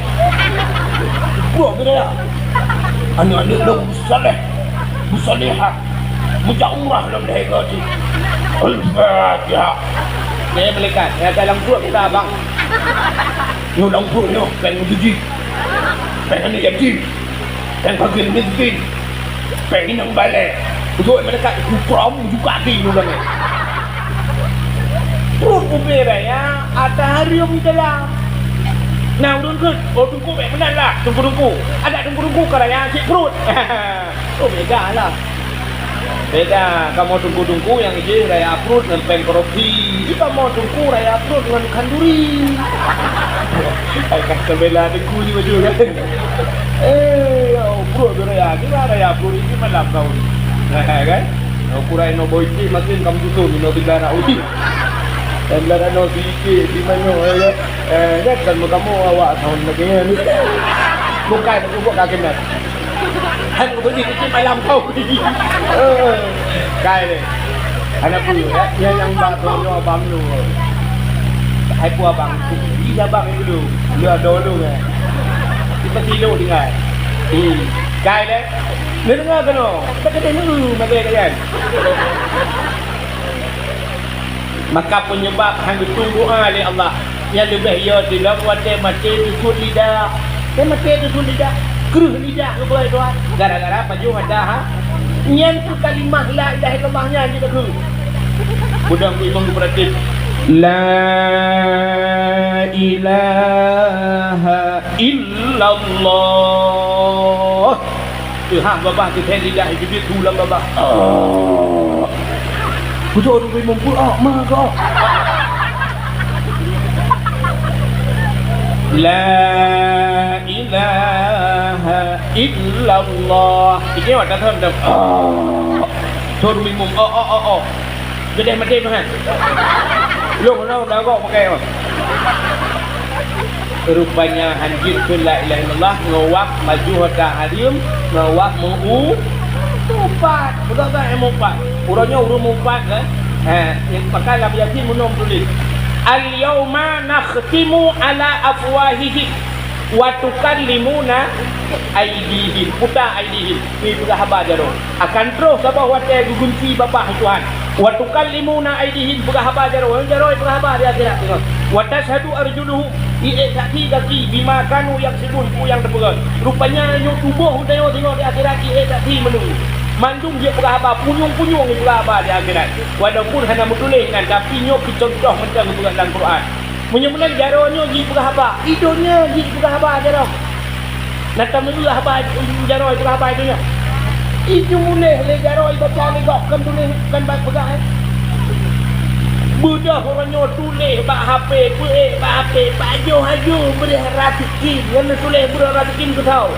Pruet beu raya. Aneuk-aneuk lôn saleh, salehah, meujak umrah lom lhèe goe cit. Al-Fatihah. Nyan malaikat, nyang dalam pruet kita, bang. Nyoe lam pruet nyoe, péng meujiji. Péng aneuk yatim. Nyang fakir miskin, péng inong balè, beutôi malaikat kukrom juga di luleng. Pruet ubé raya, ata hareuem di dalam. Nah, ulôn kheun, oh, teungku bék meunan lah, teungku-teungku. Adak teungku-teungku ka raya cit pruet. Oh, beda lah. Beda, kamoe teungku-teungku nyang jih raya pruet ngon péng korupsi. Di kamoe teungku raya pruet ngon khanduri. Ai, ka teubela teungku ni beutôi kan? Eh, oh, pruet tu raya. Kira raya pruet ini malam tahun. Kan? Oh, pura inoe boy cit makin kamoe susun, inoe tiga anak uji. Dan ladang nyoe sikit di manyok, ya, ya. Eh, nyan kan kamoe awak tahun lagèe nyan. Bukan, bukan kaki nyan. Hai, bukan sikit malam kau. Eh, kai deh. Anak pun, ya, ya, yang bak tu, nyoe abang lu. Hai, pu abang. Ih, abang itu dulu. Dia ada lu, ya. Kita silo tinggal. Hmm. Kai deh. Ni dengar kena. Kita kena dulu, makai kalian. Maka penyebab hana geuteurimong doa lé Allah, nyang leubeh yo silop watèe maté teusut lidah. Watèe maté teusut lidah, kreueh lidah keu Tuhan. Gara-gara pajoh mata, ha? Nyan keuh kalimah la ilaha illallah nyan jeuet keu. Mudah-mudahan imam geupeuratik. La ilaha illallah. Teuhah babah teuthèe lidah jeuet tu lam babah. Ah. Beutôi ureueng muphom, ah, ma kau. La ilaha illallah. Ini awak dah tahu dah. Ah. Thôn Mimum. Oh, oh, oh, oh. Geudeh maté meuhan. Lôn, lôn, lôn, lôn, pakai, oh. Rupanya hana jeuet keu la ilaha illallah ngon wak pajoh mata hareuem, ngon wak meu-, meuupat. Beutôi tak, eh, meuupat? Uroe nyoe ureueng meuupat, kan? Ha, nyang pakai lam Yasin meunoe tuléh, "Al-yauma nakhtimu ala afwahihim wa tukallimuna aidihim." Puta aidihim. Ipeugah haba jaroe. Akan troh saboh watèe geugunci babah Tuhan. "Wa tukallimuna aidihim," peugah haba jaroe. Jaroe peugah haba di akhirat teungoh. "Wa tasyhadu arjuluhum," iék saksi gaki, "bima kanu yaksibun," peue nyang teupeugöt. Rupanya nyoe tuboh geutanyoe singoh di akhirat iék saksi mandum. Mandum jeuet peugah haba, punyueng-punyueng ipeugah haba di akhirat. Walaupun hana meutuléh inan, tapi nyoe keu cuntoh mantong geupeugah lam Quran. Meunyoe meunan jaroe nyoe jipeugah haba, i donya jipeugah haba jaroe. Na tameuleueh haba jaroe peugah haba i donya. Itu muléh lé jaroe ibaca lé gob, kon tuléh, kon ba-, peugah, eh. Beudôh uroe nyoe tuléh bak H P, peuék bak H P, pajoh aju beureh rasikin, ngon tuléh beureh rasikin keu thao.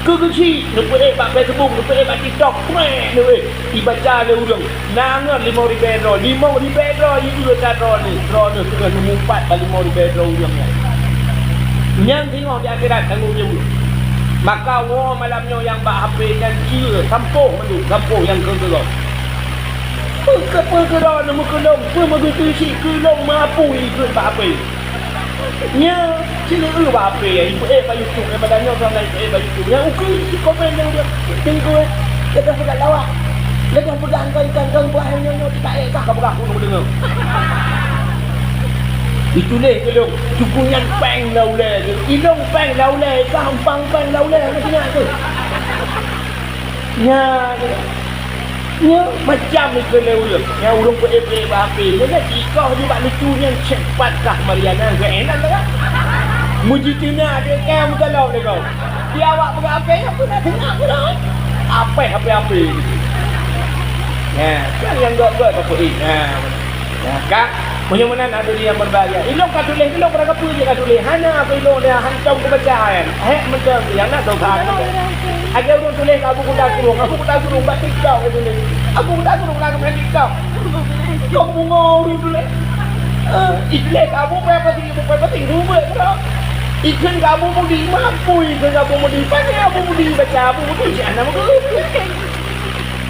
Keu geuchik, neupeuék bak Facebook, neupeuék bak TikTok, preh, neuék. Ibaca lé ureueng, na ngon limong ribèe droe, limong ribèe droe, ieu droe lé, droe lé, singoh neumeuupat bak limong ribèe droe ureueng nyan. Nyan singoh di akhirat tanggông jaweueb. Maka woe malam nyoe nyang bak H P nyan, ceue, sampôh mandum, sampôh nyang keu keudroe. Peue keu, peue keudroe neumeukeulông, peue meugeuteusi keulông meuapui keu bak H P. Nyan, sineuk bak H P, ipeue bak YouTube, daripada nyoe soe na ipeue bak YouTube. Nyan ukeue si komen nyang dia, teungku, eh. Lagèe peugah lawak. Lagèe peugah engkau, engkau, engkau, buah nyang nyoe, tak eh, kah ka peugah, aku deungö. Ituléh keu lôn, tuku nyan péng lam ulèe tu. Ilôn péng lam ulèe, kah umpang péng lam ulèe, meusti nyan tu. Nyan, nyan macam ikeu lé ureueng. Nyan ureueng peuék-peuék bak H P. Nyan sikoh ju bak lucu nyan, cepat kah Mariana geuék nan lagak. Meujitina deh keu meugalak lé kau. Di awak peugah H P, apa nak tengok pula? Apa H P-H P? Nyan, kan nyang gok-gok ka peuék. Nyan. Ya, ka. Meunyoe meunan, hadirin yang berbahagia, ilôn ka tuléh, ilôn barang kapeue jih ka tuléh. Hana aku ilôn dia hantom kubaca nyan. Hék mantong tu, nyang na dosa. Aja ureueng tuléh keu Abu Kuta Kurung, Abu Kuta Kurung bak TikTok ka tuléh. Abu Kuta Kurung na keumain TikTok. Kok bungo ureueng tuléh. Eh, ituléh keu Abu, payah pati, payah pati, rubek bro. Ikheun keu Abu Mudi, mampu ikheun keu Abu Mudi. Pane Abu Mudi baca, Abu Mudi cit hana meugeue.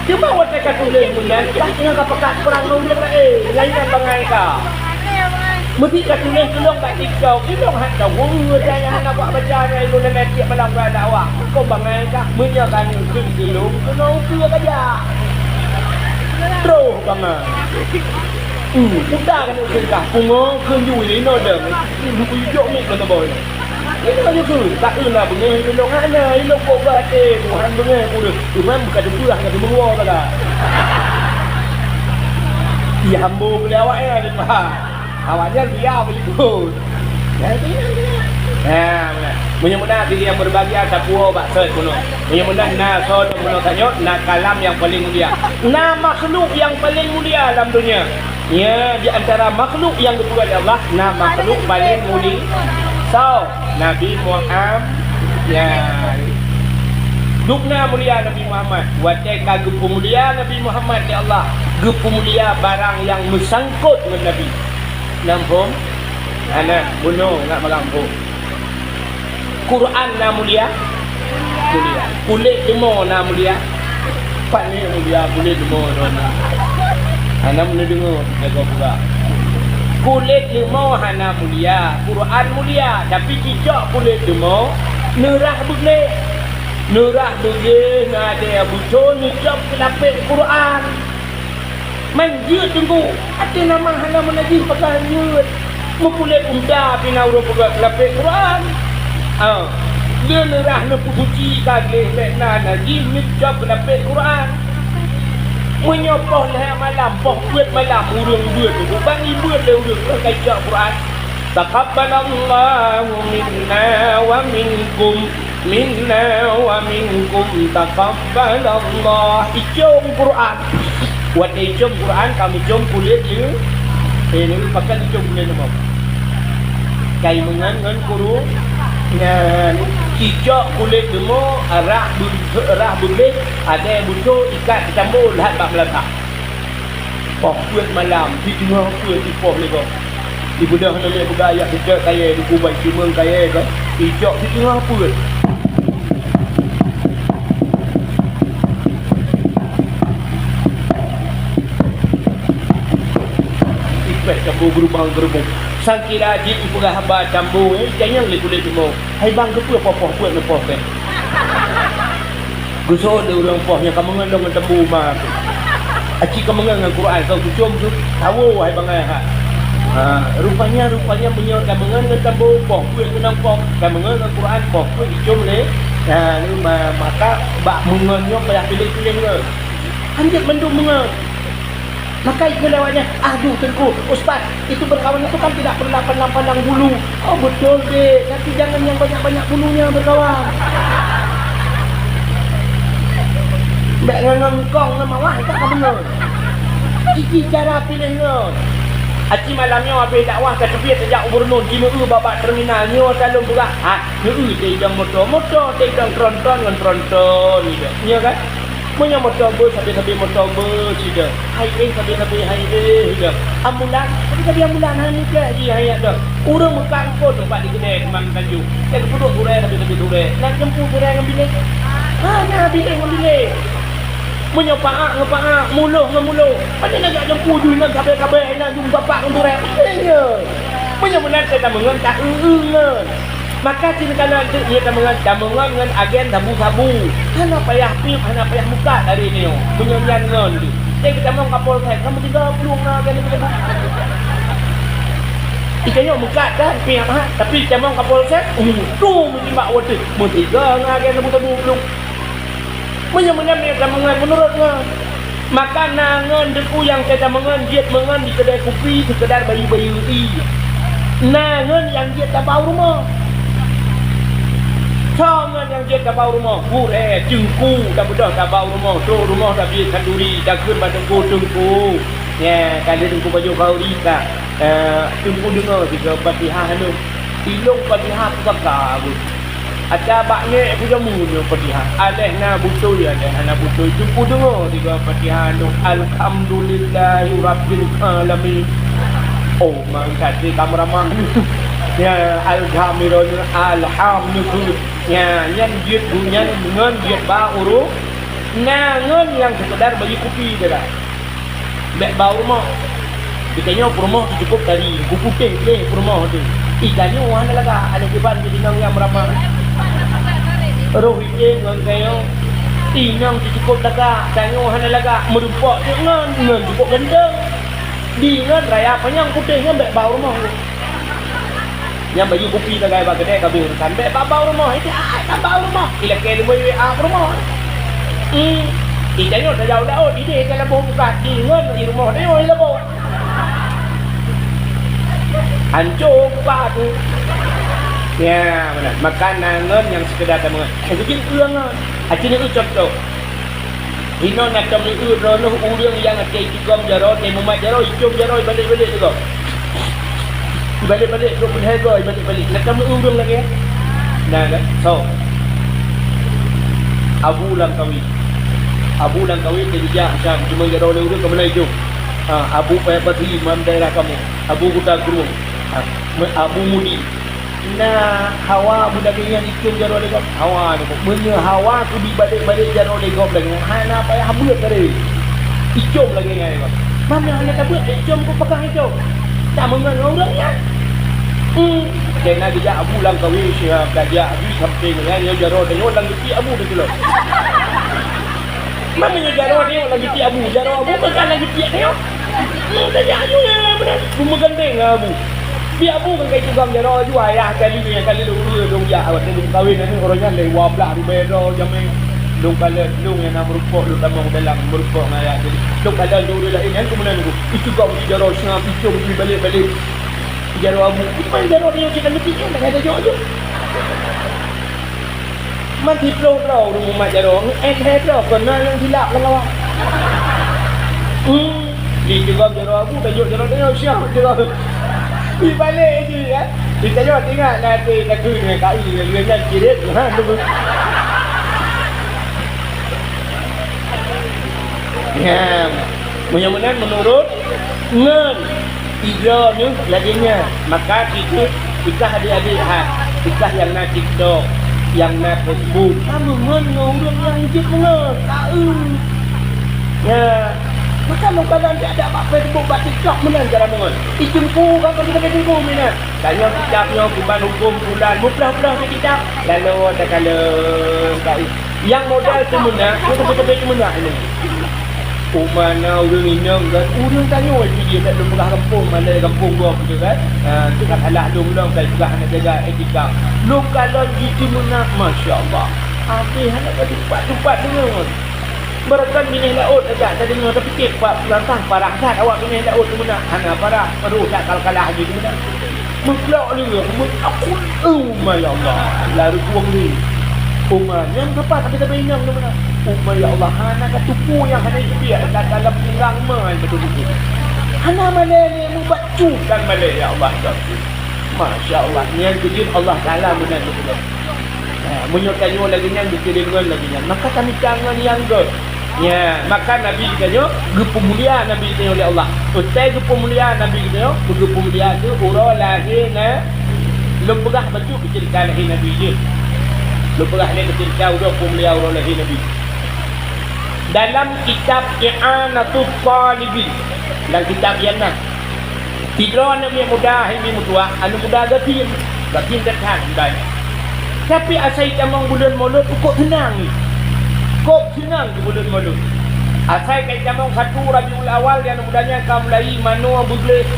Teuma watèe ka tuléh meunan, bah teungoh ka peukat prang ngon ureueng laén, nyan bangai ka. Meusi ka tuléh keu lôn bak TikTok, ilôn han tahu, ureueng nyang hana buet baca nyan ilôn lam tiep malam ka dakwah. Kon bangai ka, meunyoe ka neukheun keu lôn, keunoe ukeue ka jak. Troh bangai. Hmm, udah ka neukheun ka, pungo kheun jui lé inoe deuh. Neukheun jok miet keu teuboi. Ilôn laju kheun, taeu na beungéh ilôn hana, ilôn kok beuaté, Tuhan beungéh ku deuh. Teuma beuka teupeue hana teumeungoe sagai. Ih, hambo boleh awak ya, dia faham. Awak nyan dia boleh ikut. Ya, itu ya, itu ya. Ya, betul. Meunyoe meunan diri nyang berbahagia, sapeue bak sot bunoe. Meunyoe meunan na soe bunoe tanyoe, na kalam nyang paling mulia. Na makhluk nyang paling mulia lam dunia. Ya, di antara makhluk nyang geupeugah lé Allah, na makhluk paling mulia. Soe? Nabi Muhammad. Ya. Dubna mulia Nabi Muhammad. Watée ka geupeumulia Nabi Muhammad lé Allah, geupeumulia barang nyang meusangkot ngon Nabi. Namphom? Hana, bunoe ngat malam phom. Quran na mulia? Mulia. Kulét leumo na mulia? Pat ni mulia kulét leumo droeneuh? Hana meuneudeungoe jagoe peugah. Kulét leumo hana mulia, Quran mulia, tapi cicok kulét leumo neurah beugléh. Neurah beugléh na ada bucon neucok keulapék Quran. Man jeuet teungku, até nama hana meunajih pakon jeuet. Meukulét unta pih na ureuëng peugah keulapék Quran. Ha, lé neurah neupeusuci ka gleh bèk na najih neucok keulapék Quran. Meunyoe poh lhèe malam, poh peuet malam ureuëng beuet, bang ibeuet lé ureuëng ka icok Quran. Taqabbalallahu minna wa minkum, minna wa minkum taqabbalallah. Icom Quran. Watée icom Quran, ka meucom kulét leumo. Eh, ni pakon icom kulét leumo? Kai meungon ngon kuru nyan. Cicok kulét leumo, rah beu-, rah beugléh, ada buto ikat teucambo lhat bak meulatah. Poh peuet malam, di teungoh peuet ipoh lé gob. Ibeudôh namiet peugah yak keucok kayèe dikubai simeung kayèe kan, icok di teungoh peuet. Ipèh campur geurubang-geurubong. Sangkira jih ipeugah haba campur, eh, janyang lé kulét leumo. Hai bang, keupeue poh-poh peuet neupoh teh? Geuseuôt lé ureuëng poh nyang ka meungon lom ngon tambu ma tu. Aci ka meungon ngon Quran, ka kucom tu, tawoe hai bangai ha. Ha, rupanya, rupanya meunyoe ka meungon ngon tambu, poh peuet keunong poh, ka meungon ngon Quran, poh peuet icom lé. Ha, ni ma-, maka bak meungon nyoe payah piléh-piléh ngon. Hanjeuet mandum meungon. Maka ikheun lé awaknyan, "Aduh, Teungku, Ustaz, itu berkawan itu kan tidak pernah pandang-pandang bulu." "Oh, betul, Dek, tapi jangan yang banyak-banyak bulunya berkawan. Bèk ngon kong ngon mawah, itu ka beungoh." Iki cara piléh ngon. Aci malam nyoe habéh dakwah ka teubiet tajak u Beureunun, jineuk babah terminal, nyoe talôn peugah, "Ha, nyoe teuidong moto, moto teuidong tronton ngon tronton," gitu. Nyoe kan? Meunyoe moto bus, sabe-sabe moto bus, sida. Hai éh, sabe-sabe hai éh, sida. Ambulan, sabe-sabe ambulan, hai meucék jih hai nyak dong. Ureueng meukat eungkôt teumpat di keudè Simpang Tanjong. Nyang geupeudong gurèe, sabe-sabe gurèe. Na jeumput gurèe ngon biléh? Hana biléh ngon biléh. Meunyoe paak ngon paak, muloh ngon muloh, pane na jak jeumput jih ngon sabe-sabe, na jeuet bapak ngon gurèe. Pane nyoe? Meunyoe meunan, teuka meungon, ta-eu-eu ngon. Maka cit kala teuk nyoe tameungon, tameungon ngon agen sabu-sabu. Hana payah piep, hana payah mukat lagèe nyoe. Meunyoe nyan ngon lé. Teuka tamong ka polsek, ka meusigoe plueng ngon agen sabu-sabu. Ika nyoe mukat kan, piep ha, tapi tamong ka polsek, uh, tu meusimbak watèe. Meusigoe ngon agen sabu-sabu plueng. Meunyoe meunan nyoe tameungon meunurot ngon. Maka na ngon teungku nyang teuka meungon, jeuet meungon di keudè kupi seukeudar bayeue-bayeue ié. Na ngon nyang jeuet tabau rumoh. Soe ngon nyang jeuet tabau rumoh? Gurèe, teungku, tabeudôh tabau rumoh, trok rumoh tabiet khanduri, takheun bak teungku, "Teungku, nyan ka lheueh teungku pajoh khanduri ka." Eh, teungku deungö sigoe Fatihah nyoe. Ilôn Fatihah pusaka, Gus. Ata bak nèk kujamu nyoe Fatihah. Aléh na beutôi, aléh hana beutôi. Teungku deungö sigoe Fatihah nyoe. Alhamdulillahirabbil alamin. Oh, mantap, si kameuraman. Ya, alhamdulillah, alhamdulillah. Ya, nyan jeuet bu-, nyan ngon jeuet ba ureueng. Na ngon nyang seukeudar bayeue kupi teuka. Bèk bau rumoh. Di tanyoe peurumoh teuh cukôp tari, beuputéh gleh peurumoh teuh. Ih, tanyoe hana lagak, aneuk kiban di inong nyang meuramah. Roh item ngon tanyoe. Inong teuh cukôp lagak, tanyoe hana lagak, meurumpok teuk ngon, ngon cukôp ganteng. Di ngon raya panyang putéh ngon bèk bau rumoh. Nyang bayeue kupi tagai bak keudè ka beuh urosan. Bèk babau rumoh, itu ai babau rumoh. Ilakèe lumboi W A peurumoh. Hmm. Di tanyoe tajak u laôt, idéh ka laboh buka, di ngon di rumoh tanyoe laboh. Hancô buka tu. Ya, meunan. Maka na ngon nyang sekedar tameungon. Nyang keubiet ureueng ngon. Aci neueu contoh. Inoe na tameungon droeneuh ureueng nyang até jigom jaroe, teuh mumat jaroe, icôm jaroe, balek-balek jigom. Ibalik-balik, dua puluh hai goe, ibalik-balik. Nak kamu ureueng lagèe nyan? Nah, kan? So. Abu Langkawi. Abu Langkawi teuh jijak macam cuma jaroe lé ureueng keumalai jong. Ha, Abu Payah Basri, imam daerah kamoe. Abu Kuta Krueng. Ha, me-, Abu Mudi. Na hawa bu lagèe nyan icôm jaroe lé gob. Hawa nyoe. Meunyoe hawa ku dibalek-balek jaroe lé gob lagèe nyan, hana payah beuet tadi. Icôm lagèe nyan lé gob. Mana hana tabeuet, icôm ku peugah icôm. Tameungon ngon ureueng nyan. Hmm. Kena geujak Abu Langkawi siap, geujak Abu sampéng nyan, nyoe jaroe tanyoe lam geupiek Abu teuh keulok. Mana nyoe jaroe tanyoe lam geupiek Abu, jaroe Abu bukan lam geupiek tanyoe. Hmm, tajak aju nyan beuna. Meugandeng ngon Abu. Piek Abu kan kai tukang jaroe aju, ayah kali nyan kali lôn ureueng dong jak, watèe lôn kawen aneuk uroe nyan lé dua blah ribèe droe jamèe. Lôn kalon, lôn nyang na meurukok, lôn tamong dalam meurukok ngon ayah. Jadi, lôn kalon lôn ureueng laén nyan keumeunang nunggu. Itu kau beli jaroe seungat picong beli balek-balek. Jaroe Abu, iman jaroe tanyoe cit lam geupiek nyan, dah kata jok aju. Man siplôh droe ureueng mumat jaroe, eh, lhèe droe kon na nyang silap lam awak. Hmm, di jigom jaroe Abu, tajok jaroe tanyoe siap jaroe. Di balek jih, eh. Di tanyoe teuingat na até takheun ngon kai ngon lheueh nyan cirét, ha, tu. Nyan. Meunyoe meunan meunurot ngon idroe neuh lagèe nyan, maka kikheun peugah adék-adék hai, peugah nyang na TikTok, nyang na Facebook, kameungon ngon ureueng nyang jeuet meungon, taeu. Nyan. Maka lôn kalon jak-jak bak Facebook, bak TikTok meunan cara meungon. Ijeuengku ka kon sabe teungku meunan. Tanyoe kitab nyoe kiban huköm bulan, muphloh-phloh di kitab, lalu takalon taeu. Nyang modal teumeunak, nyoe sabe-sabe teumeunak nyoe. Uma na ureueng inong kan, ureueng tanyoe cit jih, bèk lôn peugah gampông, malèe gampông gob tu kan. Ha, tu kan alah lôn lom kai peugah hana jaga etika. Lôn kalon jih teumeunak, masya Allah. Abéh hana ka tupat-tupat deungon. Beureukan binéh laôt tajak tadeungoe, tapi cit pa-, peurasaan parah that awak binéh laôt teumeunak. Hana parah, roh that kal-kalah jih teumeunak. Meuklok lé, meu-, aku, oh my Allah, laju tueng lé. Oh my, nyang teumpat tapi sabe inong teumeunak. Oh my ya Allah, hana ka tupu nyang hana jipiak, ka dalam pinggang ma nyang beutôi-beutôi. Hana malèe lé, mubacut dan malèe, ya Allah, ya Rabbi. Masya Allah, nyang keujeuet Allah Taala meunan beutôi. Ha, meunyoe tanyoe lagèe nyan, geukirém ngon lagèe nyan, maka tamita ngon nyang göt. Nyan, maka Nabi geutanyoe geupeumulia Nabi geutanyoe lé Allah. Peue geupeumulia Nabi geutanyoe, geupeumulia tu uroe lahé na-, lôn peugah bacut keu ceurita lahé Nabi jeuet. Lôn peugah lé keu ceurita uroe peumulia uroe lahé Nabi. Dalam kitab I'anatut Talibin, dalam kitab nyan na, sidroe aneuk miet muda hai mi meutuah, aneuk muda gasien, gasien that-that muda nyan. Tapi asai tamong buleuen Molot, kok seunang, kok seunang keu buleuen Molot. Asai ka tamong satu Rabiul Awal, di aneuk muda nyan ka mulai manoe beugleh,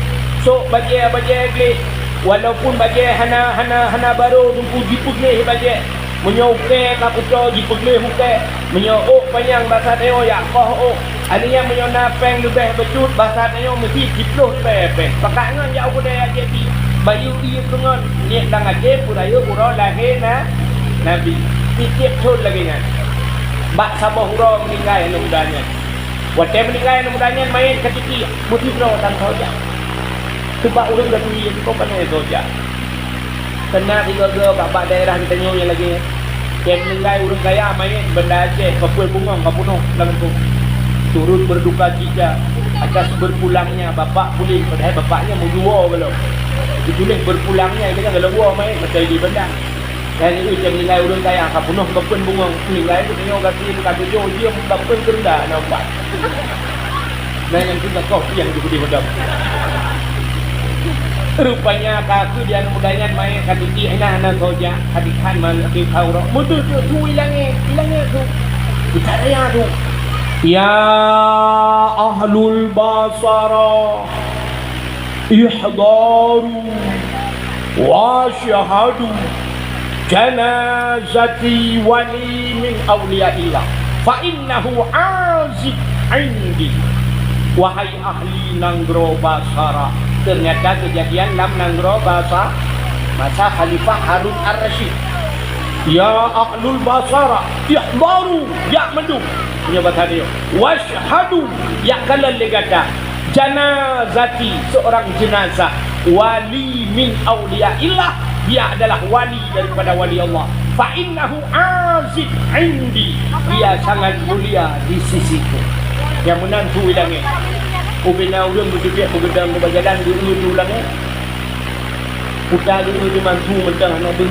sôk bajèe-bajèe gleh, walaupun bajèe hana, hana, hana barô teungku jipeugleh bajèe. Meunyoe ukèe ka kuto jipeugleh ukèe, meunyoe ôk panyang basa tanyoe jak koh ôk. Aneuk nyan meunyoe na pèng leubeh bacut basa tanyoe meusti siploh ribèe pèng. Pakat ngon jak u keudè jak jép pih. Bayeue ié peungon, niet lam até peurayeuk uroe lahé na-, Nabi. Tiep-tiep thôn lagèe nyan. Bak saboh uroe meuninggai aneuk muda nyan. Watèe meuninggai aneuk muda nyan, manyèt ka titiek, meusidroe tan soe jak. Sabab ureueng ka turi, kok pané soe jak. Keunan sigoe-goe bak-bak daerah geutanyoe nyang lagèe nyan. Nyang meuninggai ureueng kaya manyèt Banda Aceh, Kapuet Bungong, ka peunoh lam gampông. Turut berduka cita atas berpulangnya bapak puléh, padahai bapaknya meuduwoe gohlom. Dituléh berpulangnya, itu kan gohlom woe manyèt, macam di Banda. Nyang meuninggai ureueng kaya ka peunoh Kapuet Bungong, meuninggai geutanyoe gasien ka tujoh jeuem Kapuet Banda na ubat. Na nyang teuka koh piang di budi medam. Rupanya ka keu di aneuk muda nyan manyèt ka titiek, hana, hana soe jak, ka dikhan man lagèe khaurok. Meuduek tu, tu ilangèt, ilangèt tu. Kita raya tu. Ya ahlul Basara, ihdaru wa syahadu janazati wali min auliyaillah. Fa innahu azib indi. Wahai ahli nanggroe Basara, ternyata kejadian lam nanggroe Basa-, masa Khalifah Harun Ar-Rasyid. Ya ahlul Basara, ihdaru, jak mandum. Nyoe basa dia. Wasyhadu, jak kalon lé gata. Janazati, seorang jenazah, wali min auliyaillah, dia adalah wali daripada wali Allah. Fa innahu aziz indi, dia sangat mulia di sisiku. Nyang meunan su i langét. Ubena ureuëng beuteubiet meugeudang bak jalan geu-eu di langét. Kuta geu-eu di mantu mantong hana deuh.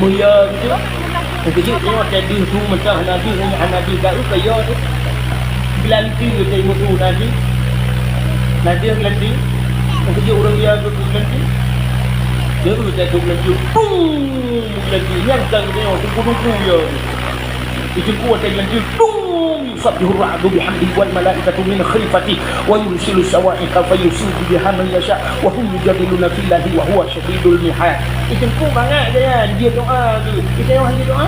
Muya gitu. Keujeuet nyoe teuh deuh tu mantong hana deuh, hana deuh geu-eu keu yo tu. Geulanteue teuh mutu na deuh. Na deuh geulanteue. Keujeuet ureuëng ya geu-eu geulanteue. Geu-eu teuh tu geulanteue. Pung! Geulanteue nyang kang nyoe teuku-teuku yo tu. Itu kuat teuh geulanteue. Pung! Yusabbihur ra'du bihamdihi wal malaikatu min khifatihi wa yursilu sawa'iqa fayusibu biha man yasha wa hum yujadiluna fillahi wa huwa syadidul mihad. Itu pun bangat dia, dia doa tu. Kita yang dia doa.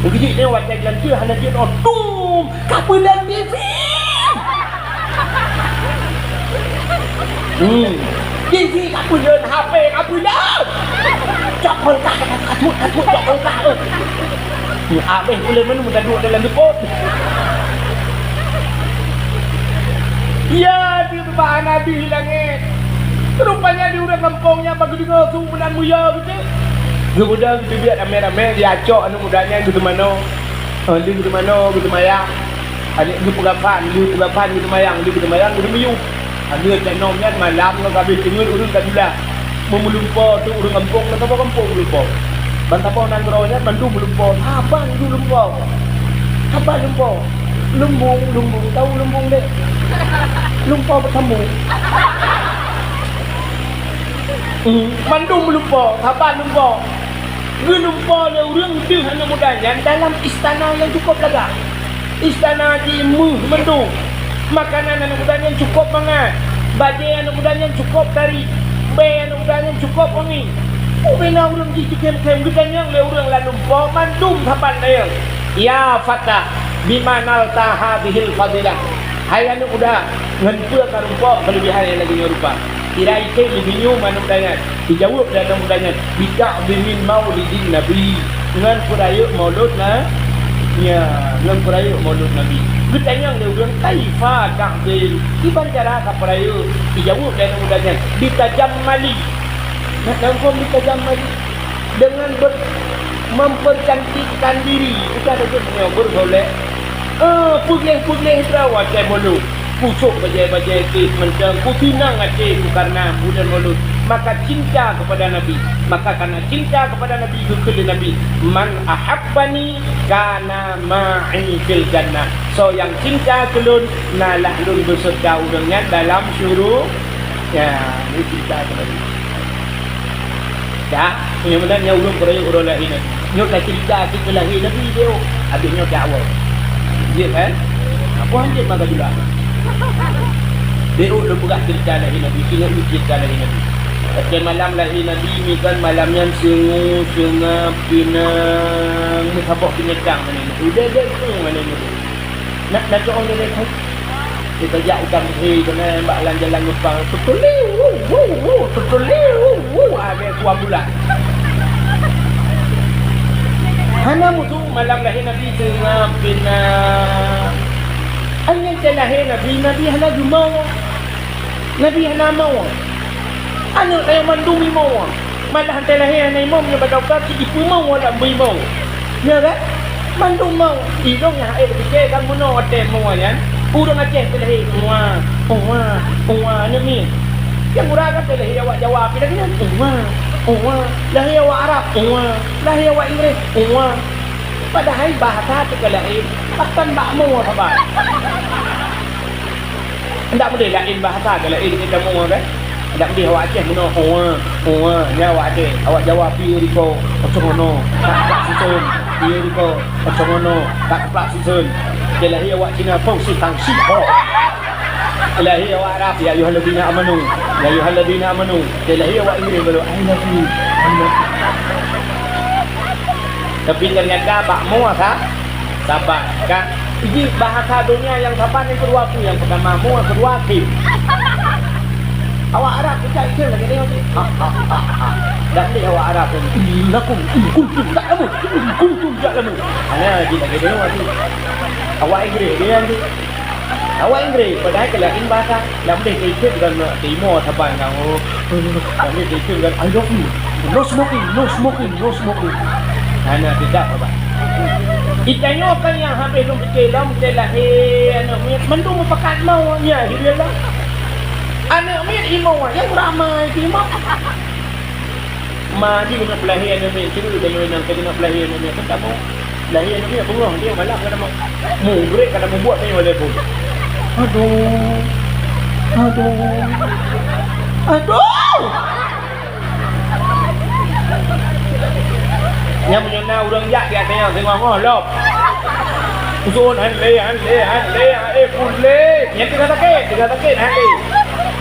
Begitu dia watèe geulanteue hana dia doa. Tum! Kapeulon T V! Hmm. T V kapeulon, H P kapeulon. Cok kulkas, takut, takut, cok kulkas. Habéh buleuen meunan meugadôh dalam deupot. Ya, di teumpat Nabi langét. Rupanya di ureuëng gampông nyan bak geudeungoe su meunan muya beutôi. Geubeudôh geuteubiet ramé-ramé, diacok aneuëk muda nyan geuteumanoe. Oh, lheueh geuteumanoe, geuteumaya. Aneuëk geupeugah phan, lheueh peugah phan geuteumaya, lheueh geuteumaya, geuteumiyueb. Aneuëk teunom nyan malam ngon kabeh teungeut ureuëng ka jula. Meumulumpo tu ureuëng gampông, ban saboh gampông meulumpo. Ban saboh nanggroe nyan mandum meulumpo. Saban ju lumpo. Saban lumpo. Lumbung, lumbung. Tahu lumbung dek? Lumpo beusambung. Hmm, mandum lumpo. Saban lumpo. Geulumpo lé ureuëng deuh aneuëk muda nyan dalam istana nyang cukup lagak. Istana jih meuh mandum. Makanan aneuëk muda nyan cukup mangat. Bajée aneuëk muda nyan cukup tari. Bée aneuëk muda nyan cukup wangi. Ubena ureuëng jih jikhém-khém geutanyong lé ureuëng lam lumpo mandum saban dayeueng. Ya fata, bima nalta hadzihil fadilah. Hai aneuëk muda, ngon peue ka rumpok keuleubihan nyang lagée nyoe rupa? Kira item lé binyu manok danyan. Dijaweueb lé aneuk muda nyan, "Bita'zimin maulidin Nabi." Ngon peurayeuk maulud na-, nya, ngon peurayeuk maulud Nabi. Geutanyong lé ureuëng, "Kaifa ta'zim?" Kiban cara kapeurayeuk? Dijaweueb lé aneuk muda nyan, "Bitajammali." Nah, nangkon bitajammali? Dengan ber-, mempercantikkan diri. Bukan saja nyoe bersolek. Eh, pugleh-pugleh droe watée mulod. Kusok bajée-bajée teuh mantong, kusinang até ku karna buleuen mulod. Maka cinta kepada Nabi. Maka karena cinta kepada Nabi, geukheun lé Nabi, "Man ahabbani kana ma'i fil jannah." Soe nyang cinta keu lôn, na lah lôn beuseureuta ureuëng nyan dalam syuru-, ya, ni cinta keu Nabi. Dah, nyang meunan nyan ulôn peurayeuk uroe lahé Nabi. Nyoe ka cerita keu lahé Nabi dia. Habis nyoe dakwah. Jeuet kan? Apa hanjeuet maka juga? Dia ulôn peugah cerita lahé Nabi, singoh cerita lahé Nabi. Pada malam lahé Nabi ni kan malam nyan seungue, seungab, pinang, meusaboh binatang mana ni. Udah dia tu mana ni. Nak, nak cok orang dia. Kita jak ikan hei kena bak jalan-jalan geupang. Tutuli, wu, wu, wu, tutuli, wu, wu, ada kuah bulan. Hana mutu malam lahé Nabi tengah pina. Hanya lahé Nabi, Nabi hana geumau. Nabi hana mau. Aneuk ayah mandum imau. Malah teuh lahé aneuk imum nyang bak dokto cit jipeumau lam beuimong. Nyo kan? Mandum mau. Ilong nyang hai beutôi kan bunoe watée mau nyan. Ureuëng Aceh teuh lahé, "Uwa, uwa, uwa," aneuk miet. Nyang gura kan teuh lahé awak Jawa pih lagée nyan, "Uwa, uwa." Lahé awak Arab, "Uwa." Lahé awak Inggris, "Uwa." Padahai bahasa teuh ka laén, pakon bak mau saban. Ndak meudeh laén bahasa ka laén ngon kamoe kan? Ndak meudeh awak Aceh meunoe, "Uwa, uwa," nyan awak Aceh. Awak Jawa, "Piye riko, ocong ono, tak plak sisôn. Piye riko, ocong ono, tak plak sisôn." Dia lahé awak Cina, "Fong si tang si ho." Dia lahé awak Arab, "Ya ayyuhalladzina amanu, ya ayyuhalladzina amanu." Dia lahé awak Inggris baru, "I love you, I love you." Tapi ternyata bak mua ka, Saban, kan? Jadi bahasa dunia nyang saban nyang keudua peue? Nyang peutama mu, nyang keudua akhé. Awak Arab peucaya lagèe nyoe. Ha, ha, ha, ha. Dan di awak Arab tu, "Innakum in kuntum ta'lamun, in kuntum ta'lamun." Hana jih lagèe nyoe tu. Awak Inggris dia tu. Awak Inggris, padahai keu laén bahasa. Nyang deh teuikot ngon timoh saban kamoe. Nyang deh teuikot ngon, "I love you. No smoking, no smoking, no smoking." Hana tidak apa. Itanyoe kan nyang habéh lôn pike lom, teuh lahé aneuk miet, mandum mupakat mau nyan, hireuen lom. Aneuk miet imoe, nyang ramai timoh. Ma jih keuneuk peulahé aneuk miet, cuba tanyoe inong, keuneuk peulahé aneuk miet, kan kamoe lahé aneuk miet beungoh, dia malam kan kamoe. Mugrek kan kamoe buet tanyoe lé pun. Aduh. Aduh. Aduh. Nyan meunyoe na ureueng jak di ateueh nyan, singoh-ngoh lom. Usun, han lé, han lé, han lé, han lé, pun lé. Nyan teungoh sakét, teungoh sakét, han lé.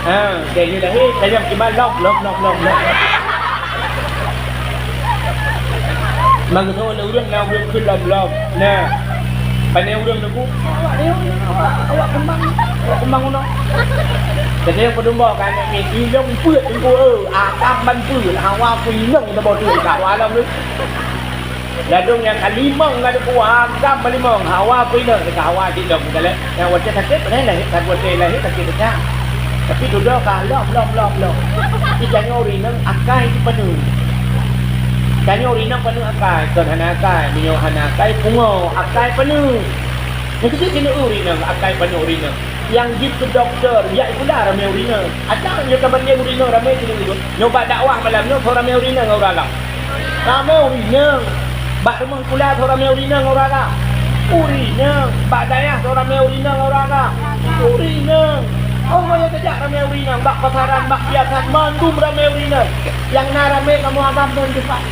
Ha, jadi lahé, tajam kiban lom, lom, lom, lom, lom. Mangkeusoe lé ureueng na ureueng keu lom-lom. Nah. Pane ureueng nunggu, awak dia, awak, awak keumbang, awak keumbang unoe. Jadi nyang peudumba ka aneuk miet, ilong peuet teungku, eh, agam ban peuet, hawa peuinong teuboh tu, ka awak lom tu. Ladôm nyang ka limong ka teungku, agam ban limong, hawa peuinong, ka hawa jilong. Misalnya, nyang watèe sakét, padahai lahé, ka watèe lahé sakét peucah. Tapi dudoe ka lom, lom, lom, lom. Di tanyoe ureueng inong akai sipaneuk. Tanyoe ureueng inong paneuk akai, kon hana akai. Meunyoe hana akai, pungo, akai paneuk. Nyang keujieb keuneuk ureueng inong, akai paneuk ureueng inong. Nyang jeuet keu dokto, jak sikula ramé ureueng inong. Adak nyoe taban lé ureueng inong ramé keuneuk ureueng. Nyoe bak dakwah malam nyoe, soe ramé ureueng inong ngon ureueng agam. Ramé ureueng inong. Bak rumoh sikula soe ramé ureueng inong ngon ureueng agam. Ureueng inong. Bak dayah soe ramé ureueng inong ngon ureueng agam. Ureueng inong. Oh, nyang tajak ramé ureueng inong. Bak pasaran, bak biasa, mandum ramé ureueng inong. Nyang na ramé kamoe agam ngon teumpat.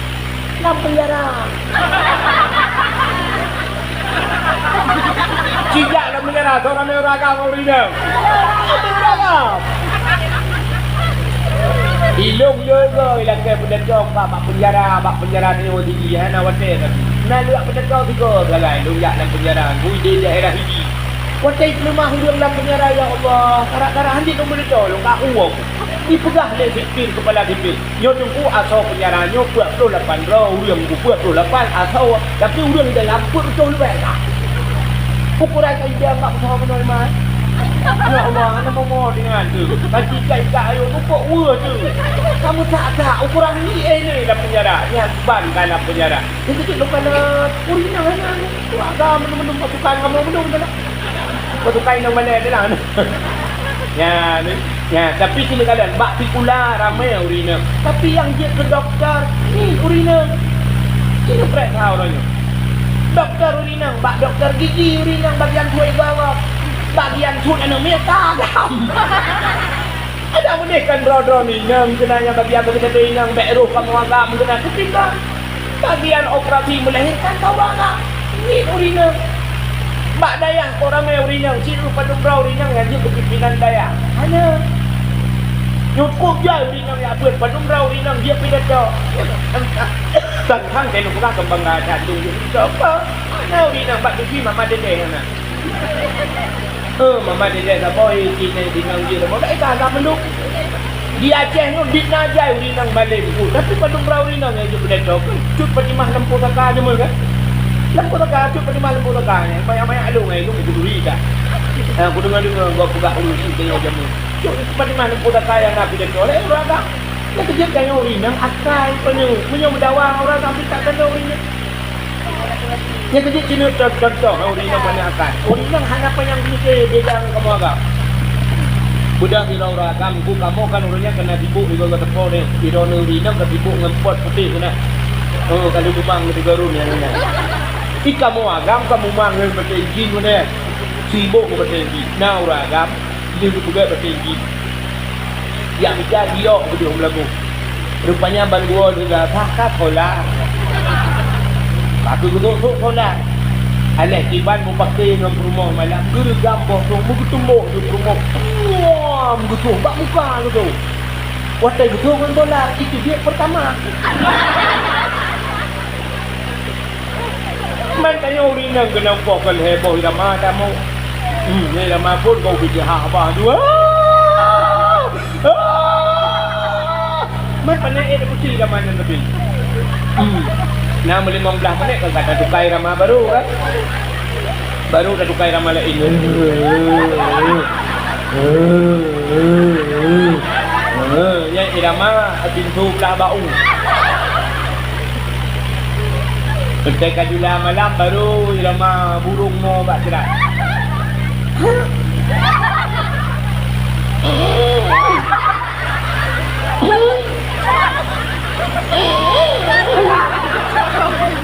Lam penjara. Sijak lam penjara, soe ramé ureueng agam ngon ureueng inong. Ureueng agam. Ilong jaga ilakèe peudato ka bak penjara, bak penjara nyoe siji, hana watèe tapi. Na lheueh peudato sigoe sagai, lôn jak lam penjara, ngui di daerah Idi. Watèe peuleumah ureueng lam penjara, ya Allah, karak-karak hanjeuet lôn peudato, lôn ka uwong. Dipeugah lé sipir, keupala sipir. Nyoe teungku asoe penjara nyoe peuet ploh lapan droe, ureueng peuet ploh lapan asoe, tapi ureueng dalam peuet reutôh leubeh na. Ukoran ka idang bak meusaboh bunoe iman. Ya Allah, hana momo deungon tu. Ka cicak-cicak ayô nupok weue tu. Ka meusak-sak ukoran ni eh ni lam penjara. Nyan ban ka lam penjara. Nyan keucit lôn kalon. Ureueng inong hana. Keuluwarga mandum-mandum pasukan kamoe mandum tu lah. Pasukan inong balèe tu lah. Nyan, nyan, tapi sini kadang bak sikula ramé ureueng inong. Tapi nyang jeuet keu dokto ni ureueng inong. Sini prek tha uroe nyoe. Dokto ureueng inong, bak dokto gigi ureueng inong, bagian tuet igoe-goe. Bagian tuet aneuk miet ka agam. Adak meudeh kan droe-droe inong keunan nyang bagian bagi satu inong bèk roh kamoe agam keunan keutinggai. Bagian operasi melahirkan ka ureueng agam. Ngieng ureueng inong. Bak dayah kok ramé ureueng inong, sidroe padum droe ureueng inong nyang jeuet keu pimpinan dayah. Hana. Nyoe kok jai ureueng inong jak beuet, padum droe ureueng inong jeuet pidato. Sang-sang keuneuk peugah keumbang that, that, dung jeuet pidato. Hana ureueng inong bak TV mama dedeh hana. Eh, mama dedeh saboh, eh, cit nyan singoh jeuet saboh. Bèk ka, ka meuluk. Di Aceh nyoe dit na jai ureueng inong malém. Oh, tapi padum droe ureueng inong nyang jeuet peudato. Cut Fatimah lam pusaka nyoe kan? Lam pusaka, Cut Fatimah lam pusaka nyan. Banyak-banyak lôn, eh, lôn kuduri dah. Ha, kudeungoe-deungoe gop peugah ureueng inong jameun. Cut Fatimah lam pusaka nyang na pidato lé ureueng agam. Nyang keujeuet tanyoe ureueng inong akai paneuk. Meunyoe meudawa ngon ureueng agam, pih tak keuneuk ureueng inong. Nyang keujeuet keuneuk con-, contoh, ureueng inong paneuk akai. Ureueng inong hana panyang pike beda ngon kamoe agam. Beda sidroe ureueng agam, ku kamoe kan ureueng nyan ka na sibuk sigoe-goe teupeu nyoe. Sidroe ureueng inong ka sibuk ngon pot putéh keunan. Oh, ka lheueh mumang keu tiga rhueng nyang keunan. Di kamoe agam ka mumang ngon batèe injin keunan. Sibuk ngon batèe injin. Na ureueng agam, lheueh geupeugèt batèe injin. Jak mita giok beudôh meulagu. Rupanya ban geuwoe leuga that ka solar. Ka geusok-sok solar. Aléh kiban mupakè ngon peurumoh malam, geureugam boh trôk, meugeuteumbôk di peurumoh. Puam! Geusôh bak muka geusôh. Watèe geusôh ngon solar, itu jeuet peurtama. Man tanyoe ureueng inong keunong poh keu lhèe boh irama tamong. Hmm, nyan irama phôn bak ubit jih haba dua. Ah! Ah! Man pané ék putih irama nyan leubeh. Hmm. Na meulimong blaih menit ka gata tukai irama baru kan? Baru ka tukai irama laén. Nyan irama pintoe blah bak u. Teuntèe ka jula malam baru irama burông mo bak sira.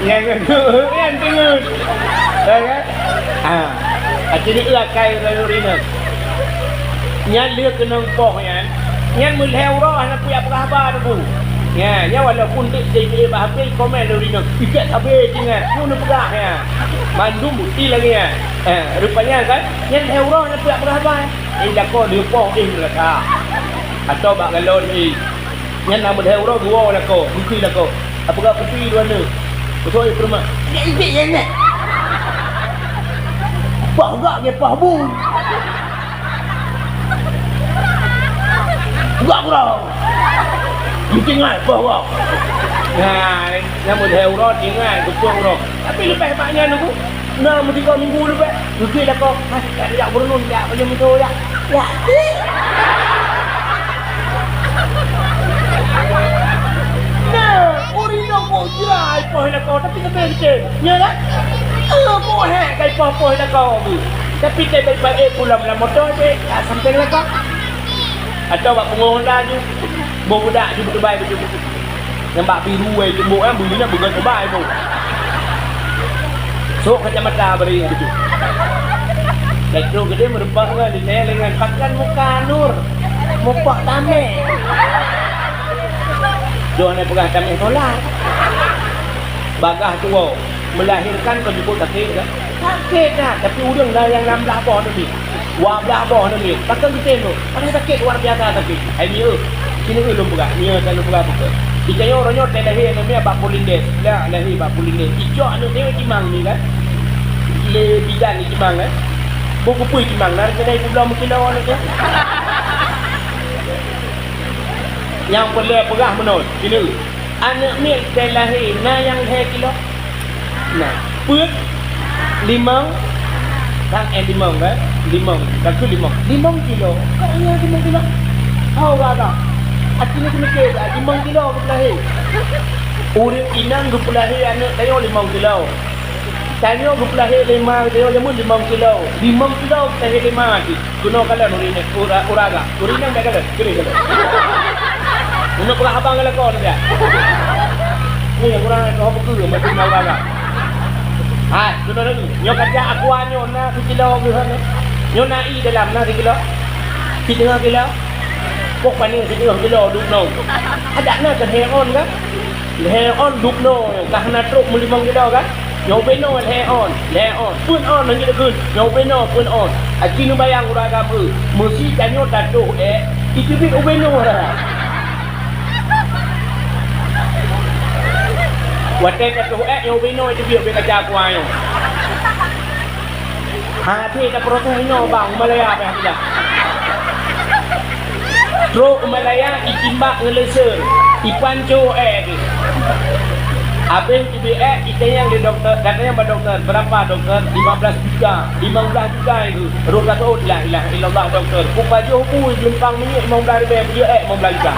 Nyan, nyan teungeut. Ya kan? Ha. Akhé nyan akai ureueng inong. Nyan lheueh keunong poh nyan, nyan meulhèe uroe hana kuyak peugah haba teungku. Nyan, nyan walaupun dek C P A bah habéh komen lé ureueng inong. Ikek sabé jingat, nyoe neupeugah nyan. Mandum bukti lagèe nyan. Eh, rupanya kan, nyan lhèe uroe hana kuyak peugah haba. Eh, lakoe lheueh poh eh meurasa. Atau bak galon eh. Nyan na meudhai uroe geuwoe lakoe, geukui lakoe. Apeugah kupi dua neuk. Beutôi peurumak. Nyan idék nyan nyan. Poh gak nyan poh bu. Gak uroe. Meutingai poh gak. Nah, nyan meudhai uroe tingai geupeue uroe. Tapi leubeh bak nyan nunggu. Na meusigoe minggu leubeh, geukui lakoe, "Hai, jak, jak, burunon, jak, bajèe meusigoe, jak." Jak. Na, ureueng inong kok jrai poh lakoe, tapi leubeh geucet. Nyo kan? Eh, kok hék kai poh-poh lakoe. Tapi teubaik-baik, eh, pulang lam moto, eh, jak sampéng lakoe. Atau bak pungo Honda ju. Boh budak ju beutubai baju. Nyang bak biru ai tumbok, eh, bunyi nyan bukan ubai tu. Sok kacamata bari nyan tu. Dan tu gede meureumpok ngon ditanya dengan pakan muka Nur. Mupok tameh. Doh na peugah tameh solar. Bagah tuwo, melahirkan keu jipôt sakét dak? Sakét dak, tapi ureueng na nyang nam blah boh namiet. Dua blah boh namiet, pakon geutem tu. Padahai sakét luar biasa sakét. Hai mieu, sinoe lôn peugah, mieu lôn peugah beutôi. Di tanyoe uroe nyoe teuh lahé aneuk miet bak Polindes. Dak lahé bak Polindes. Icok aneuk miet timang ni kan. Lé bidan di timang kan. Beu kupeue timang, na keudai kubloe meukilo aneuk tu. Nyang peureulèe peugah meunan, sinoe. Aneuk miet teuh lahé na nyang lhèe kilo? Na. Peuet? Limong? Sang, eh, limong, eh? Limong. Ka keu limong. Limong kilo. Ka nyan limong kilo. Hao gata. Aci nyoe keuneuk limong kilo geupeulahé. Ureueng inong geupeulahé aneuk tanyoe limong kilo. Tanyoe geupeulahé lé ma tanyoe jameun limong kilo. Limong kilo geupeulahé lé ma jih. Keunoe kalon ureueng inong, ura-, uraga. Ureueng inong bèk kalon, keudeh kalon. Keunoe peugah abang ngon lakoe neubiet. Nyoe nyang kurang ajar, keuhai beukeue, macam na uraga. Hai, keunoe laju. Nyoe kaca aqua nyoe na sikilo geuh nyoe. Nyoe na ie dalam na sikilo. Siteungoh kilo. Pok paneuk siteungoh kilo dum nyoe. Adak na keu lhèe on kan? Lhèe on dum nyoe, ka hana trok meulimong kilo kan? Nyoe ubé noe lhèe on, lhèe on. Peuet on lagèe takheun, nyoe ubé noe peuet on. Aci neubayang ureueng agam eu, meusi tanyoe tatoh èk, iteubiet ubé noe dah. Watèe tatoh èk, nyoe ubé noe iteubiet ubé kaca aqua nyoe. Hana pih taprotes nyoe bang, u Malaya pih hana. Trok u Malaya, itimbak ngon laser, ipanco èk jih. Abéh iteubiet èk, itanyong lé dokto, datanyong bak dokto, "Berapa dokto?" "Lima belas juta." "Lima belas juta itu." Roh ka teuôt, "La ilaha illallah dokto." Kupajoh bui, jumpang minyeuk limong blaih ribèe, peujeuet èk limong blaih juta.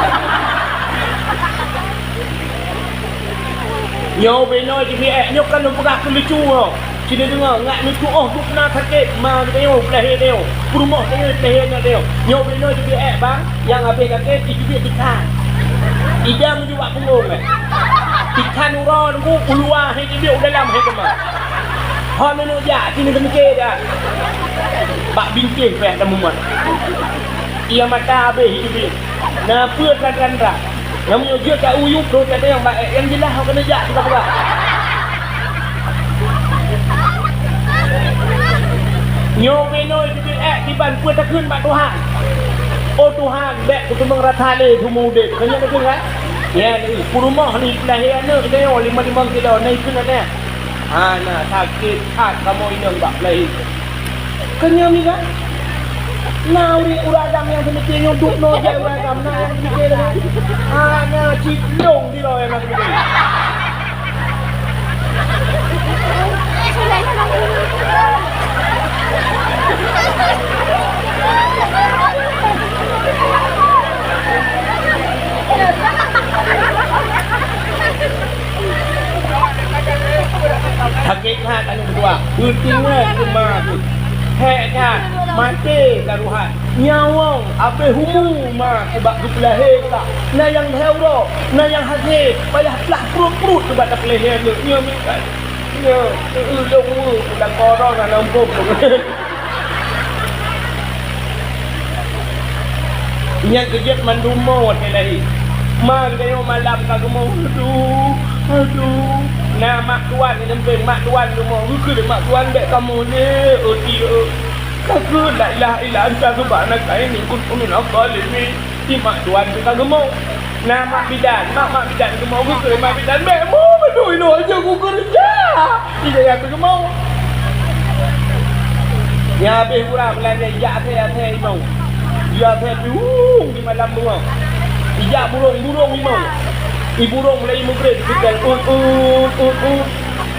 Nyoe ubé noe iteubiet èk, nyoe ka lôn peugah keu lucu nyoe. Ci neudeungoe, ngat neutuoh gobnyan sakét, ma geutanyoe, peulahé tanyoe, peurumoh tanyoe, peulahé aneuk tanyoe. Nyoe ubé noe iteubiet èk bang, nyang abéh sakét iteubiet tikhan. Idang ju bak punggong, eh. Tikhan uroe nunggu, u luwa hé iteubiet, u dalam hé teuma. Hon neuneuk jak, ci neukeumike jak. Bak bintéh pih tamumat. Ie mata abéh iteubiet. Na peue that-that that. Nyang meunyoe jeuet ka u yup, roh that nyang ba-, nyang jeulaih keuneuk jak sigoe-goe. Nyoe ubé noe jeuet èk kiban peue takheun bak Tuhan. Oh Tuhan, bèk kuteumeung rasa lé seumeu udép. Keu nyan takheun kan? Nyan, peurumoh ni peulahé aneuk nyoe limong-limong kilo, na ikheun aneuk. Hana sakét that kamoe inong bak peulahé. Keu nyoe meunan, na ureueng, ureueng agam nyang seumiké nyoe duek noe jai ureueng agam, na nyang seumiké lagèe. Hana cit lôn sidroe nyang na seumiké. Sakét that aneuk meutuah, beutinggai keu ma teuh. Hék that, maté taruhan. Nyawöng abéh umu ma teuh bak geupeulahé ka. Na nyang lhèe uroe, na nyang hasé, payah plah pruet-pruet teuh bak tapeulahé aneuk. Nyoe meukat. Nyoe, eu, lôn umu, udah korong aneuk muphom. Nyan keuh jeuet mandum mo watèe lahé. Ma geutanyoe malam ka geumoe, aduh, aduh. Na mak tuan di sampéng, mak tuan geumoe, geukheun lé mak tuan, "Bèk kamoe lé, oti, eu. Ka kheun la ilaha illa anta subhanaka inni kuntu minaz zalimin." Di mak tuan teuh ka geumoe. Na mak bidan, mak, mak bidan geumoe, geukheun lé mak bidan, "Bèk mo, beutôi inoe aja kukeureuja." Ija nyang teugeumoe. Nyang habéh murah beulanja ija asèe-asèe inoe. Ija asèe piung di malam beungoh. Ija burông-burông inoe. I burông mulai mugreb di seutôt, ut, ut, ut, ut.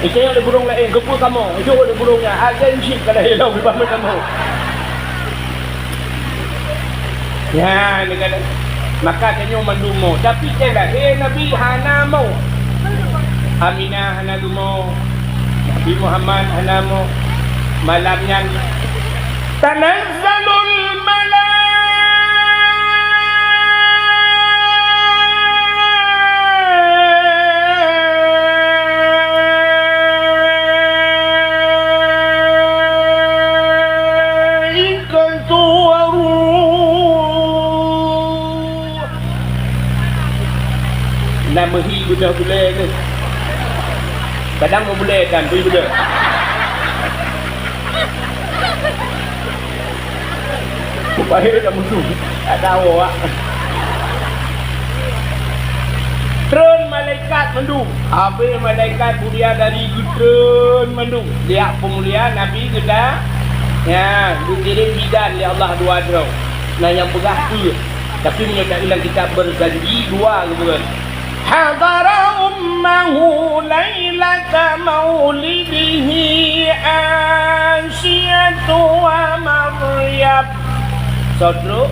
Icayong lé burông laén, keupeue kamoe? Icok lé burông nyan, agen cit ka lahé lom di pamét kamoe. Nyan, dia kata, maka tanyoe mandum mo. Tapi teuh lahé Nabi hana mo. Aminah hana geumo. Nabi Muhammad hana mo. Malam nyan, tanazzalul malaikatu war-ruh. Na meuhi beudôh bulèe teuh. Kadang meubulèe kan, bri beudôh. Mubahé dak musuh. Tak tahu, Wak. Treun malaikat mandum. Habéh malaikat mulia dari geutreun mandum. Liak peumulia Nabi geuda, ya, geukirém bidan lé Allah dua droe. Na nyang peugah peuet. Tapi meunyoe takalon kitab Barzanji, dua geupeugah. Hadara ummahu lailata maulidihi Asiyatu wa Maryam. Soe trok?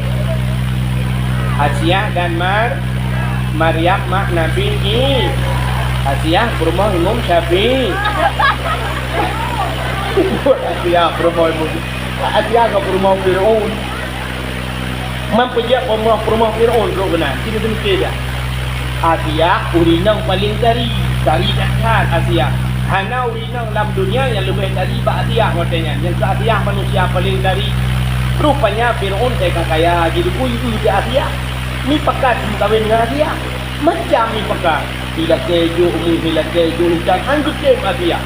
Asiah dan Mar-, Maryam mak Nabi Isa. Asiah peurumoh Imam Syafi'i. Asiah peurumoh Imam, Asiah ngon peurumoh Fir'aun. Man peujeuet peurumoh-peurumoh Fir'aun trok keunan, sinoe seumiké dah. Asiah ureueng inong paleng tari, tari that-that Asiah. Hana ureueng inong lam donya nyang leubeh tari bak Asiah watèe nyan. Nyang keu Asiah manusia paleng tari. Rupanya Fir'aun teuka kaya, jidukui eu teuh Asiah. Mipakat meukawen ngon Asiah. Macam mipakat. Ilakèe jok meuh, ilakèe jok intan, han geutem Asiah.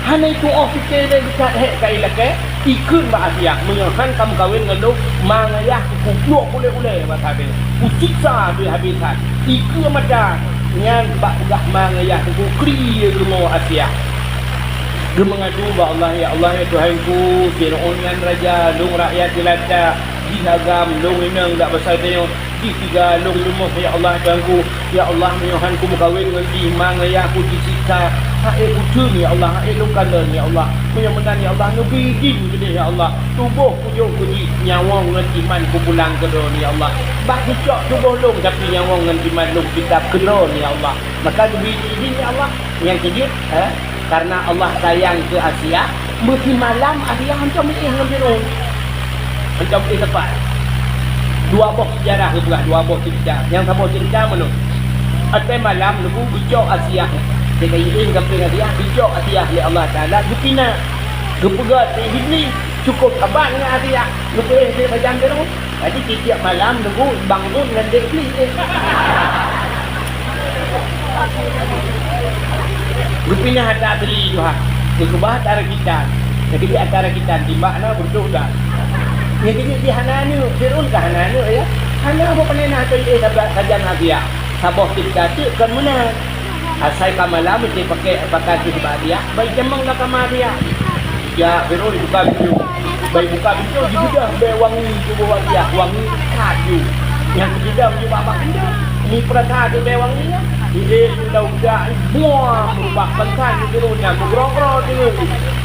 Hana itu'oh pike lé geukat hék ka ilakèe, ikheun bak Asiah, "Meunyoe han kameukawen ngon lôn, ma ngon yah kukuplok ulèe-ulèe bak sabe, kusiksa habéh-habéh that." Ikheun mata nyan bak peugah ma ngon yah kukukri geumo Asiah. Geumeungadu bak Allah, "Ya Allah, ya Tuhanku, Fir'aun nyan raja, lôn rakyat jeulata, jih agam, lôn inong dak basa tanyoe." Jih tiga lôn leumoh, ya Allah, Tuhanku. Ya Allah, meunyoe han kumeukawen ngon jih, ma ngon yah kujisiksa. Hak ék kuteun, ya Allah, hak ék lôn kalon, ya Allah. Meunyoe meunan, ya Allah, neubri idhin keudeh, ya Allah. Tuboh kujok keu jih, nyawöng ngon iman kupulang keudroe, ya Allah. Bah kucok tuboh lôn, tapi nyawöng ngon iman lôn teutab keudroe, ya Allah. Maka neubri idhin, ya Allah. Nyang keujeuet, eh? Karena Allah sayang keu Asiah, meusimalam Asiah hantom éh ngon Fir'aun. Hantom éh sapat. Dua boh seujarah geupeugah, dua boh ceurita. Nyang saboh ceurita meunoe. Watèe malam Teungku geucok Asiah. Teuka éh ngon Asiah, geucok Asiah lé Allah Taala geupinah. Geupeugah lé Iblih, cukôp saban ngon Asiah. Geupeuéh lé sajan Fir'aun. Jadi, tiep-tiep malam Teungku bangun ngon dek Iblih, eh. Geupinah ata ateueh tuha, geukeubah ata rakitan. Nyang keujeuet ata rakitan, timbak na beureutoh dah. Nyang keujeuet jih hana aneuk, Fir'aun ka hana aneuk, ya. Hana boh panenah ateueh, eh, saban sajan Asiah. Saboh ceurita teuk kon meunan. Asai ka malam, meusti pakai, pakai jih bak Asiah, bai jamong lam kama Asiah. Ya, Firaun buka pintoe. Bai buka pintoe, jibeudôh bèe wangi tuboh Asiah, wangi that ju. Nyang keudidam ju bak, bak pintoe. Ni peurasa ju bèe wangi nyan. Di, di, di, lau dak, buah, meurubah pansan ju Firaun nyan, meugrong-grong ju.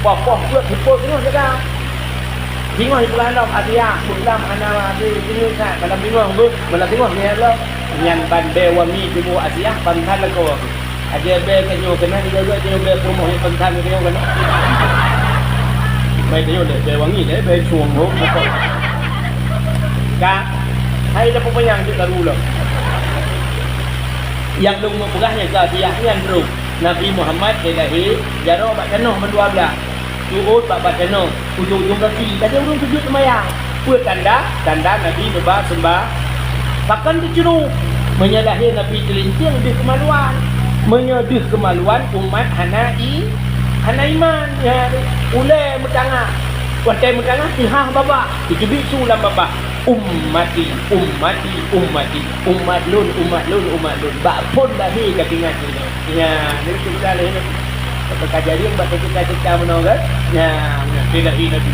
Poh-poh peuet, sipôt ju jaga. Singoh jipeugah lom Asiah, beulam hana ade singoh that, malam singoh beuh, malam singoh nyan lom. Nyan ban bèe wangi tuboh Asiah, pansan lakoe. Adak bèe tanyoe keunan, jaga tanyoe bèe peurumoh nyang pansan tanyoe keunan. Mai tanyoe lé bèe wangi lé, bèe cueng ho. Ka, hai dah peupanyang cit karu lom. Nyang lôn meupeugah nyan keu Asiah nyan droe. Nabi Muhammad lé lahé, jaroe bak tanoh bandua blaih. Tuôt bak, bak tanoh, ujong-ujong gaki, lagèe ureueng sujud seumayang. Peue tanda? Tanda Nabi neuba seumba-, pakon teucuru. Meunyoe lahé Nabi teulintieng deuh keumaluan. Meunyoe deuh keumaluan, umat hana i-, hana iman. Ya, ulèe meutangah. Watèe meutangah, ihah babah. Iteubiet su lam babah. Ummati, ummati, ummati. Umat lôn, umat lôn, umat lôn. Bak phôn lahé ka teuingat lé nyoe. Nyan, nyoe cerita lé nyoe. Kata ka jadi bak cerita-cerita meunoe kan? Nyan, nyan, lé lahé Nabi.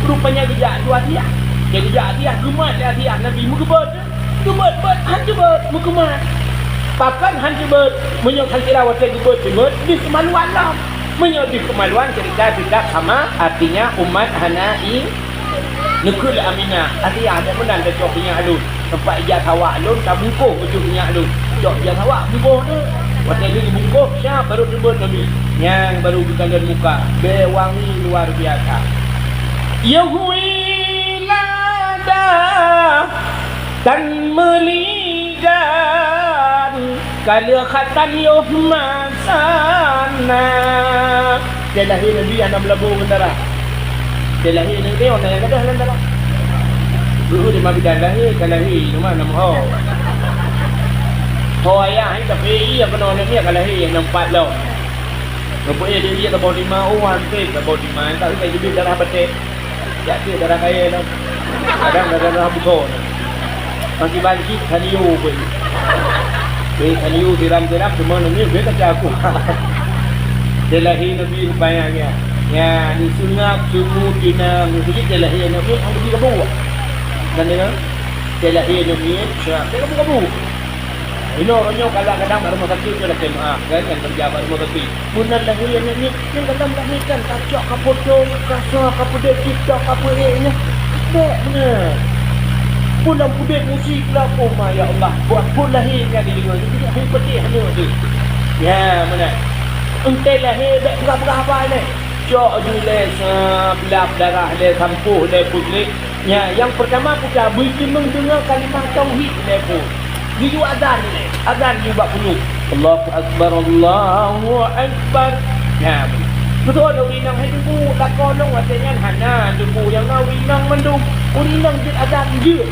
Rupanya geujak dua Asiah. Jadi geujak Asiah, geumat lé Asiah Nabi meugeubeuet. Geubeuet-beuet, han jeubeuet, meukeumat. Pakon han jeubeuet? Meunyoe han kira watèe geubeuet, jeubeuet, deuh keumaluan lom. Meunyoe deuh keumaluan, cerita-cerita sama, artinya umat hana i-, Neukheun lé Aminah, "Até, até meunan tacok inyak lôn, teumpat ija sawak lôn tabungkôh bacut inyak lôn." Cok ija sawak bungkôh teuk. Watèe lheueh bungkôh, siap barô teubiet Nabi. Nyan barô geukalon muka, bèe wangi luar biasa. Yôh wilada tan meuligan. Ka lheueh khatan yoh masa na. Watèe lahé Nabi hana meulabu keu dara. Watèe lahé Nabi, hana nyang gadôh lam dara. Beuh, di ma bidan lahé, ka lahé, nyoe ma nam ho. Ho ayah, tapi iya keunoe aneuk miet ka lahé, nyang pat lom. Nyoe peuet dia, dia tabôh di ma, oh, hanté tabôh di ma, tak usah jeuet darah batèe. Jak keu darah kayèe lom. Kadang darah-darah beuko na. Banci-banci, salio pun. Eh, salio siram-siram, cuma neumie beu kacau aku. Watèe lahé Nabi rupanya, ya. Ya, ni seungab, seungut, inang, ni seujid watèe lahé Nabi, hana Nabi kabu. Dan dia, watèe lahé Nabi, siap, dia kabu-kabu. Inoe uroe nyoe kadang-kadang bak rumoh sakét nyoe lakèe meu'ah, kan, nyang keureuja bak rumoh sakét. Meunan lahé aneuk miet, nyang ka lom lahé kan, tacok ka potong, ka soe, ka peudeuh, TikTok, ka peuék nyoe. Bèk meunan. Peue lam udép musik lom, oh ma ya Allah, buet phôn lahé nyan dideungoe, jadi hai peudeh aneuk teuh. Nyan meunan. Eunteuk lahé bèk peugah-peugah haba ilèe. Cok ju ilèe, sa-, lap darah ilèe, sampôh ilèe, peugleh. Nyan, nyang peurtama putra beuteumèe deungö kalimah tauhid lé phôn. Geuyue azan lé, azan geuyue bak peunuh. Allahu Akbar, Allahu Akbar. Nyan. Beutôi lé ureueng inong hai teungku, lakoe lôn watèe nyan hana teungku nyang na ureueng inong mandum. Ureueng inong jeuet azan jeuet.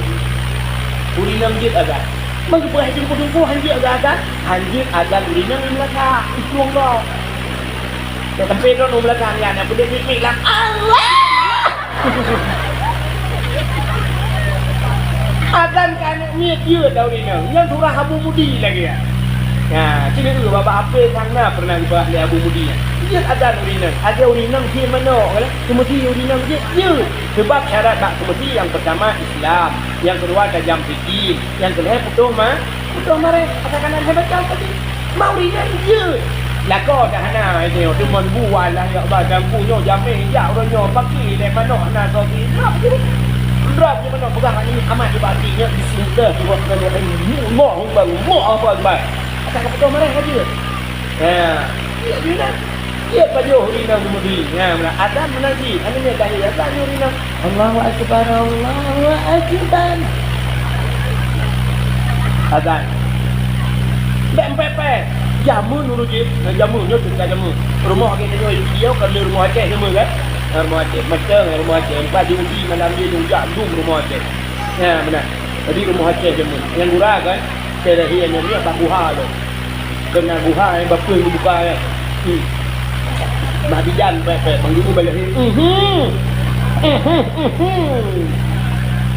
Ureueng inong jeuet azan. Meugeubeuet hai teungku-teungku han jeuet azan, han jeuet azan ureueng inong nyang meulakak, iplueng gob. Sampai droeneuh meulakak nyan, peudeuh mik-mik lam Allah. Azan keu aneuk miet jeuet lam ureueng inong. Nyan surah Abu Mudi lagèe nyan. Nah, ci lheueh babah H P sang na pernah geuba lé Abu Mudi nyan. Jeuet azan ureueng inong. Lagèe ureueng inong jeuet manok, kan? Seumeusti ureueng inong jeuet, jeuet. Sebab syarat bak seumeusti nyang peurtama Islam, nyang keudua tajam fikir, nyang keulhèe putôh ma-, Putôh marèh, asai ka na lhèe macam tadi. Ma ureueng inong jeuet. Lakoe dah hana, ini, teuma bu Allah ya Allah, dan ku nyoe jamèe jak uroe nyoe, pagi lé manok hana soe si. Drop je. Drop je manok peugah ni amat di bati nyoe, bismillah, Allahu Akbar, Allahu Akbar. Asai ka putôh marèh ka jeuet. Ha, jeuet je lah. Jeuet pajoh ureueng inong geumudi. Nyan meunan. Azan meunan cit. Aneuk miet lahé, azan ureueng inong. Allahu Akbar, Allahu Akbar. Azan. Bèk pèh-pèh. Jameun ureueng jih. Nah, jameun nyoe teuka jameun. Rumoh lagèe nyoe, dia kan lé rumoh Aceh jameun kan? Nah, rumoh Aceh. Mantong rumoh Aceh. Empat di uji malam dia tu jak dum rumoh Aceh. Nyan meunan. Jadi rumoh Aceh jameun. Nyang gura kan? Teuh lahé aneuk miet bak guha lom. Keunan guha nyang bak peue geubuka nyan. Hmm. Bak bidan pèh-pèh, bang guru bak lahé. Mhm. Mhm, mhm.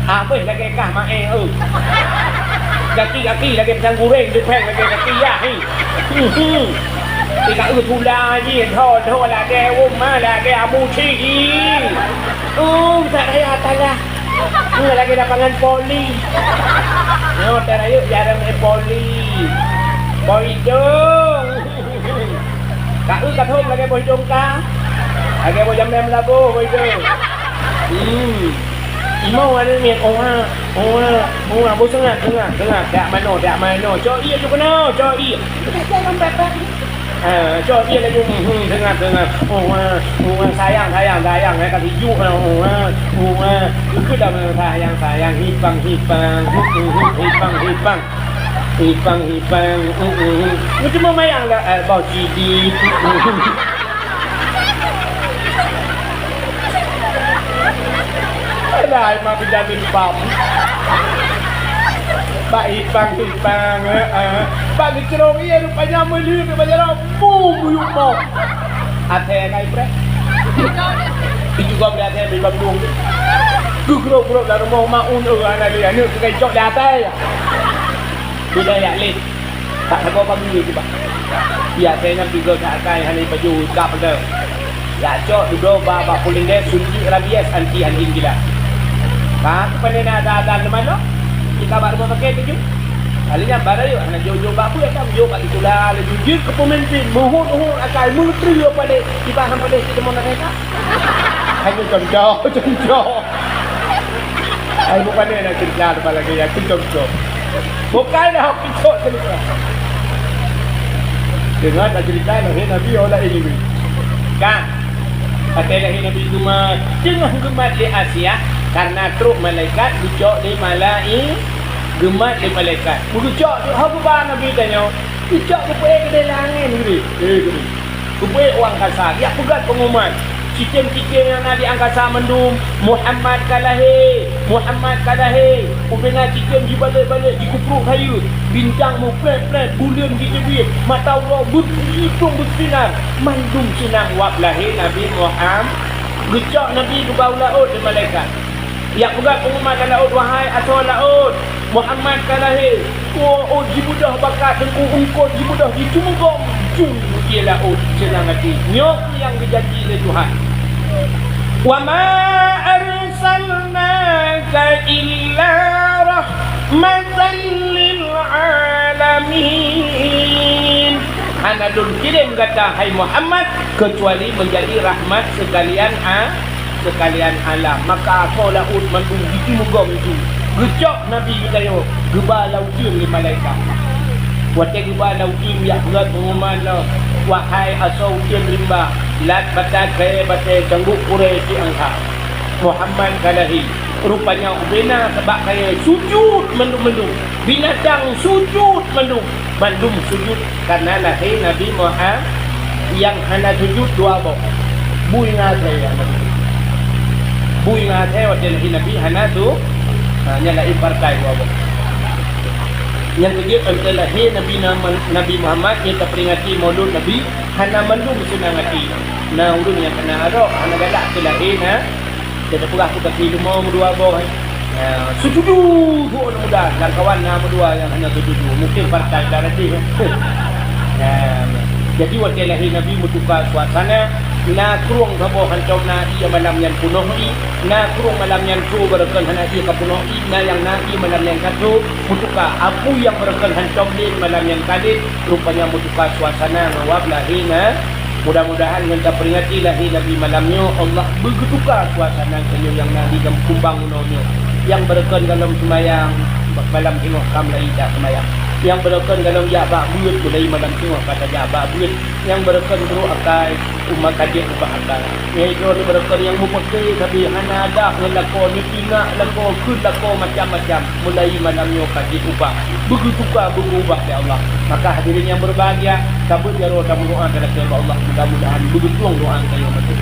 Habéh lagèe kah maé, oh. Gaki-gaki lagèe pisang goreng, dipèng lagèe gaki yah, hi. Hmm, hmm. Tika eu tula jih, tho, tho, ladèe, um, ma, ladèe, abu, cit, hi. Uh, tak raya, talah. Hmm, lagèe lapangan voli. Nyoe, tak raya, jarang main voli. Voli dong. Ka eu ka thon lagèe boh idong ka. Lagèe boh jamèe meulaboh boh idong. Hmm. Imo ada ni, oha, oha, oha, boh seungap, seungap, seungap. Dak mano, dak mano. Cok ie tu kena, cok ie. Ah, cok ie laju. Hmm, seungap, seungap. Oha, oha, sayang, sayang, sayang. Eh, kasi juk, oha, oha. Ikut dah sayang, sayang. Hipang, hipang. Hmm, hmm, hmm, hipang, hipang. Hipang, hipang, mm, mm. Ni cuma mayang lah, eh, bau cili. Mm, mm. Alah, memang bejani bab. Bak hipang, hipang, eh, eh. Bak geucrong, iya, rupanya meli ke belajar. Bum, yuk, bum. Até kai preh. Itu gom di até di Bandung. Geugrok-grok lam rumoh mak un, eh, anak dia, aneuk keukai cok di até. Bila yak leh. Tak sabar pagi dia cuba. Ya, saya nak tiga saat kai hana baju ikap pada. Ya, cok dudoe ba, ba pulinggeh suntik rabies anti anjing gila. Ha, tu pandai nak ada adan di mana? Kita bak rumah sakit tu. Kali nyan baru yuk, anak jauh-jauh bak buet dah, jauh bak itulah, laju jeuet keu pemimpin, muhut-uhut akai, menteri apa dek, tiba sampai dek, kita mau nak kata. Hanya contoh, contoh. Ai, bukan ni nak cerita apa lagi, ya, contoh, contoh. Bukan dah, contoh, contoh. Dengar tak cerita, lahir Nabi, Allah ini. Kan? Pakai lahir Nabi Umar, tengah gemat di Asia, karena trok malaikat, dicok di malai-, Geumat lé malaikat. Meugeucok teuk, "Ho geuba Nabi tanyoe?" Geucok geupeuék keudéh lam angén, geudéh. Eh, geudéh. Geupeuék u angkasa, jak peugah peunguman. Sistem-sistem nyang na di angkasa mandum, "Muhammad ka lahé! Muhammad ka lahé!" Ubena sistem jibalek-balek, jikeuprok rayeuk. Bintang meuplét-plét, buleuen jiteubiet, mata uroe beusitung beusinar, mandum seunang wab lahé Nabi Muham-, geucok Nabi geuba u laôt lé malaikat. Jak peugah peunguman lam laôt, "Wahai asoe laôt, Muhammad ka lahé." Ueh, jibeudôh baka teungku eungkôt, jibeudôh jicumugom, jung ie laôt seunang até. Nyoe nyang geujanji lé Tuhan. "Wa ma arsalnaka illa rahmatan lil alamin." Hana lôn kirém gata, hai Muhammad, keucuali meunjadi rahmat seukalian a-, seukalian alam. Maka asoe laôt mandum jicumugom itu. Geucok Nabi geutanyoe, geuba lam uteuen lé malaikat. Watée geuba lam uteuen, jak peugah peunguman lom, "Wahai asoe uteuen rimba, lat batat kayée batée, cangguek kurée cit angka." Muhammad ka lahé. Rupanya ubena sabak kayée sujut mandum-mandum. Binatang sujut mandum. Mandum sujut karena lahé Nabi Muhammad, nyang hana sujut dua boh. Bui ngon asée nyang hana sujut. Bui ngon asée watée lahé Nabi hana su-, ha, nyan laén partai dua boh. Nyang keujeuet, watée lahé Nabi na-, Nabi Muhammad nyang taperingati Maulud Nabi, hana mandum seunang até. Na ureuëng nyang kana arok, hana galak keu lahé na, Jadi peugah tu kaki leumo meudua boh, eh. Ya, setuju tu aneuk muda, lam kawan na meudua nyang hana setuju. Mungkin partai dah ready, eh. Ya, jadi watée lahé Nabi meutuka suasana, na krueng saboh hantom na ie malam nyan peunoh ie, na krueng malam nyan su beureukan hana ie ka peunoh ie, na nyang na ie malam nyan ka su meutuka. Apui nyang beureukan hantom lé malam nyan ka lé, rupanya meutuka suasana ngon wab lahé na Mudah-mudahan ngon taperingati lahé Nabi malam nyoe, Allah beugeutuka suasana tanyoe nyang na di lam kumbang unoe nyoe. Nyang beureukan golom seumayang, malam singoh ka mulai jak seumayang. Nyang beureukan golom jak bak beuet, mulai malam singoh ka tajak bak beuet. Nyang beureukan brok akai, umat ka jeuet ubah akai. Nyang droe beureukan nyang meupeugah sabe hana adak ngon lakoe, neutindak lakoe, kheun lakoe macam-macam. Mulai malam nyoe ka jeuet ubah, beugeutuka, beugeuubah lé Allah. Maka hadirin nyang berbahagia, sabeue jaroe tameudoa talakée bak Allah, mudah-mudahan beugeutueng doa geutanyoe beutôi.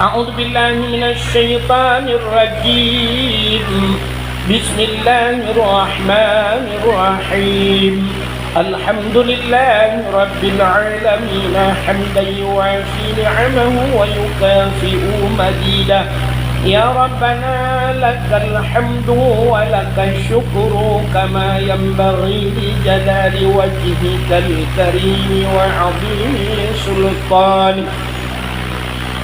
A'udzubillahi minasyaitonirrajim. Bismillahirrahmanirrahim. Alhamdulillahirabbil alamin, hamdan yuwafi ni'amahu wa yukafi'u mazidah. يا ربنا لك الحمد ولك الشكر كما ينبغي لجلال وجهك الكريم وعظيم سلطانك.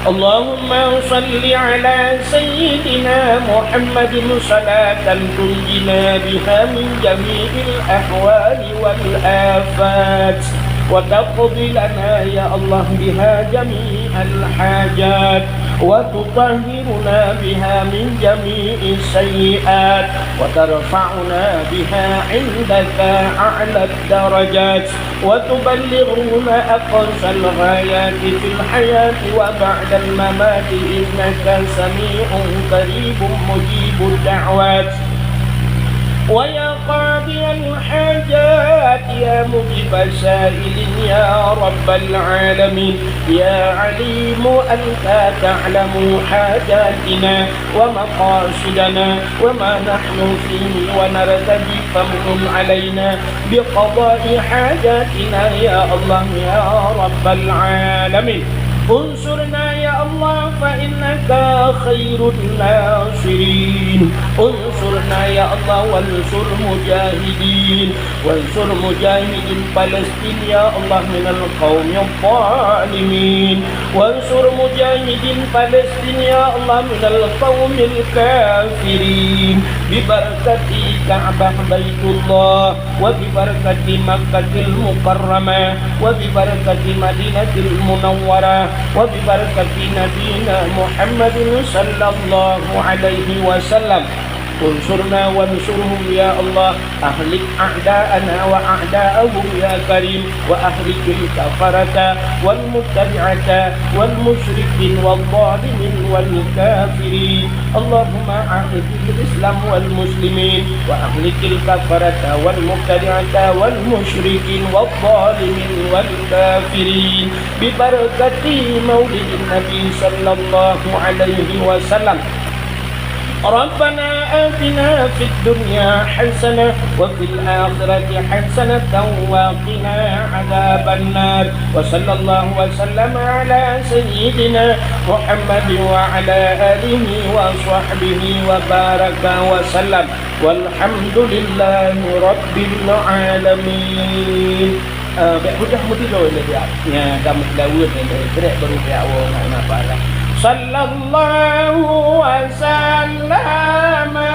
اللهم صل على سيدنا محمد صلاة تنجينا بها من جميع الأهوال والآفات، وتقضي لنا يا الله بها جميع الحاجات، وتطهرنا بها من جميع السيئات، وترفعنا بها عندك أعلى الدرجات، وتبلغنا أقصى الغايات في الحياة وبعد الممات، إنك سميع قريب مجيب الدعوات. ويا قاضي الحاجات، يا مجيب السائلين، يا رب العالمين، يا عليم، أنت تعلم حاجاتنا ومقاصدنا وما نحن فيه ونرتجي، فامنن علينا بقضاء حاجاتنا يا الله يا رب العالمين. انصرنا يا الله فإنك خير الناصرين. انصرنا يا الله وانصر مجاهدين. وانصر مجاهدين فلسطين يا الله من القوم الظالمين. وانصر مجاهدين فلسطين يا الله من القوم الكافرين. ببركة كعبة بيت الله، وببركة مكة المكرمة، وببركة مدينة المنورة، وببركة نبينا محمد صلى الله عليه وسلم. انصرنا وانصرهم يا الله. أهلك أعداءنا وأعداءهم يا كريم، وأهلك الكفرة والمبتدعة والمشركين والظالمين والكافرين. اللهم أعز الإسلام والمسلمين، وأهلك الكفرة والمبتدعة والمشركين والظالمين والكافرين، ببركة مولد النبي صلى الله عليه وسلم. ربنا آتنا في الدنيا حسنة وفي الآخرة حسنة وقنا عذاب النار. وصلى الله وسلم على سيدنا محمد وعلى آله وصحبه وبارك وسلم. والحمد لله رب العالمين. Eh, bèk mudah meutuju lé, ya. Nya, dah meudaweut lé, trek baru pihak Allah nak, nak parah. Sallallahu wa sallama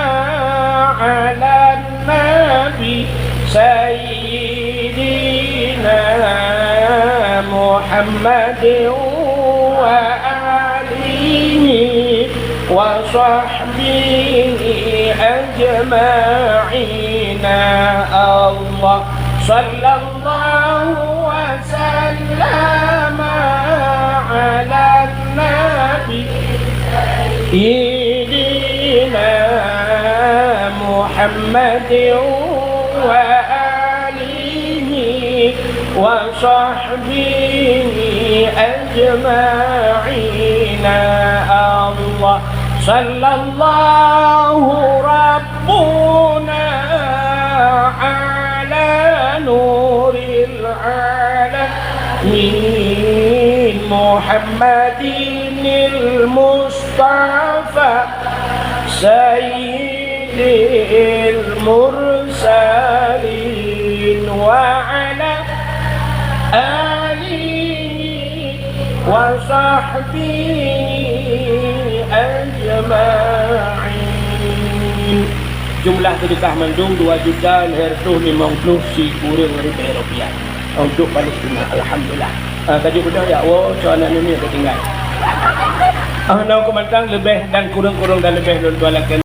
ala nabi sayyidina Muhammad wa alihi wa sahbihi ajma'ina. Allah sallallahu wa sallama ala nabi sayyidina Muhammad wa alihi wa sahbihi ajma'ina. Allah sallallahu rabbuna ala nuril alamin Muhammadinil Mustafa sayyidil mursalin wa ala alihi wa sahbihi ajma'in. Jumlah seudeukah mandum dua juta lhèe reutôh limong ploh sikureueng ribèe rupiah. Untuk Palestina, alhamdulillah. Ah, ka jeuet beudôh, ya Allah, soe aneuk nenek teutinggai. Ah, na keu mantong leubeh dan kureueng-kureueng dan leubeh lôn tuan lakèe.